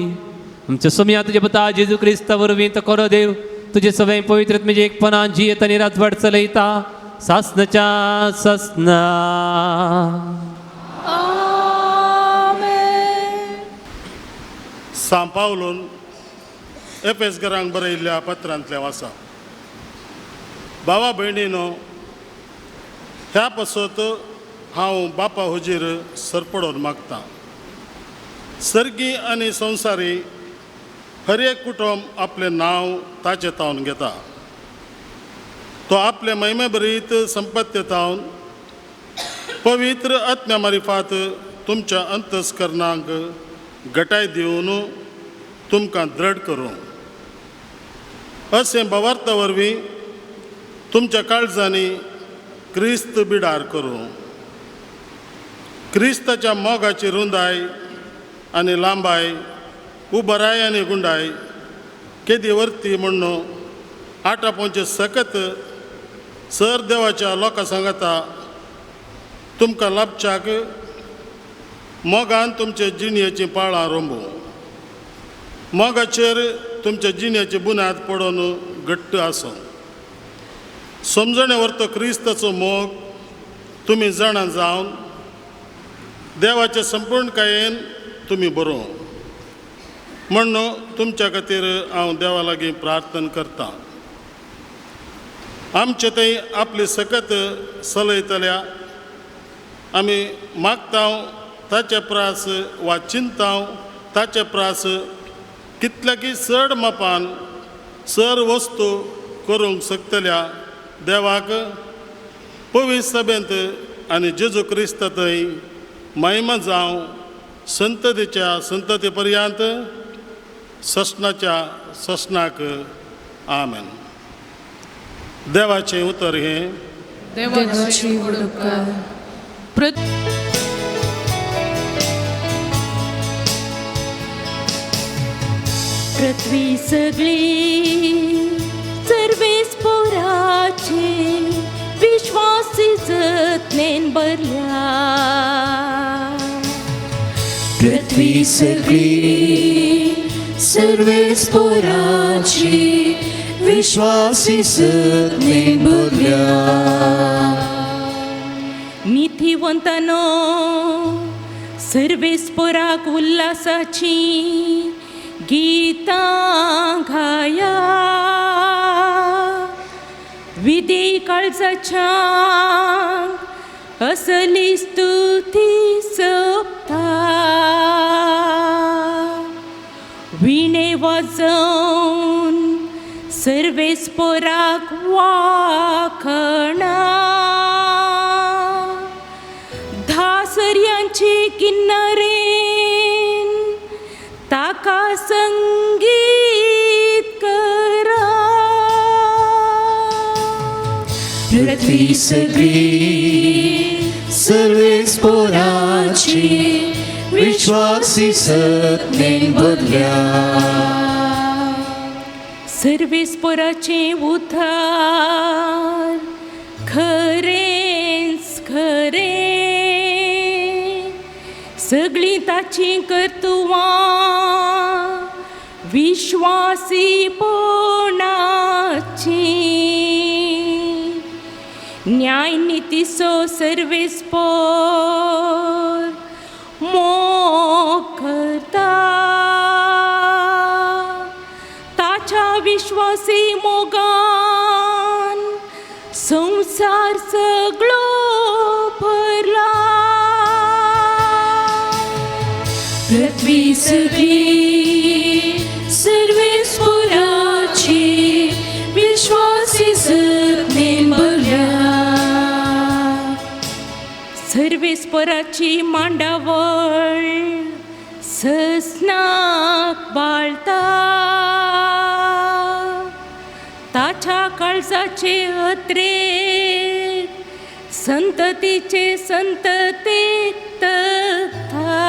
[SPEAKER 2] आमच्या सोमया तुज्या पुता जेजू क्रिस्ता वरवीं तो करो देव तुजे सगळें पवित्र म्हणजे एकपणान जियेत आनी राजवट चलयता सासनाच्या सासना.
[SPEAKER 5] सां पावलून एफेसगरांक बरयल्ल्या पत्रांतलें आसा. भावा भयणीनो, ह्या पासत हांव बापा हुजीर सरपडोन मागता. सर्गी आनी संवसारी हर एक कुटुंब आपलें नांव ताचें तावन घेता. तो आपले महिमेभरीत संपत्ती पवित्र आत्म्या मारिफात तुमच्या अंतस्करणांक गटाय दिवन तुमकां दृढ करूं. अशें भावार्था वरवीं तुमच्या काळजांनी क्रिस्त बिडार करूं. क्रिस्ताच्या मोगाची रुंदाय आनी लांबाय, उबराय आनी गुंडाय केदी वर्ती म्हणून आटापोवचे सकत सर देवाच्या लोकां सांगाता तुमकां लाभच्याक मोगान तुमचे जिणयेचीं पाळां रोंबू. मोगाचेर तुमच्या जिणयेची बुन्याद पडून घट्ट आसूं. समजणे वरतो क्रिस्ताचो मोग तुमी जाणा जावन देवाचे संपूर्णकायेन तुमी बरोवं म्हण्ण तुमच्या खातीर हांव देवा लागीं प्रार्थना करतां. आमचे थंय आपली सकत चलयतल्या आमी मागता ताचे प्रास वा चिंताव ताचे प्रास कितल्याकी चड मापान सर वस्तू करूंक शकतल्या देवाक पवित्र सभेंत आनी जेजू क्रिस्त थंय महिमा जावं संततीच्या संतती पर्यंत ससनाच्या ससनाक. आमेन. देवाचें उतर हें.
[SPEAKER 3] देवाची उपकार. पृथ्वी सगळी सर्वेस पोराची विश्वासी जतनेन भरल्या.
[SPEAKER 4] पृथ्वी सगळी सर्वेस पोराची विश्वासी जतनेन भरल्या.
[SPEAKER 3] नितीवंतानो सर्वेस पोराक उल्हासाची गीतां गाया. विधी काळजाच्या असली स्तुती सोबता. विणे वाजोवन सर्वेस पोराक वाखणा. धासर्यांची किन्नरेन ताका संगीत करा.
[SPEAKER 4] पृथ्वी सगळी सर्वेस पोराची विश्वासी सत्नेन भरल्या.
[SPEAKER 3] सर्वेस पोराचे उद्धार खरेंच खरें. सगळीं ताची कर्तुवां विश्वासीपणाची. न्यायनितीचो सर्वेस पोर मोग करता. ताच्या विश्वासी मोगान संवसार सगळो भरला.
[SPEAKER 4] पृथ्वी सगळी सर्वेस पोराची विश्वासी जतनेन भरल्या.
[SPEAKER 3] सर्वेस पोराची मांडावळ ससनाक बाळता. ताच्या काळजाचे अत्रेक संततीचे संततीक तथा.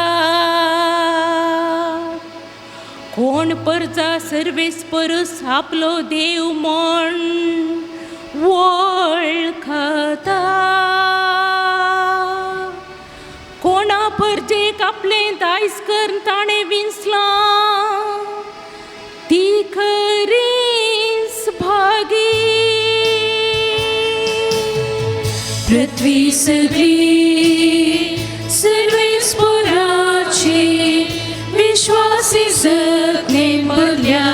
[SPEAKER 3] कोण परजा सर्वेस परस आपलो देव म्हण वळखता. कोणा परजेक आपलें दायज करून ताणें विंचलां ती खरीच भागी.
[SPEAKER 4] पृथ्वी सगळी सर्वेस पोराची विश्वासी जतनेन भरल्या.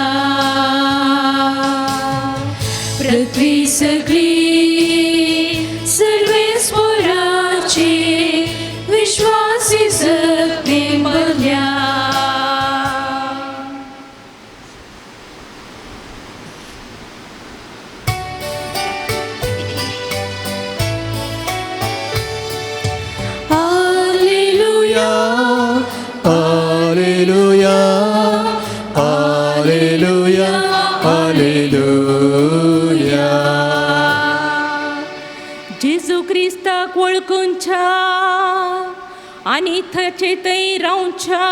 [SPEAKER 4] पृथ्वी सगळी सर्वेस पोराची विश्वासी जतनेन भरल्या.
[SPEAKER 1] Alleluia, alleluia, alleluia.
[SPEAKER 3] जेजू क्रिस्ताक वळखूनच्या आनी ताचे थंय रावच्या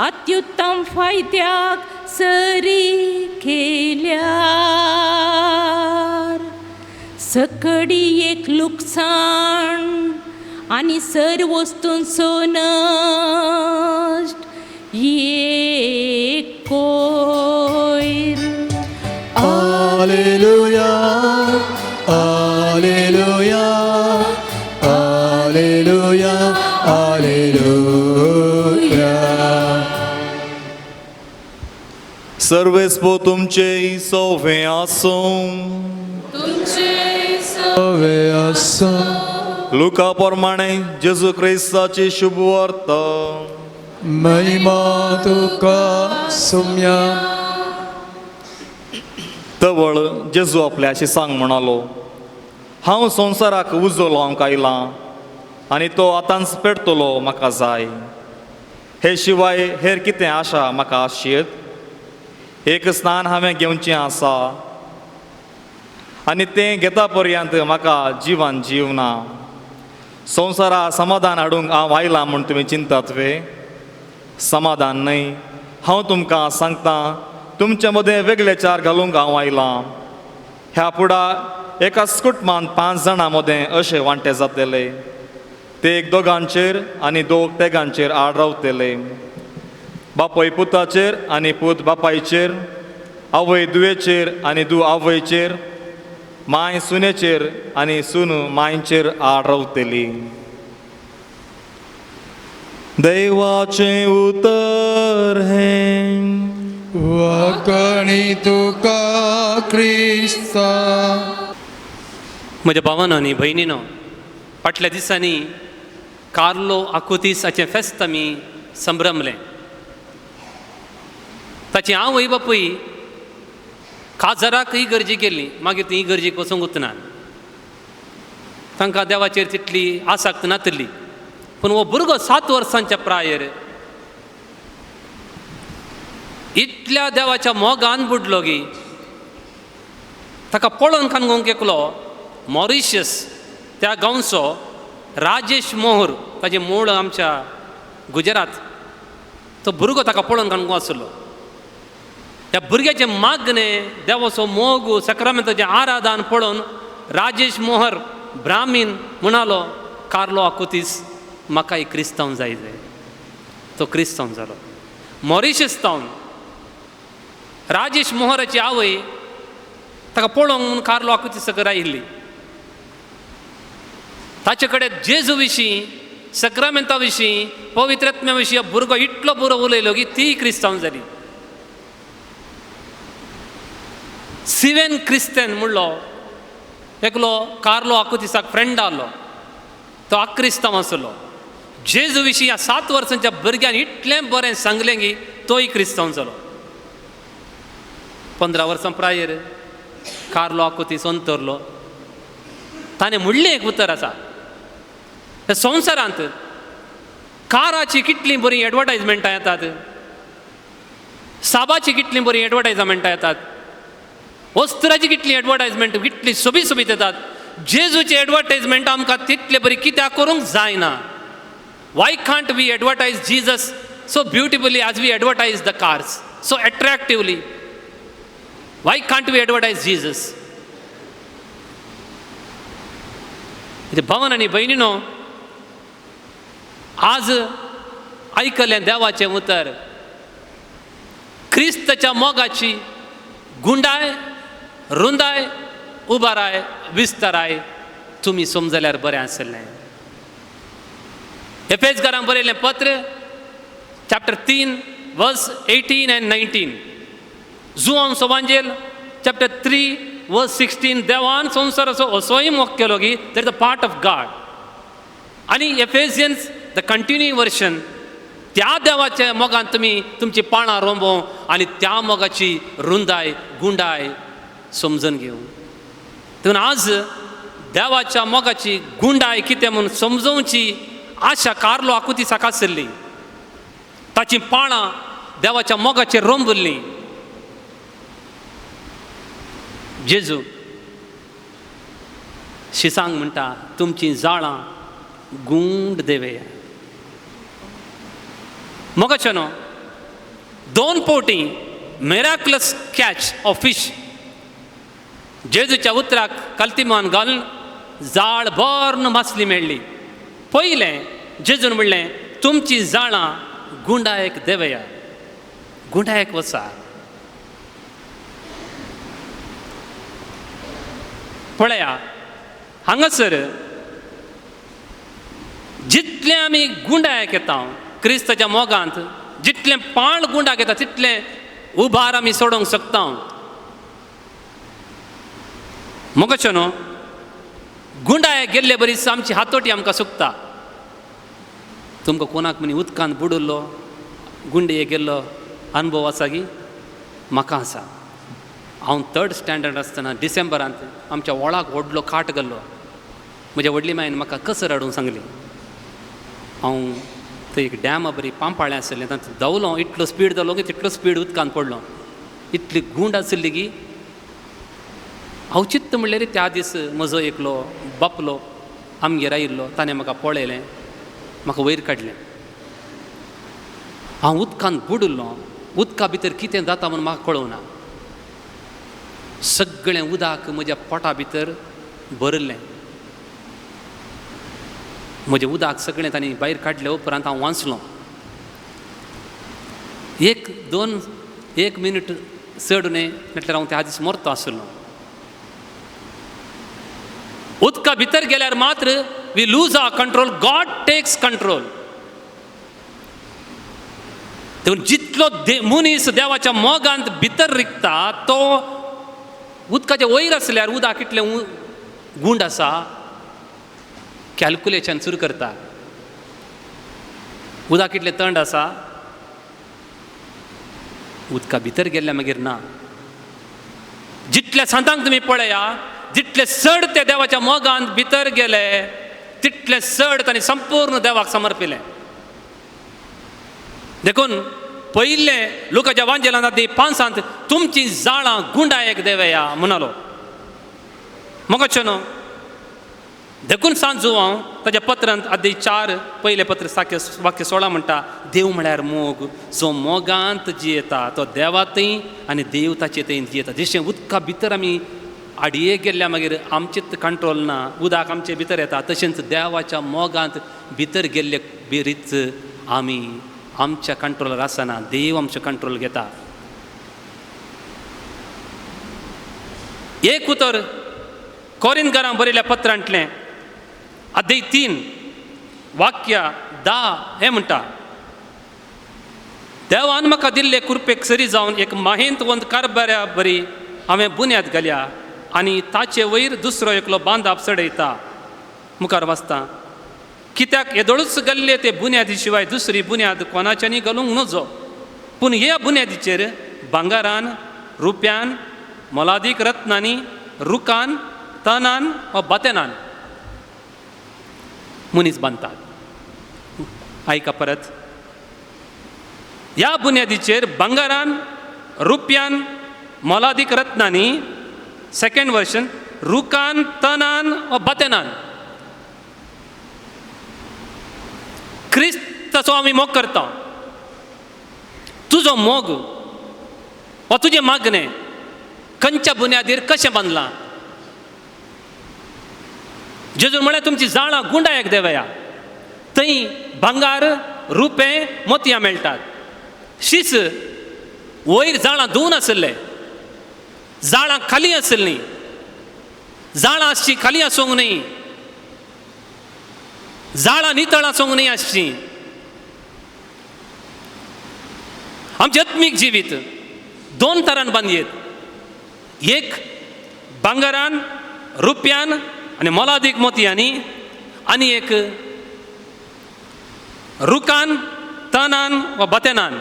[SPEAKER 3] अत्युत्तम फायद्याक सरी केल्यार सकडी एक लुकसाण आनी सर वस्तूंचो नश्ट एक कोयर.
[SPEAKER 1] Alleluia, alleluia, alleluia, alleluia.
[SPEAKER 6] सर्वेस्पो तुमचे सोवे आसूं.
[SPEAKER 4] तुमचे
[SPEAKER 1] सवे आसूं.
[SPEAKER 6] लुका प्रमाणे जेजू क्रिस्ताची शुभवार्ता.
[SPEAKER 1] महिमा तुका सुम्या.
[SPEAKER 6] तवळ जेजू आपल्याशी सांग म्हणालो, हांव संवसाराक उजो लावंक आयलां आनी तो आतांच पेटतलो म्हाका जाय. हे शिवाय हेर कितें आशा म्हाका आशयत? एक स्नान हांवें घेवचें आसा आनी तें घेता पर्यंत म्हाका जिवान जीव ना. संवसारा समाधान हाडूंक हांव आयलां म्हूण तुमी चिंतात वे? समाधान न्हय, हांव तुमकां सांगता, तुमचे मदें वेगळे चार घालूंक हांव आयलां. ह्या फुडा एकाच कुटुंबांत 5 जाणां मदें अशे वांटे जातले, ते एक दोगांचेर आनी दोग तेगांचेर आड रावतले. बापूय पुताचेर आनी पूत बापायचेर, आवय दुवेचेर आनी दू आवयचेर, मांय सुनेचेर आनी सून मांयचेर आड रावतली. देवाचें उतर हें.
[SPEAKER 1] वाकणी तुका क्रिस्ता.
[SPEAKER 2] म्हज्या भावानो आनी भयणीनो, फाटल्या दिसांनी कार्लो आकुतीस हाचें फेस्त आमी संभ्रमलें. ताची आवय बापूय काजराक इगर्जी गेल्ली, मागीर ती इगर्जीक वचूंक वचना. तांकां देवाचेर तितली आसक्त नातिल्ली. पूण हो भुरगो 7 वर्सांच्या प्रायेर इतल्या देवाच्या मोगान बुडलो की ताका पळोवन कानगोंक एकलो मॉरिशियस त्या गांवचो राजेश मोहर, ताजें मूळ आमच्या गुजरात, तो भुरगो ताका पळोवन कानगो आसलो. ह्या भुरग्याचें मागणें, देवाचो मोग, सक्रामेंताचें आराधन पळोवन राजेश मोहर ब्राह्मीण म्हणालो, कार्लो आकुतीस म्हाका एक क्रिस्तांव जाय जाय. तो क्रिस्तांव जालो. मॉरिशियस तावन राजेश मोहराची आवय ताका पळोवंक म्हूण कार्लो आकुतीस सगळं आयिल्ली. ताचे कडेन जेजू विशीं, सक्रामेंता विशीं, पवित्रत्म्या विशीं भुरगो इतलो बरो उलयलो की ती क्रिस्तांव जाली. सिवेन क्रिस्तेन म्हणलो एकलो कार्लो आकुतीसाक फ्रेंड आहलो, तो आक्रिस्तांव आसलो. जेजू विशीं ह्या 7 वर्सांच्या भुरग्यान इतलें बरें सांगलें की तोय क्रिस्तांव जालो. 15 वर्सां प्रायर कार्लो आकुतीस अंतरलो. ताणें म्हणलें एक उतर आसा, ह्या संवसारांत काराची कितलीं बरीं एडवर्टायजमेंटां येतात, साबाची कितलीं बरीं एडवर्टायजमेंटां येतात, वस्त्राची कितली एडवर्टायजमेंट कितली सोबीत सोबीत येतात, जेजूची एडवर्टायजमेंट आमकां तितले बरी कित्याक करूंक जायना? Why can't we advertise Jesus so beautifully as we advertise the cars so attractively? Why can't we advertise Jesus? भवन आनी भयणीनो, आज आयकलें देवाचें उतर, क्रिस्ताच्या मोगाची गुंडाय, रुंदाय, उबाराय, विस्ताराय तुमी समजल्यार बरें आसलें. एफेजकारांक बरयलें पत्र चॅप्टर 3 वर्स 18 आनी 19, जुवांव सोवांजेल चॅप्टर 3 वर्स 16, देवान संवसाराचो असोय मोग केलो की that is the part of God. आनी एफेजियन्स the continue version, त्या देवाच्या मोगान तुमी तुमची पाणां रोंबो आनी त्या मोगाची रुंदाय, गुंडाय समजून घेवं. देखून आज देवाच्या मोगाची गुंडाय कितें म्हूण समजोवची आशा कार्लो आकुतीसाक आसली. ताचीं पाळां देवाच्या मोगाचेर रोंबुल्लीं. जेजू शिसांक म्हणटा तुमचीं जाळां गुंड देवे. मोगाचें न्हू 2 फावटी मिराकलस कॅच ऑफ फीश जेजूच्या उतराक कल्तिमान घालून जाळ भरून मासली मेळ्ळी. पयलें जेजून म्हणलें तुमचीं जाळां गुंडायक देवया, गुंडायक वचा. पळया हांगासर जितलें आमी गुंडायक येता क्रिस्ताच्या मोगांत, जितलें पाळ गुंडाक येता तितलें उबार आमी सोडोवंक शकता. मोगाचें न्हू गुंडायक गेल्ले बरीच आमची हातोटी आमकां सुकता. तुमकां कोणाक म्हणी उदकांत बुडुल्लो गुंडये गेल्लो अनुभव आसा की? म्हाका आसा. हांव 3rd standard आसतना डिसेंबरांत आमच्या व्हळाक व्हडलो खाट घाल्लो. म्हज्या व्हडली मायन म्हाका कसर हाडूंक सांगली. हांव थंय एक डॅमा बरी पांपाळें आशिल्लें, तातूंत धांवलो, इतलो स्पीड जालो की तितलो स्पीड उदकांत पडलो. इतली गूंड आशिल्ली की हांव चित्त म्हणल्यार त्या दीस म्हजो एकलो बापलो आमगेर आयिल्लो, ताणें म्हाका पळयलें, म्हाका वयर काडलें. हांव उदकांत बुडिल्लो, उदका भितर कितें जाता म्हूण म्हाका कळोवना. सगळें उदक म्हज्या पोटा भितर भरिल्लें. म्हजें उदक सगळें तांणी भायर काडले उपरांत हांव वांचलो. 1-2 मिनट चड न्हय म्हटल्यार हांव त्या दीस मरतो आशिल्लो. उदका भितर गेल्यार मात्र we lose our control, God takes control. देखून जितलो मनीस देवाच्या मोगांत भितर रिगता तो उदकाचे वयर आसल्यार उदक कितलें गूंड आसा कॅल्कुलेशन सुरू करता. उदक कितलें थंड आसा, उदका भितर गेल्ल्या मागीर ना. जितल्या सांतांक तुमी पळया, जितले चड ते देवाच्या मोगांत भितर गेले तितले चड तांणी संपूर्ण देवाक समर्पिलें. देखून पयलें लोकांच्या वांजेलांत आदी 5 तुमची जाळां गुंडायक देवया म्हणालो. मोगाचें न्हू देखून सांजू हांव ताच्या पत्रांत आदी 4 पयलें पत्र वाक्य 16 म्हणटा, देव म्हळ्यार मोग, जो मोगांत जियेता तो देवातय आनी देव ताचे थंय जियेता. जशें उदका भितर आमी आडये गेल्ल्या मागीर आमचेच कंट्रोल ना, उदक आमचे भितर येता, तशेंच देवाच्या मोगांत भितर गेल्ले बेरीच आमी आमच्या कंट्रोलार आसना, देव आमचें कंट्रोल घेता. एक उतर कोरिंथकारांक बरयल्ल्या पत्रांतलें अध्याय 3 वाक्य 10 हें म्हणटा, देवान म्हाका दिल्ले कृपेक सरी जावन एक माहेंतवंत कारबाऱ्या बरी हांवें बुन्याद घाल्या आनी ताचे वयर दुसरो एकलो बांदाप चडयता. मुखार वाचता, कित्याक येदोळूच घाल्ले ते बुन्यादी शिवाय दुसरी बुन्याद कोणाच्यानी घालूंक नजो, पूण ह्या बुन्यादीचेर भांगारान, रुप्यान, मोलादीक रत्नांनी, रुखान, तणान वा बातेनान मनीस बांदतात. आयका परत, ह्या बुन्यादीचेर भांगारान, रुप्यान, मोलादीक रत्नांनी, सेकंड वर्शन रुखान, तणान वा बातेनान. क्रिस्ताचो आमी मोग करता. तुजो मोग वा तुजें मागणें खंयच्या बुन्यादीर कशें बांदलां? जेजून म्हळ्यार तुमची जाळां गुंडायक देवया, थंय भांगार, रुपें, मोतयां मेळटात. शीस वयर जाळां धुवन आशिल्ले, जाळां खाली आशिल्लीं, जाळां आसची खाली आसूंक न्हय, जाळां नितळ आसूंक न्हय आसची. आमचें आत्मीक जिवीत 2 तरान बांदयेत, एक भांगरान, रुप्यान आनी मोलादीक मोतयांनी, आनी एक रुखान, तणान वा बातेनान.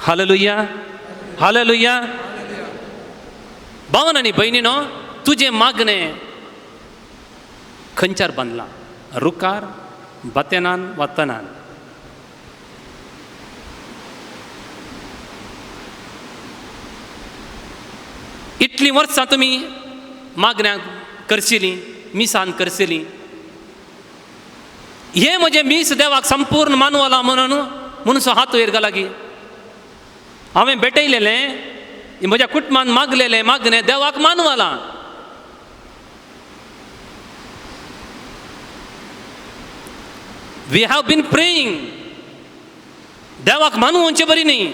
[SPEAKER 2] Hallelujah, hallelujah. भावन आनी भयणीनो, तुजें मागणें खंयच्यार बांदलां? रुखार, बातेनान वा तणान? इतलीं वर्सां तुमी मागण्यांक करशिलीं, मिसान करशिलीं, हें म्हजें मीस देवाक संपूर्ण मानवलां म्हणून मनसो हात वयर घाला की हांवें भेटयलेलें, म्हज्या कुटुंबान मागलेलें मागणें देवाक मानवलां. We have been praying, देवाक मानवचे बरी न्ही.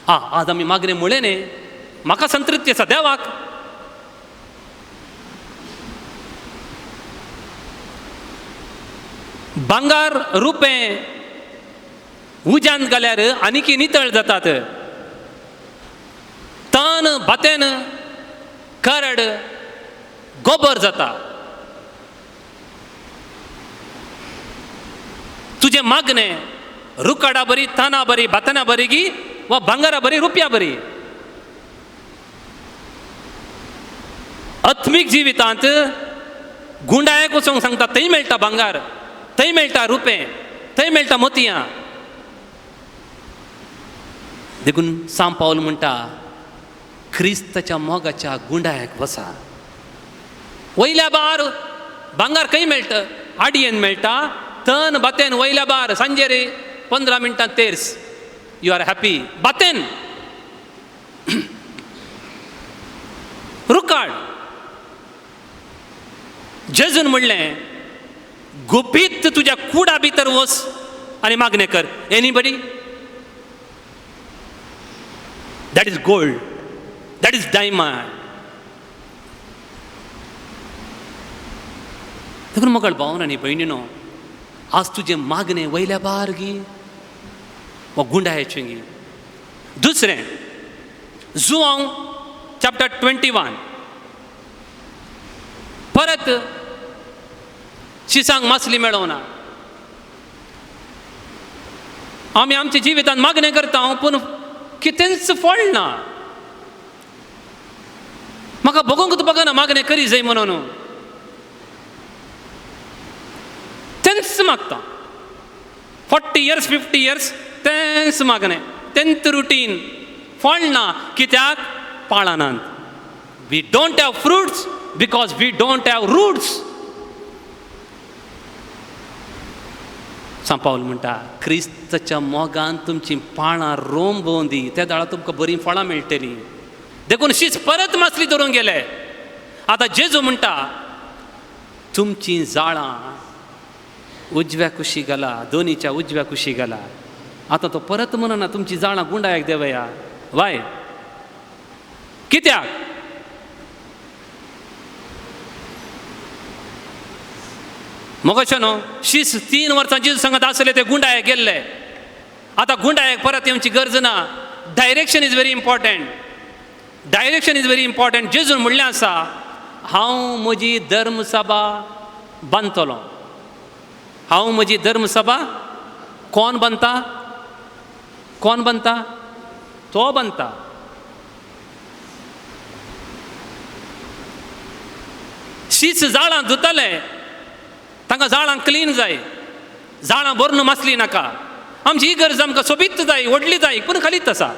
[SPEAKER 2] आं, आज आमी मागणें म्हणलें न्ही, म्हाका संतृप्ती आसा देवाक. भांगार रुपें उज्यांत घाल्यार आनीकी नितळ जातात. तान भातेन करड गोबर जाता. तुजें मागणें रुकाडा बरी, ताना बरी, भातना बरी गी वा भांगारा बरी, रुपया बरी. आत्मीक जिवितांत गुंडायक वचोंक सांगता, थंय मेळटा भांगार, थंय मेळटा रुपें, थंय मेळटा मोतयां. देखून सांत पावल म्हणटा, क्रिस्ताच्या मोगाच्या गुंडायक वसा. वयल्या बार भांगार खंय मेळटा? आडयेन मेळटा. तन बातेन वयल्या बार सांजे रे 15 मिनटां तेर्स, you are happy. बातेन रुकाड. जेजून म्हणलें, गुपीत तुज्या कुडा भितर वच आनी मागणें कर. Anybody? That is gold, that is diamond. देखून मगळ भावन आनी भयणीनो, आज तुजें मागणें वयल्या बार गी वा गुंडायचें गी. दुसरें, जुआंव चॅप्टर 21, परत शिसांक मासली मेळोवना. आमी आमच्या जिवितांत मागणें करता पूण कितेंच फळ ना. म्हाका बगोंक बगना मागणें करी जाय म्हणून तेंच मागता. 40 इयर्स 50 इयर्स तेंच मागणें, तेंच रुटीन, फळ ना. कित्याक? पाळानात. We don't have fruits because we don't have roots. सांत पावल म्हणटा, क्रिस्ताच्या मोगान तुमची पाळां रोम भोंवदी, त्या दाळा तुमकां बरीं फळां मेळटलीं. देखून शीच परत मासली धरूंक गेले. आतां जेजू म्हणटा, तुमचीं जाळां उजव्या कुशी घाला, दोनीच्या उजव्या कुशी घाला. आतां तो परत म्हणना तुमची जाळां गुंडायक देवया. वाय? कित्याक? मोगशे न्हू, शीस 3 वर्सां जेजू सांगत आसले ते गुंडायक गेल्ले. आतां गुंडायक परत येवची गरज ना. Direction is very important, direction is very important. जेजून म्हणलें आसा, हांव म्हजी धर्मसभा बांदतलो. हांव म्हजी धर्मसभा कोण बांदता? कोण बांदता? तो बांदता. शीस जाळां धुतले, तांकां जाळां क्लीन जाय, जाळां भरून मासली नाका. आमची ही गरज आमकां सोबीत जाय, व्हडली जाय, पूण खालीच आसा,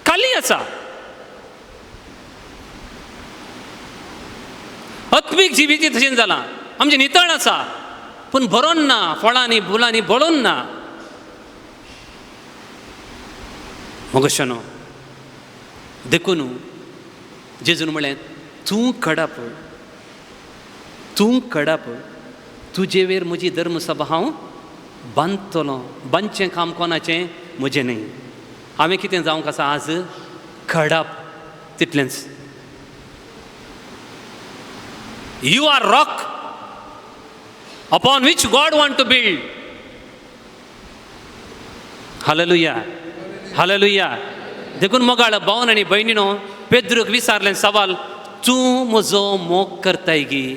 [SPEAKER 2] खाली आसा. आत्मीक जिवीत तशें जालां, आमचें नितळ आसा पूण भरोन ना, फळांनी फुलांनी भरोन ना. मगशे न्हू, देखून जेजून म्हणलें, तूं कडप, तूं कडप, तुजे वेर म्हजी धर्मसभा हांव बांदतलो. बांदचें काम कोणाचें? म्हजें न्हय. हांवें कितें जावंक आसा आज? कडप, तितलेंच. You are rock upon which God want to build. Hallelujah, hallelujah. देखून मोगाळ भावन आनी भयणीनो, पेद्रूक विचारलें सवाल, तूं म्हजो मोग करताय गी?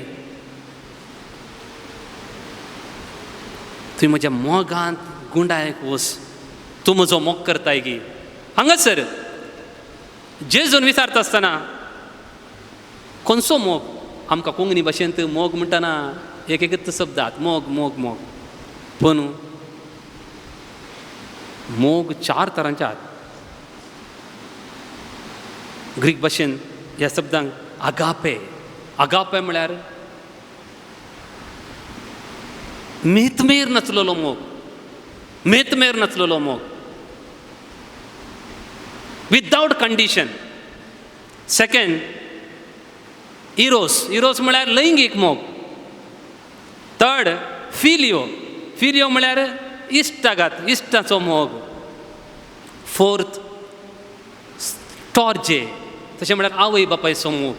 [SPEAKER 2] तुवें म्हज्या मोगांत गुंडायक वच, तूं म्हजो मोग करताय गी? हांगासर जेजून विचारता आसतना खंयचो मोग? आमकां कोंकणी भाशेंत मोग म्हणटना एक एकच शब्दात मोग मोग मोग, पूण मोग 4 तरांचे आहात. ग्रीक भाशेन ह्या शब्दांक आगापे. आगापे म्हळ्यार मेतमेर नाचलेलो मोग, मेतमेर नाचलेलो मोग, without condition. Second eros. Eros म्हळ्यार लैंगीक मोग. थर्ड फिलियो. फिलियो म्हळ्यार इश्टागात, इश्टाचो मोग. फोर्थ स्टॉर्जे, तशें म्हळ्यार आवय बापायचो मोग.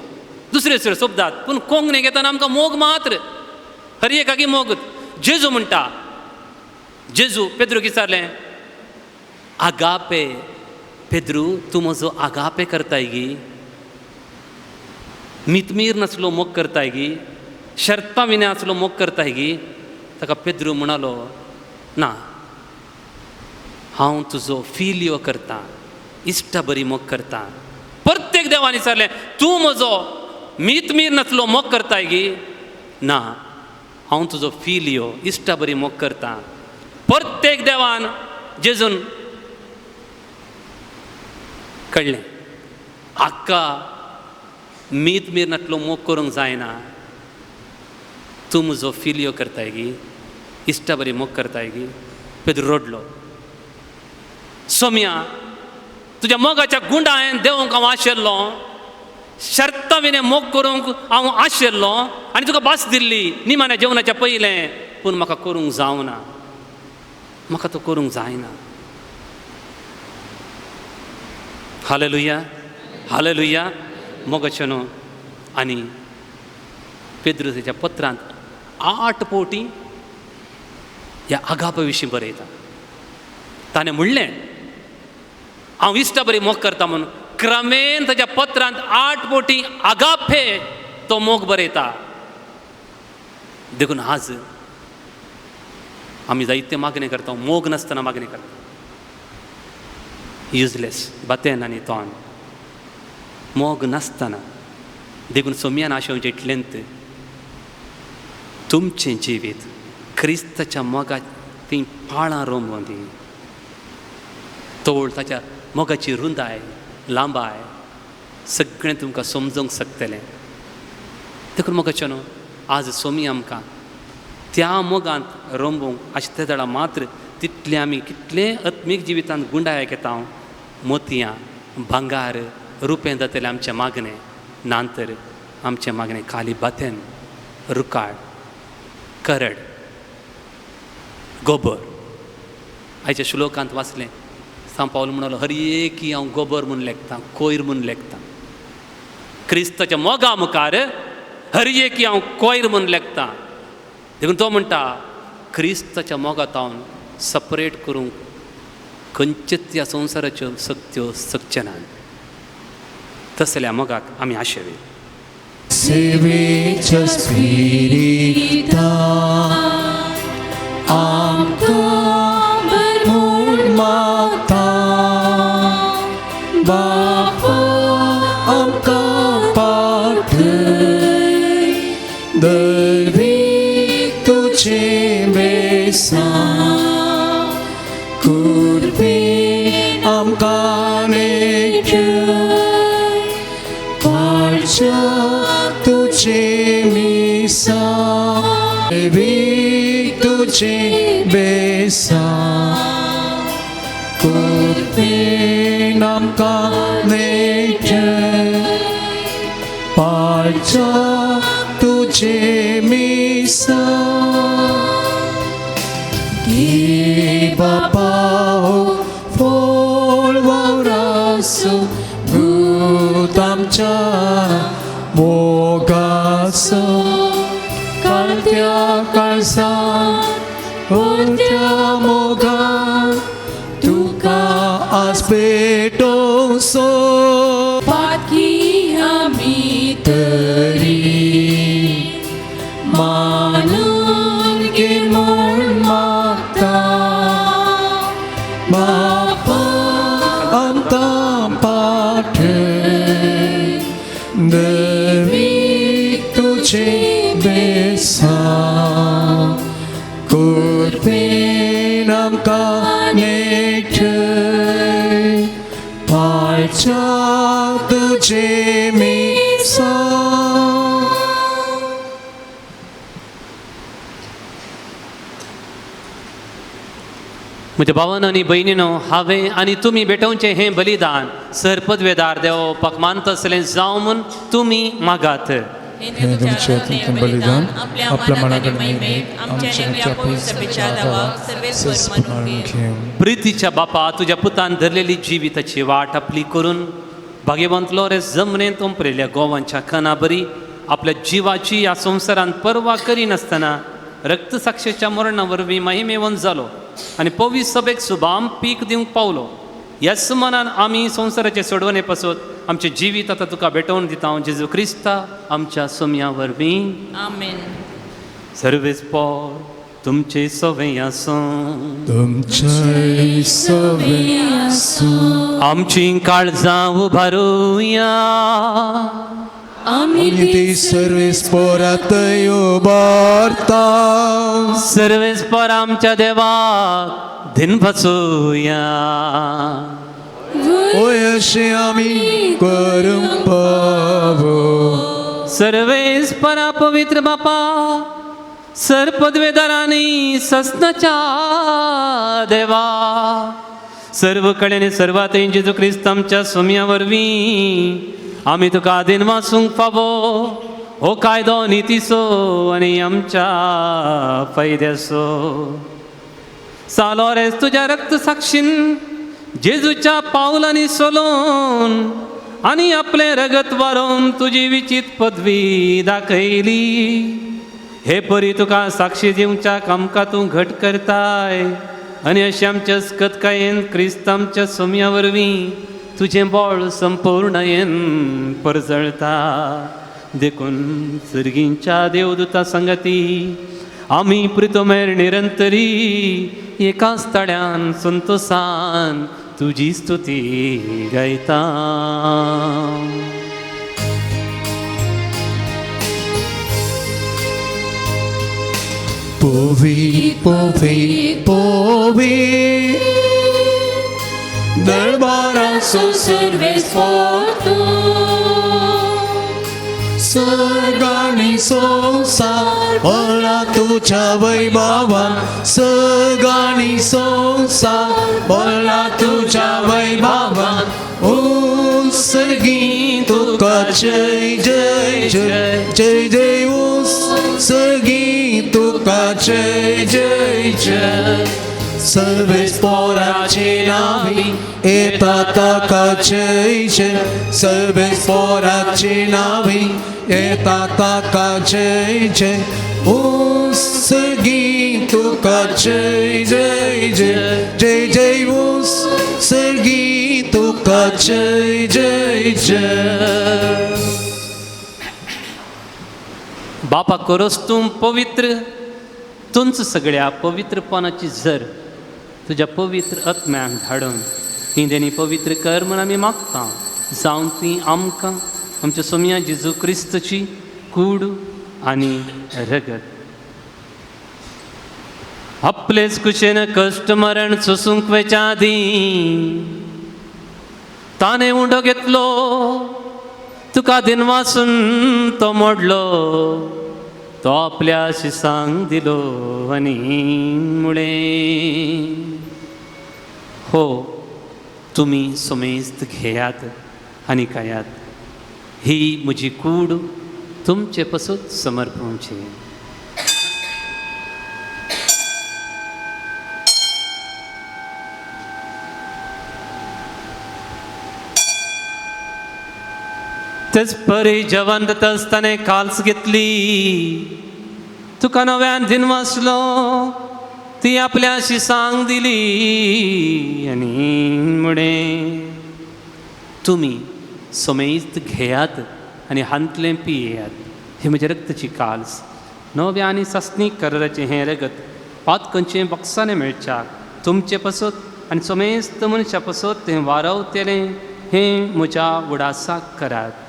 [SPEAKER 2] दुसरे दुसरे शब्दात पूण कोंकणी घेतना आमकां मोग मात्र हर एकाकी मोग. जेजू म्हणटा, जेजू पेद्रूक विचारलें, आगापे पेद्रू तूं म्हजो आगापे करताय गी, मितमीर नासलो मोग करताय गी, शर्तां विना आसलो मोग करताय गी. ताका पेद्रू म्हणालो, ना, हांव तुजो फिलियो करतां, इश्टा बरी मोग करतां. प्रत्येक देवान विचारलें, तूं म्हजो मितमीर नासलो मोग करताय गी, ना, हांव तुजो फिलियो इश्टा बरी मोग करतां. प्रत्येक देवान जेजून कळ्ळें हाका मीत मीर नासलो मोग करूंक जायना, तूं म्हजो फिलियो करताय गी, इश्टा बरी मोग करताय गी. पेद्रू रडलो, सोम्या तुज्या मोगाच्या गुंडा हांवें देवूंक हांव आशिल्लो, शर्तां विणें मोग करूंक हांव आशिल्लो आनी तुका भास दिल्ली निमाण्या जेवणाच्या पयलें, पूण म्हाका करूंक जावना, म्हाका तो करूंक जायना. Hallelujah, hallelujah. मोगाचें न्हू. आनी पेद्रू तेच्या पत्रांत 8 पवटी ह्या आगापा विशीं बरयता. ताणें म्हणलें हांव इश्टा बरी मोग करता म्हणून. क्रमेन ताच्या पत्रांत 8 पवटी आगापे तो मोग बरयता. देखून आज आमी जायते मागणें करता, मोग नासतना मागणें करता, युजलेस बातेन आनी तोंड, मोग नासतना. देखून सोमयान आशेवचें इतलेंत तुमचें जिवीत क्रिस्ताच्या मोगाक तीं पाळां रोमून दी, तोळ ताच्या मोगाची रुंदाय लांबाय सगळें तुमकां समजूंक शकतलें. देखून मोगाचें न्हू आज सोमी आमकां त्या मोगांत रोंबूंक आसता जाल्यार मात्र तितलें आमी कितलें आत्मीक जिवितांत गुंडायक येता, मोतयां भांगार रुपें जातलें आमचें मागणें, ना तर आमचें मागणें खाली बातेन रुकाड करड गोबर. आयच्या श्लोकांत वाचलें सांव पावल म्हणलो हर एक हांव गोबर म्हूण लेखतां, कोयर म्हूण लेखतां. क्रिस्ताच्या मोगा मुखार हर एक हांव कोयर म्हूण लेखतां. देखून तो म्हणटा क्रिस्ताच्या मोगांत सपरेट करूंक खंयचेच ह्या संवसाराच्यो सक्त्यो सकचे ना. तसल्या मोगाक आमी आशेवे.
[SPEAKER 1] सेवेच्या स्पिरिता आमकां म्हूण मागता, बापा आमकां पाठय दरवीक तुजें बेसां, कृपेन आमकां नेटय पाळच्या तुजें मिसां, दरवीक तुजें बेसां, कृपेन आमकां नेटय पाळच्या तुजें मिसां. घे बापा हो फोळ वावरासो भूत आमच्या मोगाचो, काळत्या काळजांत उरत्या मोगान तुका आज पेटोवचो.
[SPEAKER 4] पातकी आमी
[SPEAKER 1] तरी मानून घे म्हूण मागता, बापा आमकां पाठय दरवीक तुजें बेसां, कृपेन आमकां नेटय पाळच्या तुझे मिसां।
[SPEAKER 2] म्हज्या भावान आनी भयणीनो, हांवें आनी तुमी भेटोवचें हें बलिदान सर पदवेदार देव पकमान तसलें जावं म्हूण तुमी मागात।
[SPEAKER 1] हे तुमचे अत्यंत बलिदान आपल्या मनाकडे आमच्या
[SPEAKER 2] प्रितीच्या बापा, तुज्या पुतान धरलेली जिविताची वाट आपली करून भाग्यवंत लोरेस जमनेंत उंपरेल्या गोवांच्या खना बरी आपल्या जिवाची ह्या संवसारांत पर्वा करिनासतना रक्तसाक्षेच्या मरणा वरवीं महिमेवंत जालो आनी पवित्र सभेक सुबाम पीक दिवंक पावलो। ह्याच मनान आमी संवसाराचे सोडवणे पासत आमचें जिवीत आतां तुका भेटोवन दिता, जेजू क्रिस्ता आमच्या सोम्या वरवीं।
[SPEAKER 3] आमेन।
[SPEAKER 2] सर्वेस पोर तुमचे सवे आसूं,
[SPEAKER 1] तुमचे सवे आसूं।
[SPEAKER 2] आमची काळजां उबारुया,
[SPEAKER 1] आमी ती सर्वेस पोरांत उबारता।
[SPEAKER 2] सर्वेस पोर आमच्या देवाक दिन भासुया।
[SPEAKER 1] ओय अशें आमी करूंक पावो।
[SPEAKER 2] सर्वेस परा पवित्र बापा, सर पदवेदारांनी ससनाच्या देवा, सर्व कडेन सर्वात जेजू क्रिस्त आमच्या सोम्या वरवीं आमी तुका दिन वासूंक फावो हो कायदो नितीचो आनी आमच्या फायद्याचो। सालोरेस तुज्या रक्त साक्षीन जेजूच्या पावलांनी सोलोन आनी आपलें रगत वारोवन तुजी विचित पदवी दाखयली। हे परी तुका साक्षी दिवच्या कामकां तूं घट करताय आनी अशें आमच्या अस्कतकायेन क्रिस्त आमच्या सोम्या वरवीं तुजें बळ संपूर्णयेन परजळता। देखून सर्गींच्या देवदूता संगती आमी प्रितमेर निरंतरी एकाच तळ्यान संतोसान तुजी स्तुती गायता।
[SPEAKER 1] पोवी पोवी पोवी दरबाराचो सर्वेस पोर सर्गानी संसार भरला तुझ्या वैभवान, सर्गानी संसार भरला तुझ्या वैभवान। उत्सर्गी तुका जय जय जय जय जय, उत्सर्गी तुका जय जय जय। सर्वेस पोराचे नावी येता ताका जय जय, सर्वेस पोराचे नावी येता ताका जय जय। उत्सर्गी तुका जय जय जय जय जय, उत्सर्गी तुका जय जय जय।
[SPEAKER 2] बापा करोस तूं पवित्र, तुंच सगळ्या पवित्रपणाची झर तुज्या पवित्र आत्म्याक धाडून ही देणी पवित्र कर म्हूण आमी मागता। जावं ती आमकां आमच्या सोम्या जेजू क्रिस्तची कूड आनी रगत। आपलेच कुशेन कश्ट मरण सोसूंक वेच्या आदीं ताणें उंडो घेतलो, तुका दिनवासून तो मोडलो, तो आपल्या शिसांक दिलो आनी मुळें, हो तुमी समेस्त घेयात आनी खायात, ही म्हजी कूड तुमचे पसून समर्पणची। तेच परी जेवण जाता आसतना काल्स घेतली, तुका नव्यान दिनवासलो, ती आपल्या शिसांक दिली आनी मुळें, तुमी समेस्त घेयात आनी हांतलें पियेयात, ही म्हज्या रक्ताची काल्स, नव्या आनी सासणी कराराचें हें रगत पातकंचें बक्षाने मेळच्याक तुमचे पसत आनी समेस्त मनशा पसत तें वारवतलें हें म्हज्या उडासाक करात।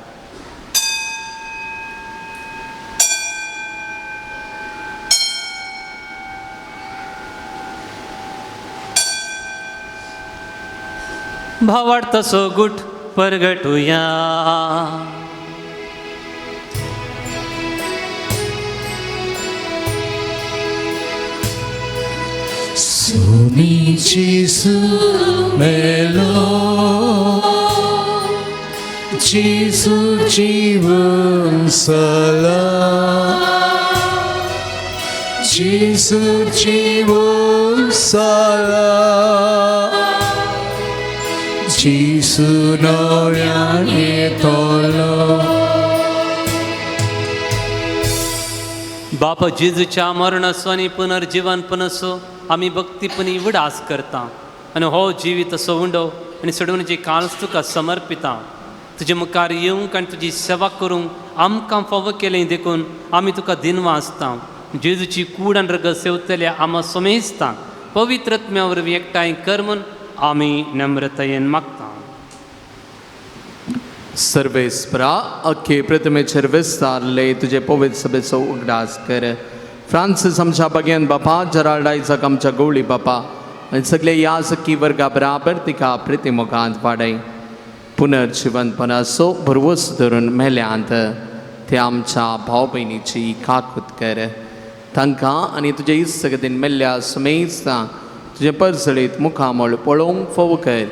[SPEAKER 2] भावार्थ तसो गुट परगटुया.
[SPEAKER 1] Sumi Jesu melo, Jesu जीवन सला, Jesu जीवन सला, Jesu नव्यान येतलो.
[SPEAKER 2] बापा जेजूच्या मरणाचो आनी पुनर्जिवनपणाचो आमी भक्तीपणी उडास करता आनी हो जिवीत असो उंडो आनी सोडवण्याची काळच तुका समर्पिता. तुजे मुखार येवंक आनी तुजी सेवा करूंक आमकां फावो केलें देखून आमी तुका दिनवा आसता. जेजूची कूड आनी रगत सेवतल्या आमा समेजता पवित्र आत्म्या वरवीं एकठांय कर म्हूण आमी नम्रतायेन मागता.
[SPEAKER 7] सर्वेस्परा अख्खे प्रतिमेचेर विस्तारले तुजे पवित्र सभेचो उगडास कर. फ्रांसीस आमच्या बग्यान बापा, जराल्ड आयजक आमच्या गवळी बापा आनी सगळे याजकी वर्गा बराबर तिका प्रतिमुखांत वाडय. पुनर्जिवनपणाचो भरवस धरून मेल्यांत ते आमच्या भाव भयणीची काकूत कर. तांकां आनी तुजे इस्तगतीन मेल्ल्या सुमेस्ता तुजें परजळीत मुखामळ पळोवंक फोव कर.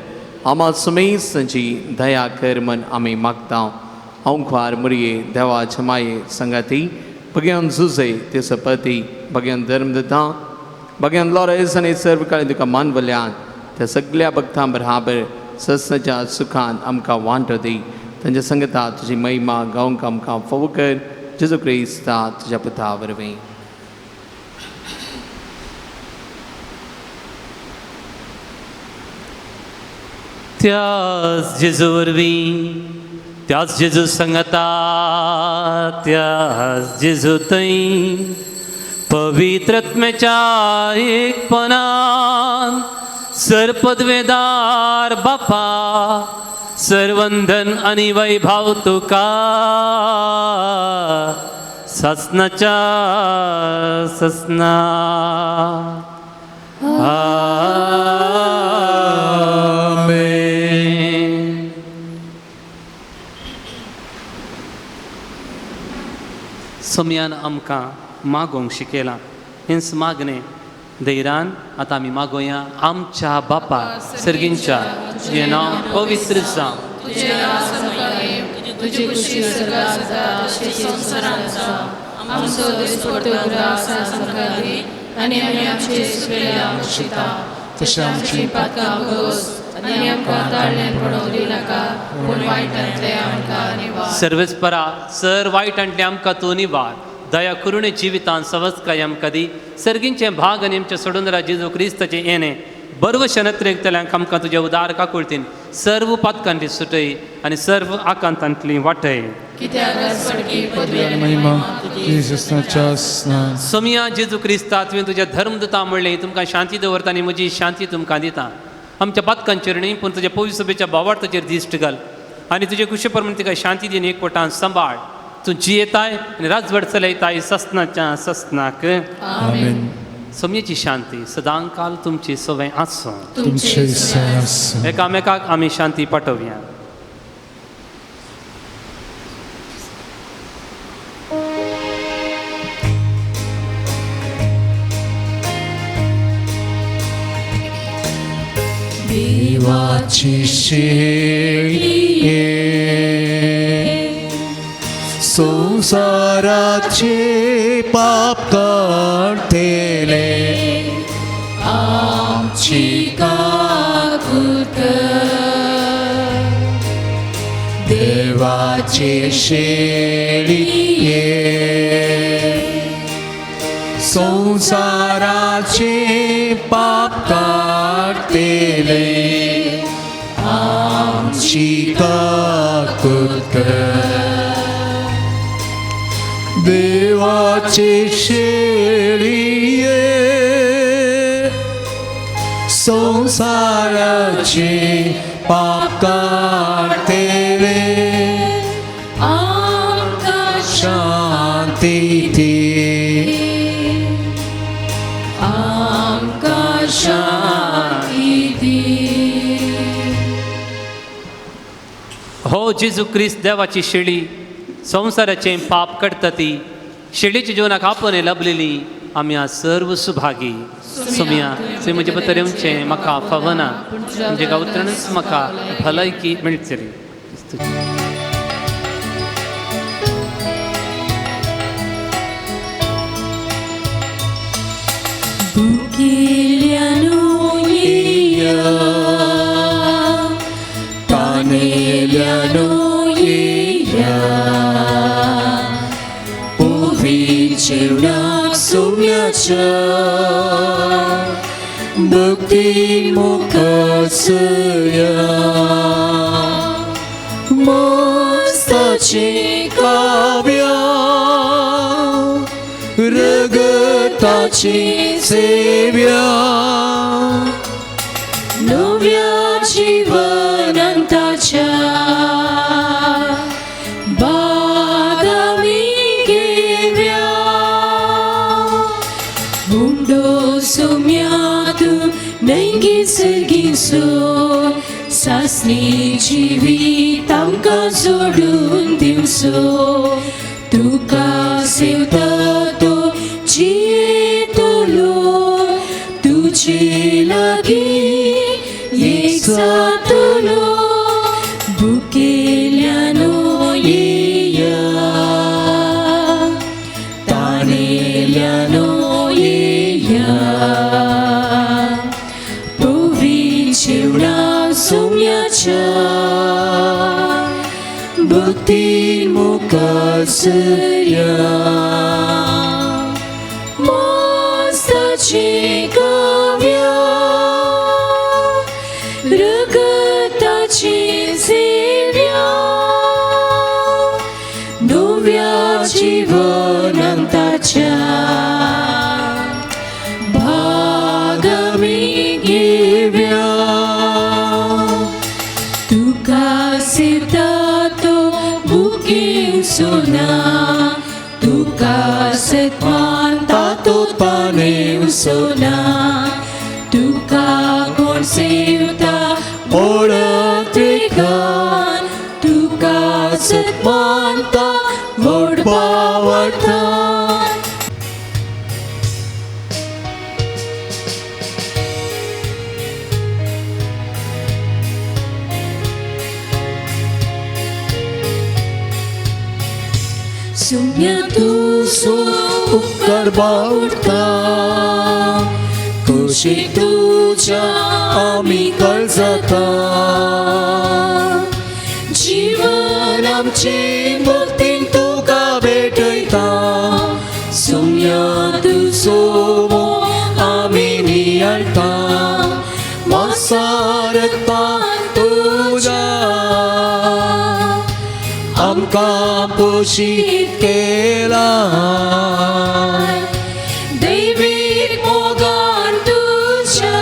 [SPEAKER 7] आमा सुमेस्तांची दया कर म्हण आमी मागता. अंकुवार मुरये देवाचे माये संगाती भगयान जुजे तेसपती भगयान धर्म दिता भगयान लॉरेस आनी सर्व काळी तुका मानवल्यान त्या सगळ्या भक्तां बराबर सस्नाच्या सुखान आमकां वांटो दी. तांच्या संगता तुजी महिमा गावंक आमकां फोव कर. जेजू क्रिस्ता तुज्या पुता वरवीं.
[SPEAKER 2] त्याच जेजू वरवीं, त्याच जेजू संगता, त्याच जेजू थंय पवित्र आत्म्याच्या एकपणान सरपदवेदार बापा सर्वंधन आनी वैभाव तुका ससनाच्या ससना. आमेन. सोमयान आमकां मागोवंक शिकयलां हेंच मागणें धैर्यान आतां आमी मागोया. आमच्या बापा सर्गींच्या तुजें नांव पवित्र जावं,
[SPEAKER 4] तुजी खुशी स्वर्गात जाता तशी संवसारांत जावं. आमचो दिसपट्टो ग्रास आज आमकां दी आनी आमी आमचे सुकेल्या शिता
[SPEAKER 1] तशें आमची
[SPEAKER 4] पातकां भोगोस आनी आमकां ताळ्यान पडोवंक दिनाका पूण वायटांतले आमकां निवार.
[SPEAKER 2] सर्वेस्परा सर वायटांतले आमकां तूं निवार. दया करुणे जिवितान सवस्काय आमकां दी. सर्गींचें भाग आनी आमच्या सोडून जेजू क्रिस्ताचें येणें बर्व शनत्रेकतल्यांक आमकां तुज्या उदार काकुळतीन सर्व पातकांतली सुटय आनी सर्व आकांतांतली वाटय. सोमिया जेजू क्रिस्ता तुवें तुज्या धर्मदूता म्हणलें तुमकां शांती दवरता आनी म्हजी शांती तुमकां दिता. आमच्या पातकांचेर न्ही पूण तुज्या पवित्र सभेच्या भावार्थाचेर दिश्ट घाल आनी तुजे कुशे प्रमाण तिका शांती दीन एकवटान सांबाळ. तूं जियेताय आनी राजवट चलयताय ससनाच्या ससनाक.
[SPEAKER 1] आमेन.
[SPEAKER 2] सोमयेची शांती सदांकाल तुमची सवय आसूं.
[SPEAKER 1] तुमचे आसूं.
[SPEAKER 2] एकामेकाक आमी शांती पाठोवया.
[SPEAKER 1] देवाची शेळये संसाराचे पाप काडटले आमची काकूत. देवाचे शेळये संसाराचे पाप काडटले आमची काकूत. देवाचे शेळये संसाराचे पाप काडटले
[SPEAKER 4] आमकां
[SPEAKER 1] शांती दी.
[SPEAKER 4] आमकां शांती दी.
[SPEAKER 2] हो जेजू क्रिस्त देवाची शेळी संवसाराचें पाप काडटा ती शेळीच्या जिवनाक आपण लभलेली आमी आज सर्व सुभागी. सुमया तुवें म्हजें पत्र येवचें म्हाका फावना, तुमचे गावतणच म्हाका भलायकी मेळटली.
[SPEAKER 3] भुकेल्यानो येया, तानेल्यानो येया, उभी जेवणाक सुम्याच्या भक्ती मुखासया. मस्ताची काव्या रगताची सेव्या नव्या जीवनांताच्या बागामी घेव्या. उंडो सुम्या तूं नेंगी सर्गीसो सासणी जिवीत आमकां जोडून दिवसो. तुका सेवता तो जियेतलो, तुजे लागीं एक जातलो. भुकेल्यानो येया, तानेल्यानो येया, पवी जेवणाक सुम्याच्या भक्ती मुखासया. मस्ताची काव्या रगताची सेव्या नव्या जीवनांताच्या भागामी घेव्या. तुका सेवता तो भुकेवचो ना, तुका सत्मानता तो तानेवचो ना. तुका कोण सेवता वळख रेखान, तुका सत्मानता व्हड पावता. सुम्या तुजो उपकार बावडटा, खोशी तुज्या आमी कळजाता. जीवन आमचें भक्तीन तुका भेटयता, सुम्या तुजो मोग आमी नियाळटा. मोसारता तुज्या आमकां पोशीत केला. दैवीक मोगान तुज्या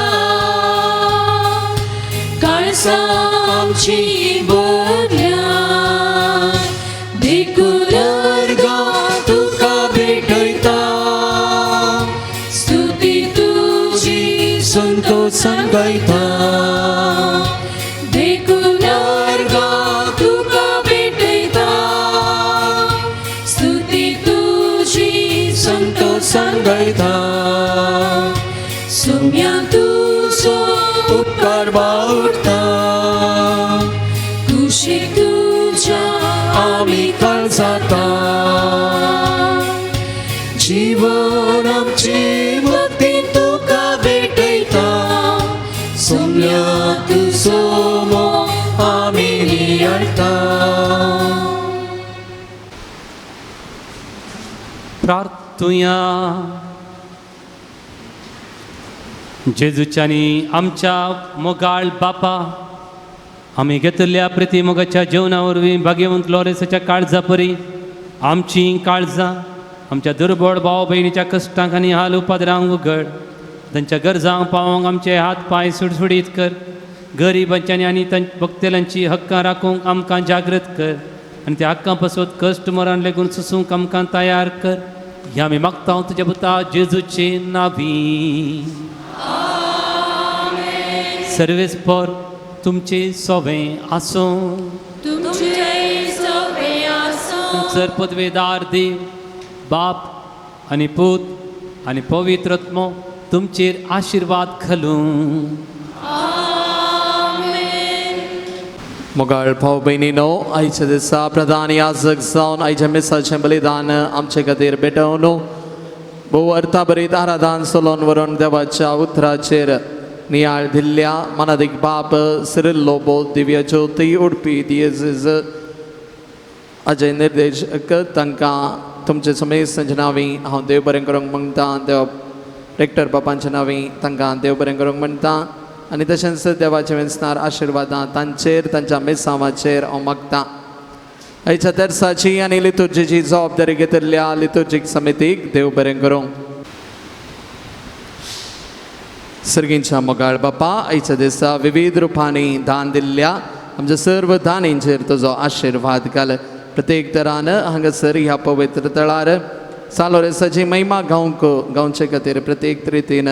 [SPEAKER 3] काळजां आमची बदल्या, देखून अर्गां तुका भेटयता. स्तुती तुजी संतोषान गायता, देखून अर्गां तुका भेटयता. स्तुती तुजी संतोषान गायता. सुम्या तुजो उपकार बावडटा, खुशी तुज्या आमी कळजाता. जीवन आमचें भक्तीन तुका भेटयता, सुम्या तुजो मोग आमी नियाळटा.
[SPEAKER 2] प्रार्थुया. जेजूच्यानी आमच्या मोगाळ बापा, आमी घेतल्या प्रिती मोगाच्या जेवणा वरवीं भाग्यवंत लॉरेसाच्या काळजा परी आमची काळजां आमच्या दुर्बळ भाव भयणीच्या कश्टांक आनी हाल उपद्रांक उगड. तांच्या गरजांक पावोवंक आमचे हात पांय सुडसुडीत कर. गरिबांच्यानी आनी भक्तेल्यांची हक्कां राखूंक आमकां जागृत कर आनी त्या हक्कां पासत कश्ट मरण लेगून सोसूंक आमकां तयार कर. ह्या आमी मागता तुज्या पुता जेजूचे नावी. सर्वेस्पर तुमचे सोबें आसूं.
[SPEAKER 4] तुमचे
[SPEAKER 2] सर पदवेदार देव बाप आनी पूत आनी पवित्र आत्मो तुमचेर आशिर्वाद घालूं.
[SPEAKER 7] मोगाळ भाव भयणीनो, आयच्या दिसा प्रधान याजक जावन आयच्या मिसाचें बलिदान आमचे खातीर भेटोवन भोव अर्थाभरीत आराधन चलोवन व्हरून देवाच्या उतराचेर नियाळ दिल्ल्या मनादीक बाप सिरिल लोबो दिव्य ज्योती उडपी दियेजीज अजय निर्देशक तांकां तुमचे समेस्तांच्या नांवी हांव देव बरें करूंक म्हणटा. देव रेक्टर बापांच्या नांवी तांकां देव बरें करूंक म्हणटा आनी तशेंच देवाचे वेंचणार आशिर्वादां तांचेर तांच्या मिसांवाचेर हांव मागता. आयच्या तेर्साची आनी लितुर्जीची जबाबदारी घेतिल्ल्या लितुर्जीक समितीक देव बरें करूं. सर्गींच्या मोगाळ बापा, आयच्या दिसा विविध रुपांनी दान दिल्ल्या आमच्या सर्व दानींचेर तुजो आशिर्वाद घाल. प्रत्येक तरान हांगासर ह्या पवित्र तळार सालोरेसाची महिमा गावंक गावचे खातीर प्रत्येक रितीन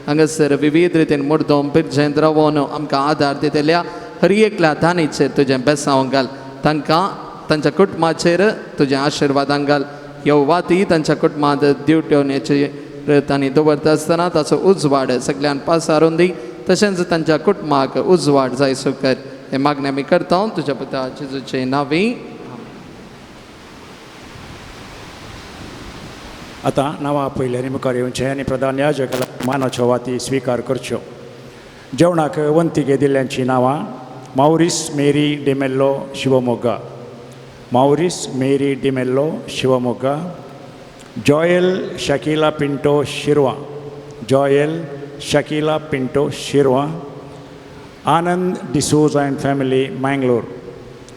[SPEAKER 7] हांगासर विविध रितीन मुर्दोम पिरजेंत रावोन आमकां आदार दितल्या हर एकल्या दानीचेर तुजें बेसांव घाल. तांकां तांच्या कुटुंबाचेर तुजें आशिर्वादां घाल. ह्यो वाती तांच्या कुटुंबांत दिवट्योन्याचे तांणी दवरता आसतना ताचो उजवाड सगळ्यान पासारून दी, तशेंच तांच्या कुटुंबाक उजवाड जायसो कर. हें मागणें आमी करता तुज्या पुता जेजूचे नांवी.
[SPEAKER 8] आतां नांवां पयलें आनी मुखार येवचें आनी प्रधान याजकाला मानाच्यो वाती स्विकार करच्यो. जेवणाक वंती घेतिल्ल्यांचीं नांवां: Maurice Mary D'Mello Shivamogga, Maurice Mary D'Mello Shivamogga, Joel Shakila Pinto Shirva, Joel Shakila Pinto Shirva, Anand D'Souza and family Mangalore,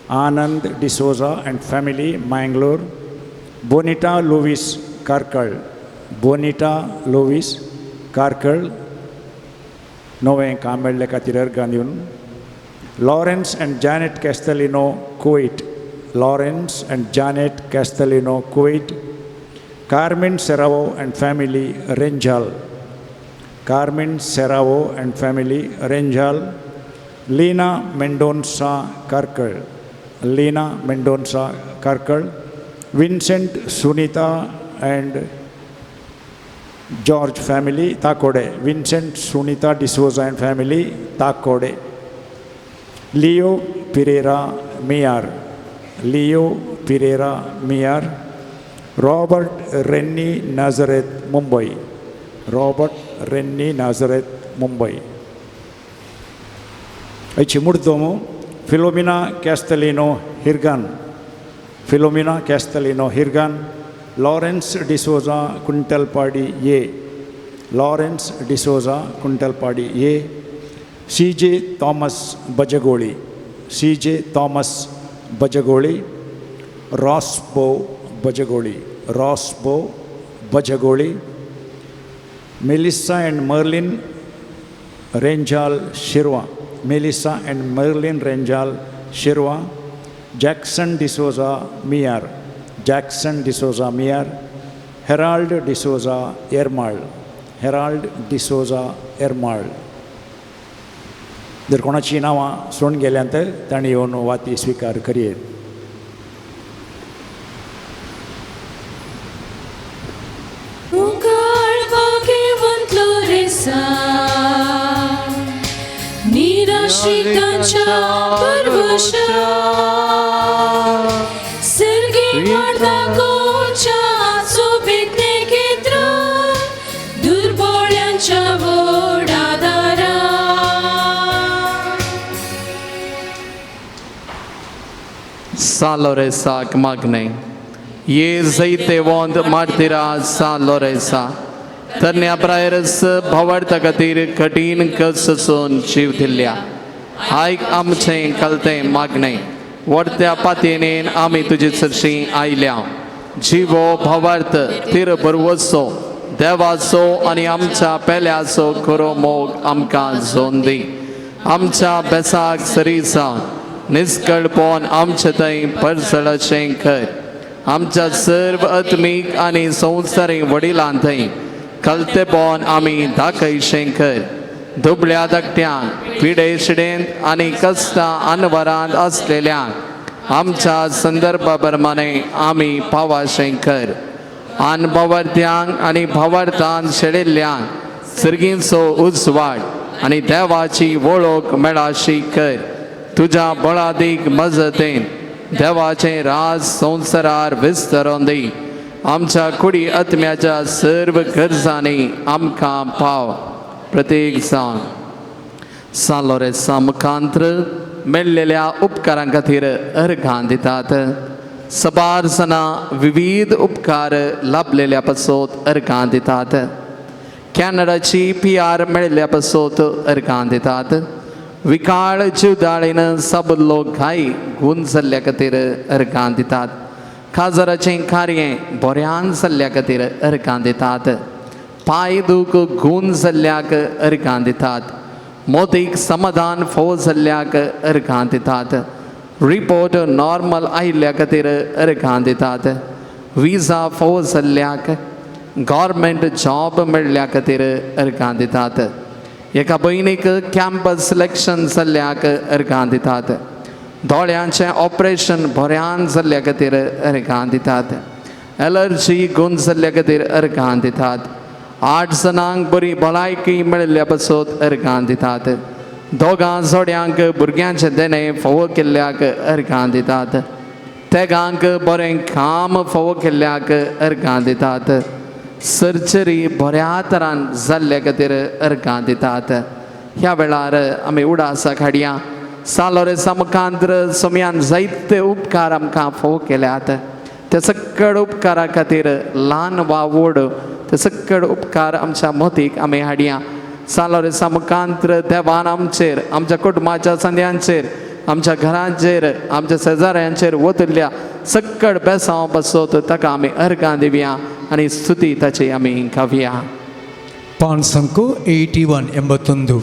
[SPEAKER 8] Anand D'Souza and family Mangalore, Bonita Louis Karkal, Bonita Louis Karkal, नवें काम मेळ्ळे खातीर अर्गां दिवन, Lawrence and Janet Castelino Kuwait, Lawrence and Janet Castelino Kuwait, Carmen Serrao and family Renjal, Carmen Serrao and family Renjal, Leena Mendonca Karkal, Leena Mendonca Karkal, Vincent Sunita and George family Takode, Vincent Sunita D'Souza and family Takode, Leo Pereira Miyar, Leo Pereira Miyar, Robert Rennie Nazareth Mumbai, Robert Rennie Nazareth Mumbai. आयची मुर्दोमो Philomena Castelino Hirgan, Philomena Castelino Hirgan, Lawrence D'Souza Kuntalpadi A, Lawrence D'Souza Kuntalpadi A, C J Thomas Bajagoli, C J Thomas Bajagoli, Rosbo Bajagoli, Rosbo Bajagoli, Melissa and Merlin Renjal Shirva, Melissa and Merlin Renjal Shirva, Jackson D'Souza Miyar, Jackson D'Souza Miyar, Herald D'Souza Ermal, Herald D'Souza Ermal. जर कोणाची नांवां सोडून गेल्यांत तांणी येवन वाती स्विकार करयेत.
[SPEAKER 4] निराश्रितांच्या परवशा सर्गी वाडदाकोच्या सोबीत नेकेत्र दुर्बोळ्यांच्या वडादारा.
[SPEAKER 7] सालोरेसाक मागणें ये जैतेवंत मार्तिरा सालोरेसा तरण्या प्रायरस भावार्था खातीर कठीण कससून जीव दिल्ल्या आयक आमचें कलतें मागणें. वडत्या पातयेन आमी तुजे सरशी आयल्या. जिवो भावार्थ तिर बरवसो देवाचो आनी आमच्या पेल्याचो खरो मोग आमकां जोन दी. आमच्या बेसाक सरी जावन निस्कळपण आमचे थंय परसळाचें कर. आमच्या सर्व आत्मीक आनी संवसारीक वडिलां थंय कलतेपण आमी दाखयशें कर. दुबळ्या धाकट्यांक पिडे शिडेंत आनी कश्टां अनवरांत आसलेल्यांक आमच्या संदर्भा प्रमाणे आमी पावाशें कर. आन भावार्थ्यांक आनी भावार्थान शेळिल्ल्यांक सर्गींचो उजवाड आनी देवाची वळख मेळाशी कर. तुज्या बळादीक मजतीन देवाचें राज संवसारार विस्तरोन दी. आमच्या कुडी आत्म्याच्या सर्व गरजांनी आमकां पाव. प्रत्येक जावन सान लोरेंसा मुखांत्र मेळ्ळेल्या उपकारां खातीर अर्घां दितात. सबार जाणां विविध उपकार लाभलेल्या पासत अर्घां दितात. कॅनडाची PR मेळिल्ल्या पासत अर्घां दितात. विकाळ जिवदाळीन सबलो घाई गूण जाल्ल्या खातीर अर्घां दितात. खाजराचें कार्य बऱ्यान जाल्ल्या खातीर अर्घां दितात. पांय दूख गूण जाल्ल्याक अर्घां दितात. मोतीक समाधान फोव जाल्ल्याक अर्घां दितात. रिपोर्ट नॉर्मल आयिल्ल्या खातीर अर्घां दितात. विजा फोव जाल्ल्याक, गव्हर्मेंट जॉब मेळ्ळ्या खातीर अर्घां दितात. एका भयणीक कॅम्पस सिलेक्शन जाल्ल्याक अर्घां दितात. दोळ्यांचें ऑपरेशन बऱ्यान जाल्ल्या खातीर अर्घां दितात. एलर्जी गुण जाल्ल्या खातीर अर्घां दितात. 8 जाणांक बरी भलायकी मेळिल्ल्या पासत अर्घां दितात. 2 जोड्यांक भुरग्यांचें देणें फावो केल्ल्याक अर्घां दितात. 3 बरें काम फावो केल्ल्याक अर्घां दितात. सर्जरी बऱ्या तरान जाल्ल्या खातीर अर्घां दितात. ह्या वेळार आमी उडासाक हाडया. सान लोरेंसा मुखांत्र सोम्यान जायते उपकार आमकां फावो केल्यात. त्या सकळ उपकारा खातीर ल्हान वा व्हड ते सकळ उपकार आमच्या मोतीक आमी हाडया. सान लोरेंसा मुखांत्र देवान आमचेर, आमच्या कुटुंबाच्या संद्यांचेर, आमच्या घरांचेर, आमच्या शेजाऱ्यांचेर वतल्या सकळ बेसांव पासत ताका आमी अर्घां दिवया आनी स्तुती ताची आमी गावया.
[SPEAKER 1] पान संको 81 81.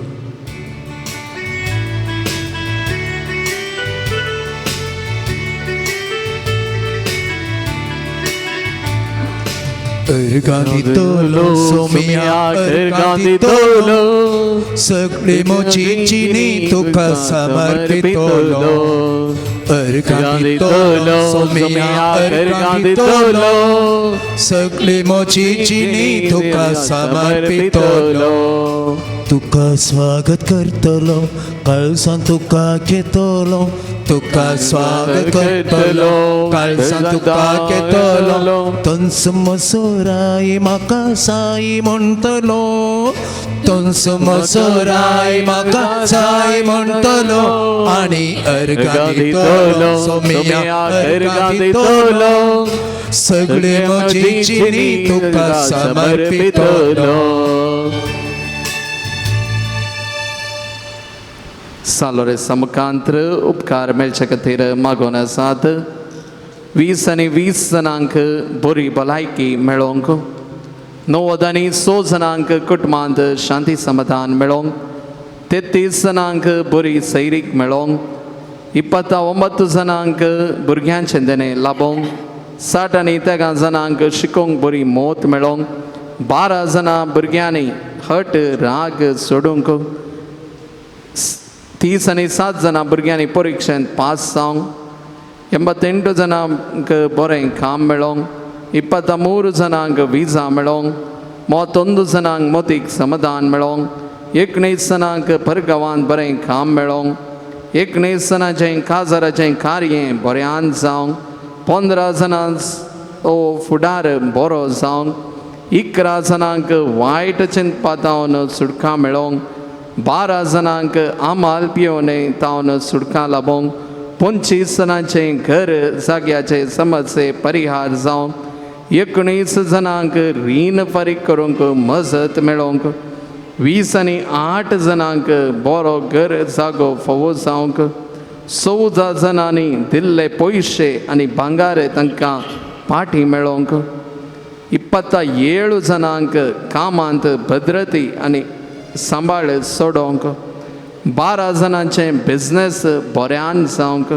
[SPEAKER 1] अर्घां दितलो सोम्या, अर्घां दितलो, सगळी म्हजी जिणी तुका समर्पितलो. अर्घां दितलो सोम्या, अर्घां दितलो, सगळी म्हजी जिणी तुका समर्पितलो. तुका स्वागत करतलो, काळजान तुका घेतलो. तुका स्वागत करतलो, काळजान तुका घेतलो. तंस मसोराय म्हाका साई म्हणटलो. तंस मसोराय म्हाका साई म्हणटलो. आनी अर्घां दितलो सोम्या, अर्घां दितलो, सगळे म्हजी जिणी तुका समर्पितलो.
[SPEAKER 7] सान लोरेंसा मुखांत्र उपकार मेळचे खातीर मागोन आसात. 20 आनी 20 जाणांक बरी भलायकी मेळोवंक, 96 जाणांक कुटुंबांत शांती समाधान मेळोवंक, 33 जाणांक बरी सैरीक मेळोवंक, 29 जाणांक भुरग्यांचें देणें लाबोवंक, 60 आनी 3 जाणांक शिकोवंक बरी मोत मेळोवंक, 12 जाणां भुरग्यांनी हट राग सोडूंक, 30 आनी 7 जाणां भुरग्यांनी परिक्षेंत पास जावंक, 88 जाणांक बरें काम मेळोवंक, 23 जाणांक विजा मेळोवंक, 31 जाणांक मोतीक समाधान मेळोवंक, 19 जाणांक परगांवांत बरें काम मेळोवंक, 19 जाणांचें काजाराचें कार्य बऱ्यान जावंक, 15 जाणांचो फुडार बरो जावंक, 11 जाणांक वायट चिंतपा तावन सुटका मेळोवंक, 12 जाणांक आमाल पियोने तावन सुटका लाबोवंक, 25 जाणांचें घर जाग्याचे समस्ये परिहार जावंक, 19 जाणांक रीण फारीक करूंक मजत मेळोवंक, 20 आनी 8 जाणांक बरो घर जागो फावो जावंक, 14 जाणांनी दिल्ले पयशे आनी भांगार तांकां पाटी मेळोवंक, 27 जाणांक कामांत भद्रती आनी सांबाळ सोडोवंक, 12 जाणांचें बिजनेस बऱ्यान जावंक,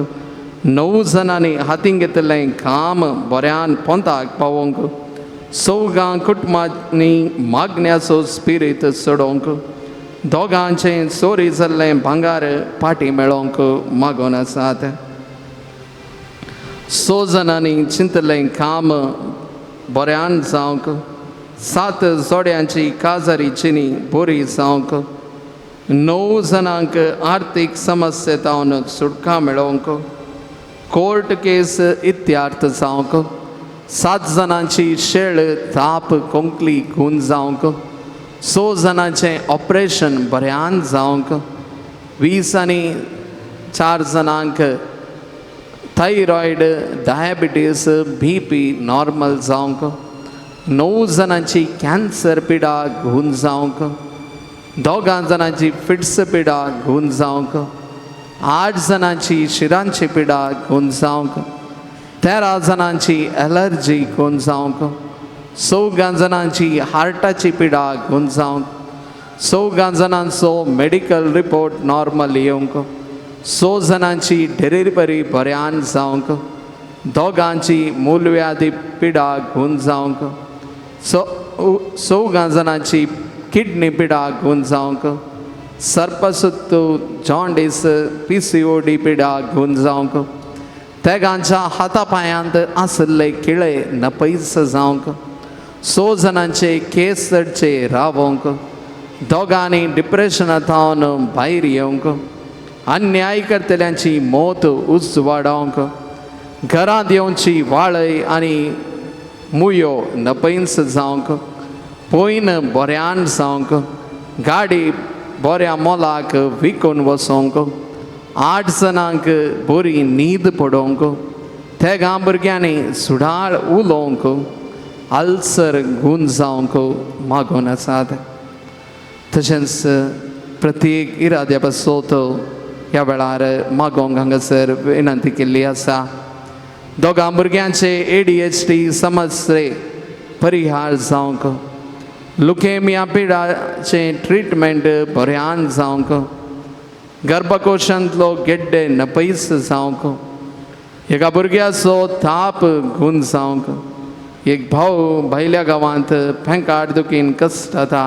[SPEAKER 7] 9 जाणांनी हातीन घेतिल्लें काम बऱ्यान पोंताक पावोवंक, 4 कुटुंबांनी मागण्याचो स्पिरीत सोडोवंक, 2 चोरी जाल्लें भांगार पाटी मेळोवंक मागोन आसात. स जाणांनी चिंतलें काम बऱ्यान जावंक, 7 जोड्यांची काजारी चिनी बरी जावंक, 9 जाणांक आर्थीक समस्ये तावन सुटका मेळोवंक, कोर्ट केस इत्यार्थ जावंक, 7 जाणांची शेळ ताप कोंकली खून जावंक, 6 जाणांचें ऑपरेशन बऱ्यान जावंक, 20 आनी 4 जाणांक थायरॉयड डायबिटीस बीपी नॉर्मल जावंक, 9 जाणांची कॅन्सर पिडा घून जावंक, 2 जाणांची फिट्स पिडा घून जावंक, 8 जाणांची शिरांची पिडा घून जावंक, 13 जाणांची एलर्जी घून जावंक, 4 जाणांची हार्टाची पिडा घून जावंक, 4 जाणांचो मेडिकल रिपोर्ट नॉर्मल येवंक, 6 जाणांची डिलिव्हरी बऱ्यान जावंक, 2 मूलव्याधी पिडा घून जावंक, 4 जाणांची किडनी पिडा घून जावंक, सर्पसुत्तू जॉन्डीस PCOD पिडा घून जावंक, तेगांच्या हाता पांयांत आशिल्ले किळे नपैस जावंक, 6 जाणांचे केस चडचे रावोंक, 2 डिप्रेशना थावन भायर येवंक, अन्याय करतल्यांची मोत उजवाडावंक, घरांत येवची वाळय आनी मुयो नपैस जावंक, पयन बऱ्यान जावंक, गाडी बऱ्या मोलाक विकून वचोंक, 8 जाणांक बरी न्हीद पडोवंक, तेगां भुरग्यांनी सुडाळ उलोवंक, अल्सर गूण जावंक मागून आसात. तशेंच प्रत्येक इराद्या पासत ह्या वेळार मागोवंक हांगासर विनंती केल्ली आसा. 2 भुरग्यांचे ADHD समस्ये परिहार जावंक, लुकेमिया पिडाचें ट्रिटमेंट बऱ्यान जावंक, गर्भकोशांतलो गेड्डे नपैस जावंक, एका भुरग्याचो ताप गूण जावंक, एक भाव भायल्या गांवांत पेंकाट दुखीन कश्ट जाता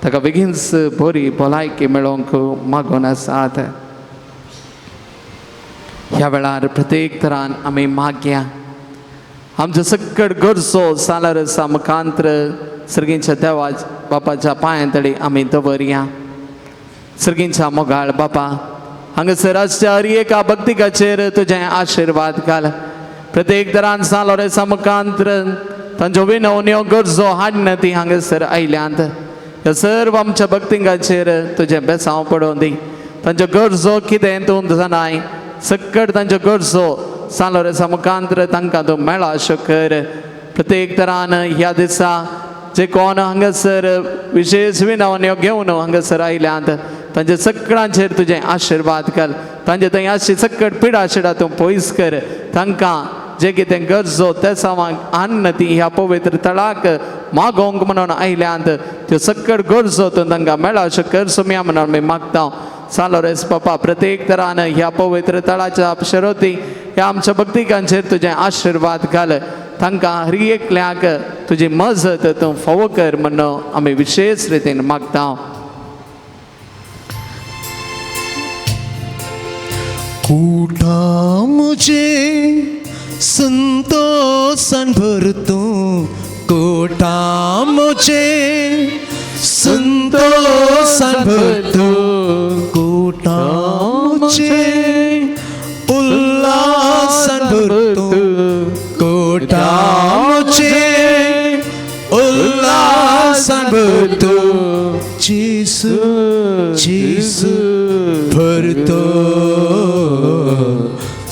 [SPEAKER 7] ताका बेगीनच बरी भलायकी मेळोवंक मागून आसात. ह्या वेळार प्रत्येक तरान आमी मागया आमचो सकट गरजो सालारसा मुखांत्र सर्गींच्या देवा बापाच्या पांयां तडी आमी दवरया. सर्गींच्या मोगाळ बापा, हांगासर आसच्या हर एका भक्तिकाचेर तुजें आशिर्वाद घाल. प्रत्येक तरान सालोरेसा मुखांत्र तांच्यो विनवण्यो गरजो हाडन ती हांगासर आयल्यांत. ह्या सर्व आमच्या भक्तिंगाचेर तुजें बेसांव पडोवन दी. तांच्यो गरजो कितें तूं जाणाय, सकट तांच्यो गरजो सालोरेसा मुखांत्र तांकां तूं मेळा अश्यो कर. प्रत्येक तरान ह्या दिसा जे कोण हांगासर विशेश विनवण्यो घेवन हांगासर आयल्यांत तांच्या सगळ्यांचेर तुजें आशिर्वाद घाल. तांचे थंय अशी सकट पिडा शिडा तूं पयस कर. तांकां जे कितें गरजो ते सावांक अन्न ती ह्या पवित्र तळाक मागोवंक म्हणून आयल्यांत त्यो सकट गरजो तूं तांकां मेळा अश्यो कर सुम्या म्हणून आमी मागता. सालोरेस बापा, प्रत्येक तरान ह्या पवित्र तळाच्या शरोती ह्या आमच्या भक्तिकांचेर तुजें आशिर्वाद घाल. तांकां हर एकल्याक तुजी मजत तूं फावो कर म्हणून आमी विशेश रितीन मागता.
[SPEAKER 3] कुठा मुझे संतोषान भर तूं, कोटा मुझे संतोषान भर तूं, कोटा मुझे उल्लासान भर तूं, कोटा मुझे उल्लासान भर तूं, जेसू जेसू भर तूं,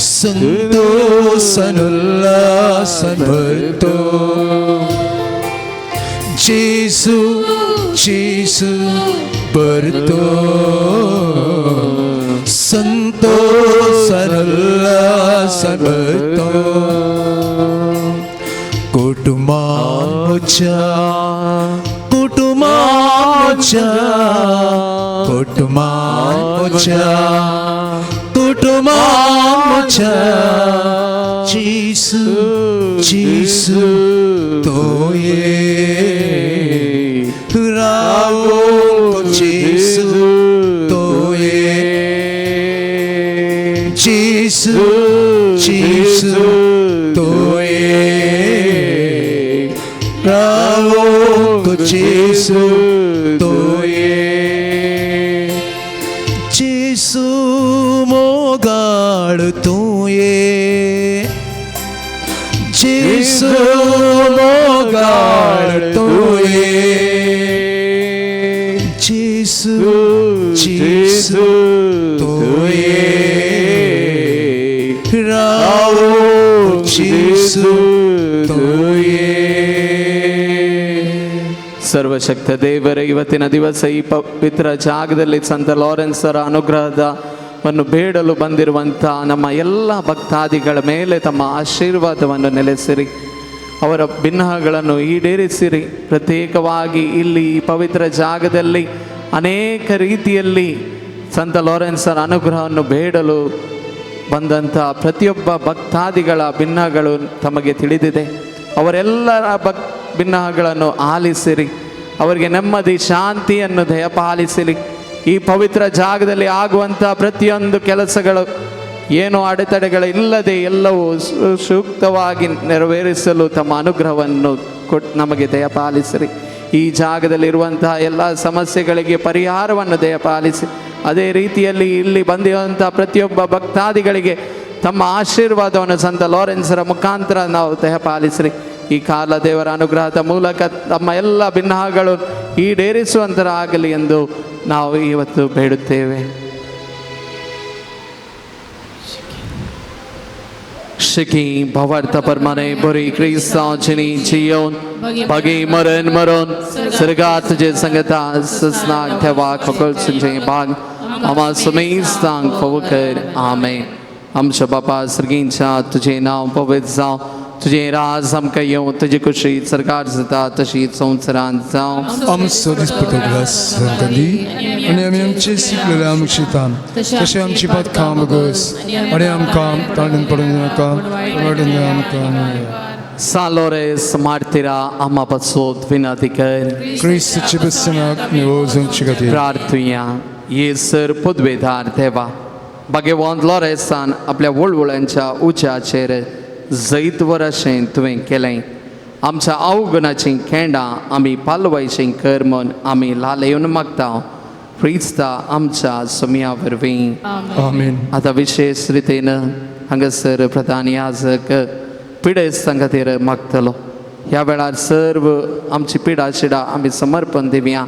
[SPEAKER 3] संतोषान उल्लासान भर तूं, जेसू जेसू भर तूं, संतोषान उल्लासान भर तूं. कुटुंबाच्या कुटुंबाच्या कुटुंबाच्या कुटुंबाच्या जेसू जेसू तोये रावो जेसू तोये, जेसू जेसू रावोंक जेजू तुवें जेजू मोगाळ तुवें जेजू मोगाळ तुवें जेजू जेजू तुवें रावोंक जेजू तुवें.
[SPEAKER 7] ಸರ್ವಶಕ್ತ ದೇವರೇ, ಇವತ್ತಿನ ದಿವಸ ಈ ಪವಿತ್ರ ಜಾಗದಲ್ಲಿ ಸಂತ ಲಾರೆನ್ಸರ ಅನುಗ್ರಹವನ್ನು ಬೇಡಲು ಬಂದಿರುವಂಥ ನಮ್ಮ ಎಲ್ಲ ಭಕ್ತಾದಿಗಳ ಮೇಲೆ ತಮ್ಮ ಆಶೀರ್ವಾದವನ್ನು ನೆಲೆಸಿರಿ, ಅವರ ಭಿನ್ನಹಗಳನ್ನು ಈಡೇರಿಸಿರಿ. ಪ್ರತ್ಯೇಕವಾಗಿ ಇಲ್ಲಿ ಈ ಪವಿತ್ರ ಜಾಗದಲ್ಲಿ ಅನೇಕ ರೀತಿಯಲ್ಲಿ ಸಂತ ಲಾರೆನ್ಸರ ಅನುಗ್ರಹವನ್ನು ಬೇಡಲು ಬಂದಂಥ ಪ್ರತಿಯೊಬ್ಬ ಭಕ್ತಾದಿಗಳ ಭಿನ್ನಗಳು ತಮಗೆ ತಿಳಿದಿದೆ. ಅವರೆಲ್ಲರ ಭಿನ್ನಹಗಳನ್ನು ಆಲಿಸಿರಿ, ಅವರಿಗೆ ನೆಮ್ಮದಿ ಶಾಂತಿಯನ್ನು ದಯಪಾಲಿಸಿರಿ. ಈ ಪವಿತ್ರ ಜಾಗದಲ್ಲಿ ಆಗುವಂಥ ಪ್ರತಿಯೊಂದು ಕೆಲಸಗಳು ಏನೂ ಅಡೆತಡೆಗಳಿಲ್ಲದೆ ಎಲ್ಲವೂ ಸೂಕ್ತವಾಗಿ ನೆರವೇರಿಸಲು ತಮ್ಮ ಅನುಗ್ರಹವನ್ನು ಕೊಟ್ಟು ನಮಗೆ ದಯಪಾಲಿಸಿರಿ. ಈ ಜಾಗದಲ್ಲಿರುವಂತಹ ಎಲ್ಲ ಸಮಸ್ಯೆಗಳಿಗೆ ಪರಿಹಾರವನ್ನು ದಯಪಾಲಿಸಿ. ಅದೇ ರೀತಿಯಲ್ಲಿ ಇಲ್ಲಿ ಬಂದಿರುವಂಥ ಪ್ರತಿಯೊಬ್ಬ ಭಕ್ತಾದಿಗಳಿಗೆ ತಮ್ಮ ಆಶೀರ್ವಾದವನ್ನು ಸಂತ ಲಾರೆನ್ಸರ ಮುಖಾಂತರ ನಾವು ದಯಪಾಲಿಸಿರಿ. ಈ ಕಾಲ ದೇವರ ಅನುಗ್ರಹದ ಮೂಲಕ ತಮ್ಮ ಎಲ್ಲ ಭಿನ್ನಹಗಳು ಈಡೇರಿಸುವಂತರಾಗಲಿ ಎಂದು ನಾವು ಇವತ್ತು ಬೇಡುತ್ತೇವೆ. शिकी भवार्थ परमाने बरी क्रिस्तांचनी जियोन बगी मरण मरण स्वर्गात तुझे संगता ससनाक ठेवा खकोल सुंचे भाग आम्हा सुमेस्तांक फवकर. आमेन. आमच्या बापा सर्गींच्या तुझे नाव पवित्र जावं, तुझे राज आमकां येवं, तुजी कुशी सरकार जाता तशी संवसारांत जावं.
[SPEAKER 1] आमचो दिसपटो ग्लास आमकां दी आनी आमी आमचे शिकलेले आमकां शिता तशें आमची पथकां बगस आनी आमकां ताणून पडून नाका वाडून आमकां.
[SPEAKER 7] सालोरेस मार्तिरा आम्हा पासत विनंती कर.
[SPEAKER 1] क्रिस्ताचे बसनाक निवजोवचे खातीर
[SPEAKER 7] प्रार्थुया. येसर पदवेदार देवा, भाग्यवंत लॉरेसान आपल्या वळवळ्यांच्या उज्याचेर जैतवर अशें तुवें केलें. आमच्या अवगुणाचीं खेंडां आमी पालवायचीं कर म्हूण आमी लालेवन मागता क्रिस्ता आमच्या सोम्या वरवीं.
[SPEAKER 1] आमेन.
[SPEAKER 7] आतां विशेश रितीन हांगासर प्रधान याजक पिडेस्तां खातीर मागतलो. ह्या वेळार सर्व आमची पिडा शिडा आमी समर्पण दिवया.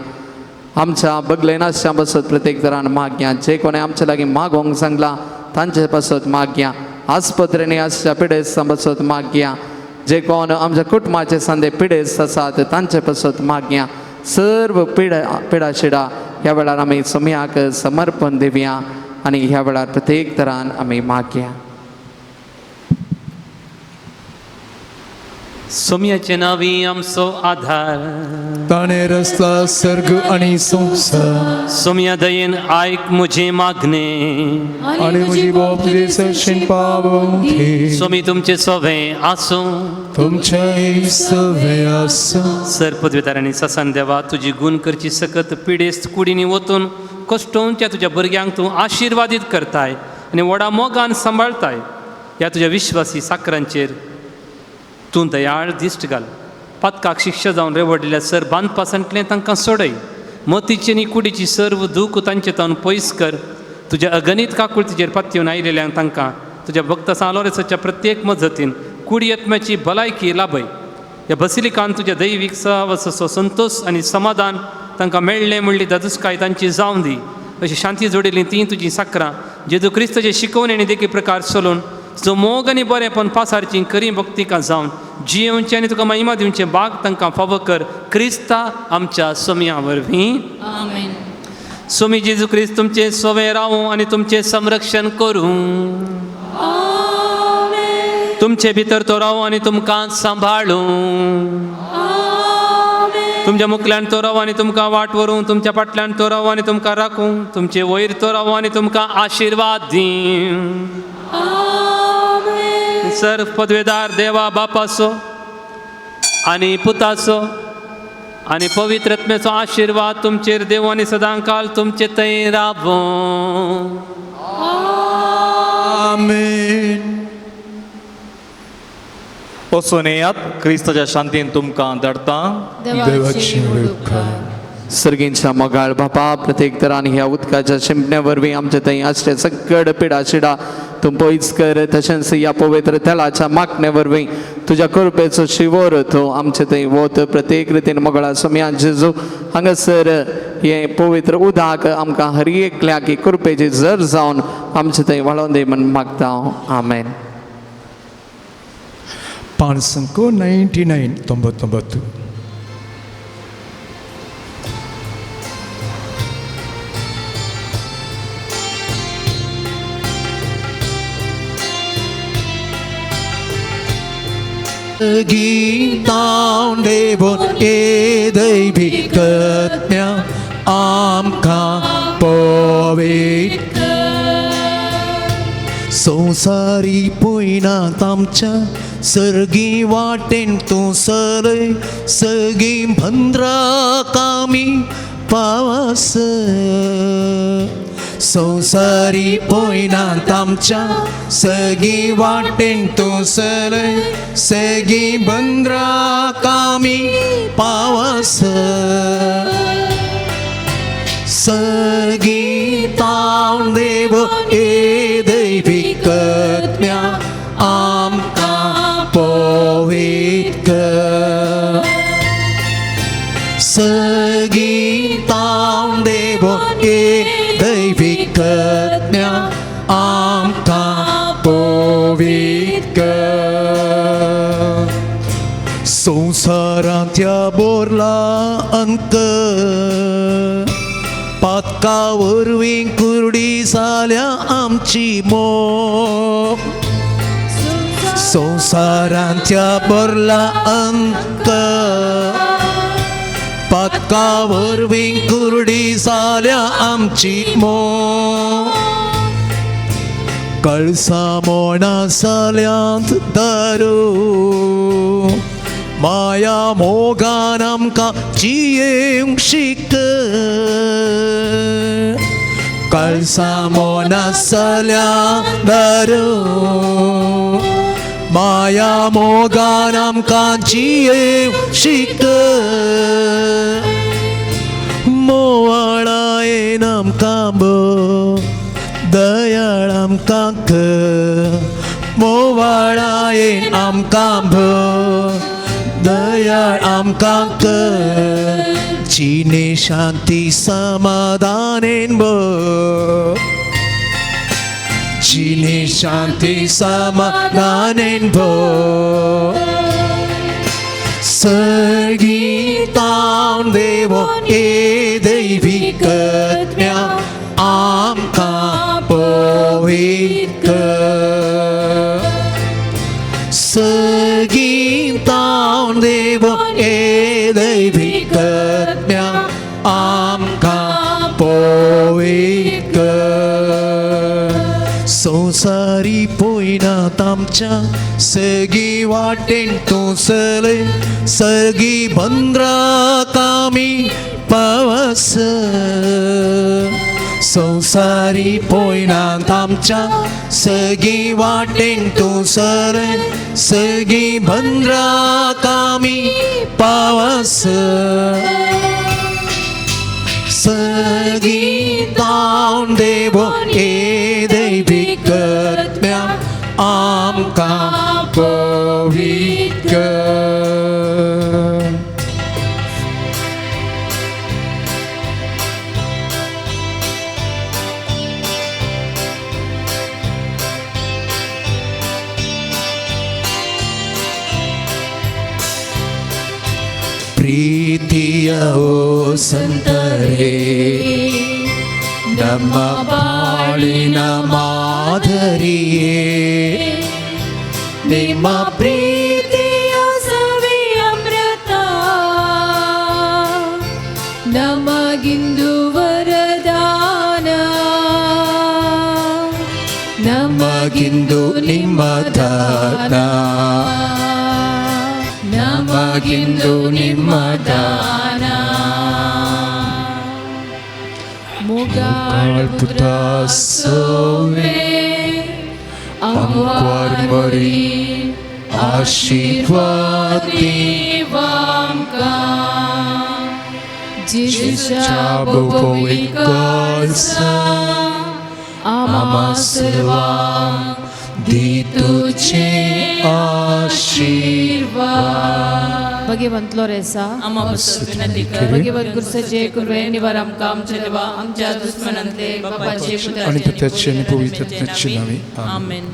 [SPEAKER 7] आमच्या बगले नासच्या पासत प्रत्येक तरान मागया, जे कोणें आमच्या लागीं मागोंक सांगलां तांचे पासत मागया. आस्पत्रेंनी आसच्या पिडेस्तां पासत मागया, जे कोण आमच्या कुटुंबाचे सांदे पिडेस्त आसात तांचे पासत मागया. सर्व पिडा शिडा ह्या वेळार आमी सोम्याक समर्पण दिवया आनी ह्या वेळार प्रत्येक तरान आमी मागया.
[SPEAKER 2] सोम्याचे नावी आमचो आधार,
[SPEAKER 1] ताणें रचला सर्ग आनी संवसार.
[SPEAKER 2] सोम्या दयेन आयक म्हजें मागणें
[SPEAKER 1] आनी म्हजी बोप तुजे सरशीन पावोवंक.
[SPEAKER 2] सोमी तुमचें सवें आसूं,
[SPEAKER 1] तुमचें सवें आसूं.
[SPEAKER 2] सर पदवेदार आनी ससान देवा, तुजी गूण करची सकत पिडेस्त कुडींनी वतून कश्टोवच्या तुज्या भुरग्यांक तूं आशिर्वादीत करताय आनी व्हडा मोगान सांबाळताय. ह्या तुज्या विश्वासी साकरांचेर तूं दयाळ दिश्ट घाल. पातकाक शिक्षा जावन रेवडिल्ल्या सर बांदपासांतलें तांकां सोडय. मतीची आनी कुडीची सर्व दूख तांचे तावन पयस कर. तुज्या अगणीत काकुळतीचेर पातयेवन आयिल्ल्यांक तांकां तुज्या भक्त सालोरेसाच्या प्रत्येक मजतीन कुडी आत्म्याची भलायकी लाभय. ह्या बसिलिकान तुज्या दैवीक सहवासाचो संतोश आनी समाधान तांकां मेळ्ळें म्हणली दादूसकाय तांची जावन दी. अशी शांती जोडिल्ली तीं तुजीं साकरां जेजू क्रिस्ताचे शिकवणी आनी देखी प्रकार चलून तुजो मोग आनी बरेंपण पासारची खरी भक्तिकां जावन जियेवचें आनी तुका महिमा दिवचें बाग तांकां फावो कर. क्रिस्ता आमच्या सोम्या वरवीं.
[SPEAKER 4] आमेन.
[SPEAKER 2] सोमी जेजू क्रिस्त तुमचें सोवें रावूं आनी तुमचें संरक्षण करूं. तुमचे भितर तो रावूं आनी तुमकां सांबाळूं. तुमच्या मुखल्यान तो रावूं आनी तुमकां वाट व्हरूं. तुमच्या फाटल्यान तो रावूं आनी तुमकां राखूं. तुमचे वयर तो रावूं आनी तुमकां आशिर्वाद दीं. सर पदवेदार देवा बापाचो आनी पुताचो आनी पवित्र आत्म्याचो आशिर्वाद तुमचेर देव आनी सदांकाल तुमचे थंय रावूं.
[SPEAKER 3] आमेन.
[SPEAKER 6] वचून येयात, क्रिस्ताच्या शांतीन तुमकां धाडटा.
[SPEAKER 1] देवाची उपकार.
[SPEAKER 7] सर्गींच्या मोगाळ बापा, प्रत्येक तरान ह्या उदकाच्या शिंपण्या वरवीं आमच्या थंय आसले सगळे पिडा शिडा तूं पयस कर. तशेंच ह्या पवित्र तेलाच्या मागणे वरवीं तुज्या कृपेचो शिवोर तूं आमचे थंय वत. प्रत्येक रितीन मोगळा सोम्या जेजू, हांगासर हें पवित्र उदक आमकां हर एकल्याक ही कृपेची जर जावन आमचे थंय व्हाळोवन दी म्हण मागता. आमेन.
[SPEAKER 1] 599 99.
[SPEAKER 3] गीतां देवोन ए दैविकज्ञ आमकां पवित्र संवसारी पयनात आमच्या सर्गी वाटेन तूं सरय सगळीं भंद्राक आमी पावस. संवसारी पयनात आमच्या सगळीं वाटेन तूं सरय सगळीं बंद्राक आमी पावस. सगळीं तावन देव ए दैविकज्ञा आमकां पवित्र. सगळीं तावन देव ए दैविकज्ञा आमकां पवित्र. संवसारांत ह्या बोरला अंक पातका वरवीं कुर्डी जाल्या आमची मोग. संवसारांत ह्या बोरला अंक पातका वरवीं कुर्डी जाल्या आमची मोग. कळसा मोणा जाल्यांत दारू माया मोगान आमकां जियेवंक शिक. कळसा मोना जाल्या दारू माया मोगान आमकां जियेवंक शिक. मोवाळायेन आमकां दयाळ आमकां कर. मोवाळायेन आमकां दयाळ आमकां कर. जिणे शांती समाधानेन भर. जिणे शांती समाधानेन भर. सर्गी तावन देव ए दैविकज्ञा आमकां पवित्र. सर्गी तावन देव ए दैविकज्ञा आमकां पवित्र. संवसारी पयनात आमच्या सगळीं वाटेन तूं चलय सगळीं बंद्राक आमी पावस. संवसारी पयनात आमच्या सगळीं वाटेन तूं चलय सगळीं बंद्राक आमी पावस. सगळीं तावन देव ए दैविकज्ञा आमकां पवित्र. ಪ್ರೀತಿಯ ಓ ಸಂತರೇ ನಮ್ಮ ಬಾಳಿನ ಮಾದರಿಯೇ, ನಿಮ್ಮ
[SPEAKER 4] ಪ್ರೀತಿಯ ಸವಿ ಅಮೃತ ನಮಗಿಂದು ವರದಾನ,
[SPEAKER 3] ನಮಗಿಂದು ನಿಮ್ಮ ದಾನ, ನಮಗಿಂದು ನಿಮ್ಮ ದಾನ.
[SPEAKER 1] Sowe, Amquarmari,
[SPEAKER 3] आशीर्वाद
[SPEAKER 4] दिवामकां
[SPEAKER 3] जेजूच्या भोव आसा आमा सर्वांक दी तुझे आशीर्वाद.
[SPEAKER 4] भगवंत लोरेसा
[SPEAKER 9] आम्हा विनंती कर.
[SPEAKER 4] भगवंत गुरुसाचे कुर्वे निवार आमकां आमच्या देवा आमच्या दुस्मनांतले बापाचे
[SPEAKER 1] आणि
[SPEAKER 4] पुताचे
[SPEAKER 1] पित्याचे आणि पवित्र आत्म्याचे नावे.
[SPEAKER 9] आमेन.